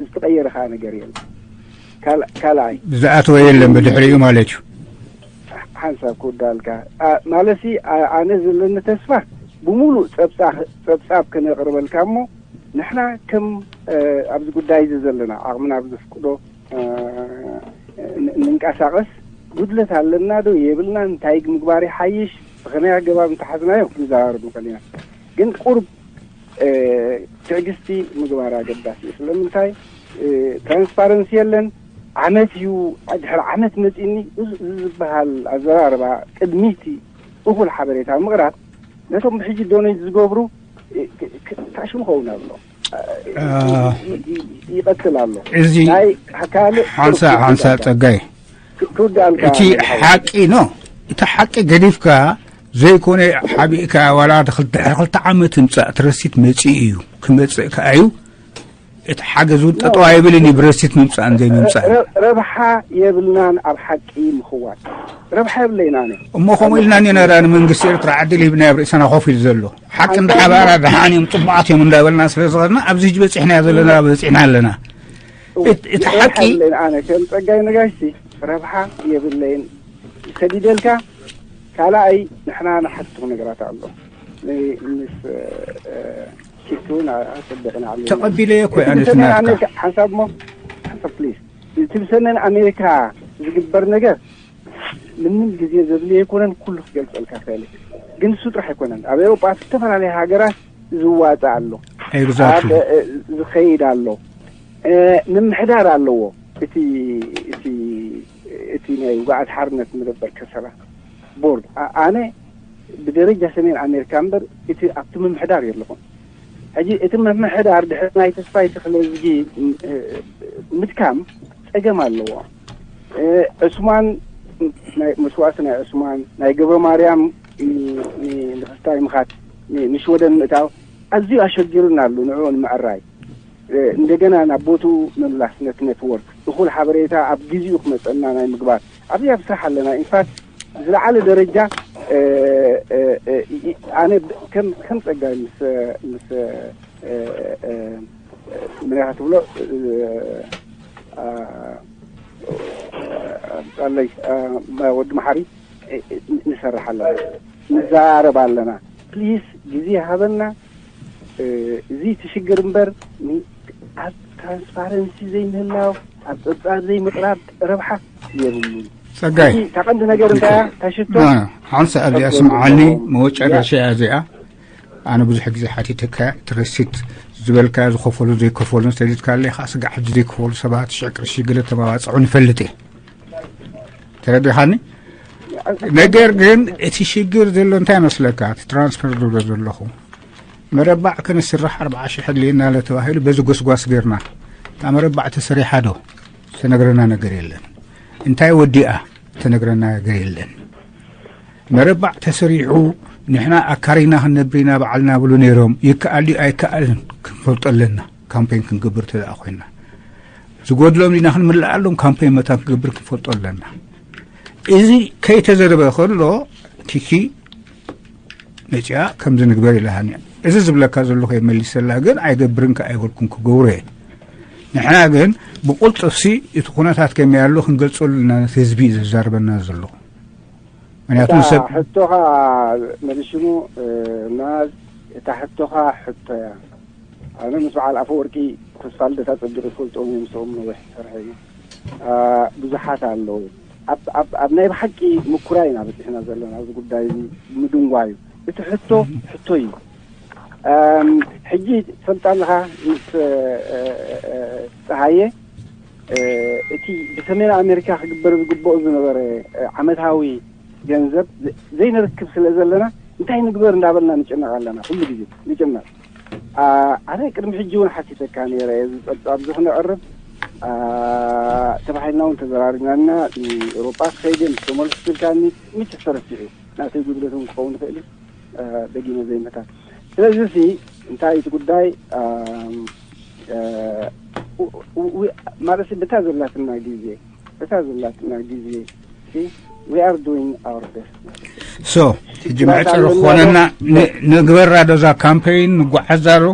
ዝተቀየረ ከዓ ነገር የለ። ካልኣይ ዝኣተወ የለን ብድሕሪኡ ማለት እዩ። ሓንሳብ ክውዳልካ ማለት ኣነ ዘለኒ ተስፋ ብሙሉእ ፀብፃብ ከነቅርበልካ እሞ ንሕና ከም ኣብዚ ጉዳይ እዚ ዘለና ዓቕምና ኣብ ዘፍቅዶ ንንቀሳቀስ ጉድለት ኣለና ዶ የብልና እንታይ ምግባር ይሓይሽ ብከመይ ኣገባብ እንተሓዝናዮ ክንዘራረብ ንኽእል ኢና። ግን ቁርብ ትዕግስቲ ምግባር ኣገዳሲ እዩ። ስለምንታይ ትራንስፓረንሲ የለን። ዓመት እዩ፣ ድሕሪ ዓመት መፂኒ እዚ ዝበሃል ኣዘራርባ ቅድሚቲ እኹል ሓበሬታ ምቕራብ ነቶም ብሕጂ ዶኔት ዝገብሩ ታሽሙ ኸውን ኣሎ፣ ይቐትል ኣሎ። እዚ ናይ ካልእ ሓንሳ ሓንሳ ጸጋይ ክውዳእልካ እቲ ሓቂ ኖ እቲ ሓቂ ገዲፍካ ዘይኮነ ሓቢእካ ዋላ ድሕሪ ክልተ ዓመት ምጻእ ትረሲት መጺእ እዩ፣ ክመጽእ ከኣ እዩ። እቲ ሓገዝ እውን ጠጠው ኣይብልን እዩ፣ ብረሲት ምምጻእን ዘይምምጻእን። ረብሓ የብልናን ኣብ ሓቂ ምኽዋል። ረብሓ የብለይን ኣነ። እሞ ከምኡ ኢልና እኒና ደኣ ንመንግስቲ ኤርትራ ዕድል ሂብና ኣብ ርእሰና ኮፍ ኢሉ ዘሎ። ሓቂ እንዳ ሓባራ ደሓን እዮም፣ ጽቡቓት እዮም እንዳበልና ስለ ዝኸድና ኣብዚ ሕጂ በጺሕና ዘለና፣ በጺሕና ኣለና። እቲ ሓቂ ኣነ ከም ጸጋይ ነጋሽቲ ረብሓ የብለይን። ሰዲደልካ ካልኣይ ንሕና ንሓትቱ ነገራት ኣሎ። ምስ ኪቱ እውን ኣጸቢቕና ኣለና። ተቐቢለዮ እኮ ኣነ ትናትካ ሓንሳብ ሞ ሓንሳብ ፕሊዝ፣ እቲ ብሰሜን ኣሜሪካ ዝግበር ነገር ምንም ግዜ ዘድልዮ ኣይኮነን። ኩሉ ክገልጸልካ ክእል፣ ግን እሱ ጥራሕ ኣይኮነን። ኣብ ኤውሮጳ ኣብ ዝተፈላለየ ሃገራት ዝዋጻእ ኣሎ፣ ኤግዛክትሊ። ዝኸይድ ኣሎ፣ ምምሕዳር ኣለዎ። እቲ እቲ እቲ ናይ ውግኣት ሓርነት መደበር ከሰላ ቦርድ ኣነ ብደረጃ ሰሜን ኣሜሪካ እምበር እቲ ኣብቲ ምምሕዳር የለኹን። ሕጂ እቲ ምምሕዳር ድሕሪ ናይ ተስፋይ ተኽለዝጊ ምድካም ጸገም ኣለዎ። ዕስማን፣ መስዋእቲ ናይ ዕስማን፣ ናይ ገብረ ማርያም ንክስታይ ምኻት፣ ንሽወደን ምእታው ኣዝዩ ኣሸጊሩና ኣሎ። ንዕኡ ንምዕራይ እንደገና ናብ ቦትኡ ምምላስ ነቲ ኔትወርክ እኹል ሓበሬታ ኣብ ግዜኡ ክመፀና ናይ ምግባር ኣብዚ ኣብ ስራሕ ኣለና። ኢንፋክት ብዝለዓለ ደረጃ ኣነ ከም ከም ፀጋይ ምስ ምስ ምን ኢኻ ትብሎ ፃለይ ወዲ መሓሪ ንሰርሕ ኣለና፣ ንዘራረብ ኣለና። ፕሊስ ግዜ ሃበና። እዚ ትሽግር እምበር ኣብ ትራንስፓረንሲ ዘይምህላው፣ ኣብ ፀብፃብ ዘይምቕራብ ረብሓ የብሉን። ጸጋይ፣ እታ ቀንዲ ነገር እንታይ እያ? እታ ሽቶ ሓንሳ ኣብዚኣ ስምዓኒ፣ መወጨረሻ እያ እዚኣ። ኣነ ብዙሕ ግዜ ሓቲተካ ትረሲት ዝበልካ ዝኸፈሉ ዘይከፈሉን ሰዲድካ ኣለኻ። ስጋዕ ሕጂ ዘይከፈሉ ሰባት ሽዕ ቅርሺ ገለ ተመባፅዑ ንፈልጥ እየ። ተረዲኻኒ? ነገር ግን እቲ ሽግር ዘሎ እንታይ መስለካ? እቲ ትራንስፈር ዝብሎ ዘለኹ መረባዕ ክንስራሕ ኣርብዓ ሽሕ ኣድልየና ኣሎ ተባሂሉ በዚ ጎስጓስ ገርና እታ መረባዕ ተሰሪሓ ዶ ዝተነግረና ነገር የለን። እንታይ ወዲኣ ዝተነግረና ነገር የለን። መረባዕ ተሰሪሑ ንሕና ኣካሪና ክንነብር ኢና ባዕልና ብሉ ነይሮም። ይከኣል ድዩ ኣይከኣልን ክንፈልጦ ኣለና። ካምፔን ክንገብር ተደኣ ኮይና ዝጎድሎም ኢና ክንምልኣሎም ካምፔን መታን ክንገብር ክንፈልጦ ኣለና። እዚ ከይተዘረበ ከሎ ኪኪ መፅያ ከምዚ ንግበር ኢላሃኒ። እዚ ዝብለካ ዘለኹ የመሊሰላ ግን ኣይገብርን ከ ኣይበልኩን ክገብሮ እየ። ንሕና ግን ብቁልጥፍሲ እቲ ኩነታት ከመይ ኣሎ ክንገልፀሉ ኢና። ነቲ ህዝቢ እዩ ዘዛርበና ዘሎ። ምክንያቱ እታ ሰብ ሕቶኻ መሊሽሙ እና እታ ሕቶኻ ሕቶ እያ። ኣነ ምስ በዓል ኣፈወርቂ ተስፋ ልደት ኣጸቢቑ ይፈልጦም እየ፣ ምስኦም ነዊሕ ዝሰርሐ እየ። ብዙሓት ኣለዉ። ኣብ ናይ ብሓቂ ምኩራይ ኢና በጺሕና ዘለና ኣብዚ ጉዳይ እዚ ምድንጓዩ። እቲ ሕቶ ሕቶ እዩ። ሕጂ ትፈልጥ ኣለኻ ምስ ጸሃየ እቲ ብሰሜን ኣሜሪካ ክግበር ዝግብኦ ዝነበረ ዓመታዊ ገንዘብ ዘይንርክብ ስለ ዘለና እንታይ ንግበር እንዳበልና ንጭነቕ ኣለና። ኩሉ ግዜ ንጭነቕ። ኣነ ቅድሚ ሕጂ እውን ሓቲተካ ነይረ፣ እዚ ጸብጻብ እዚ ክነቕርብ ተባሂልና እውን ተዘራሪብና ኢና። ንኤውሮጳ ክኸይድ እየ ምስ ተመልሱ ትብልካኒ፣ ምች ተረሲዑ ናተይ ጉድለት እውን ክኸውን ይኽእል እዩ። ደጊመ ዘይምሕታት። ስለዚ ሲ እንታይ እቲ ጉዳይ ማለት በታ ዘላትና ግዜ በታ ዘላትና ግዜ we are doing our best። So ሕጂ መዕፀሪ ክኾነና ንግበራ ዶ እዛ ካምፔይን ንጓዓዛ ዶ?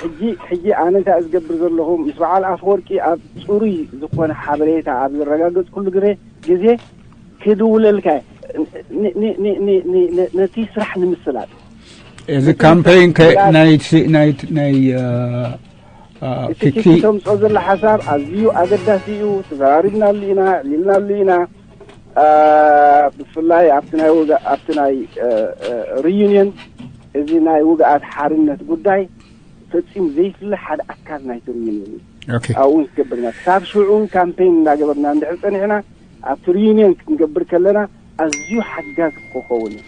ሕጂ ሕጂ ኣነ እንታይ ዝገብር ዘለኹ ምስ በዓል ኣፈወርቂ ኣብ ፅሩይ ዝኾነ ሓበሬታ ኣብ ዝረጋገፅኩሉ ግዜ ግዜ ክድውለልካ ነቲ ስራሕ ንምስላጥ እዚ ካምፔይን ከ ናይ ናይ ናይ እቲ ኪኪ ተምፅኦ ዘሎ ሓሳብ ኣዝዩ ኣገዳሲ እዩ። ተዘራሪብናሉ ኢና፣ ዕሊልናሉ ኢና። ብፍላይ ኣብቲ ናይ ውግእ ኣብቲ ናይ ሪዩኒየን እዚ ናይ ውግኣት ሓርነት ጉዳይ ፈጺሙ ዘይፍለ ሓደ ኣካል ናይቲ ሪዩኒየን እዩ። Okay. ኣብኡ ክንገብርና ክሳብ ሽዑ ካምፔን እናገበርና እንድሕር ጸኒሕና ኣብቲ ሪዩኒየን ክንገብር ከለና ኣዝዩ ሓጋዚ ክኸውን እዩ።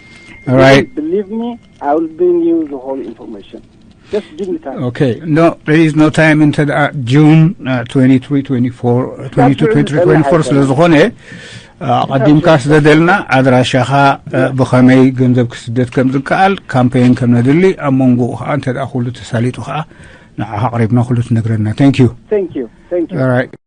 All right. Believe me, I will bring you the whole information. Just give me time. Okay. No, there is no time. እንተ ደኣ June uh, twenty-three, twenty-four, twenty-two, twenty-three, twenty-four ስለ ዝኾነ ኣቐዲምካ ስደደልና ኣድራሻኻ ብኸመይ ገንዘብ ክስደድ ከም ዝከኣል ካምፔን ከም ነድሊ ኣብ መንጎኡ ከዓ እንተ ደኣ ኩሉ ተሳሊጡ ከዓ ንዓኻ ኣቕሪብና ኩሉ ትነግረና። Thank you. Thank you. Thank you. All right.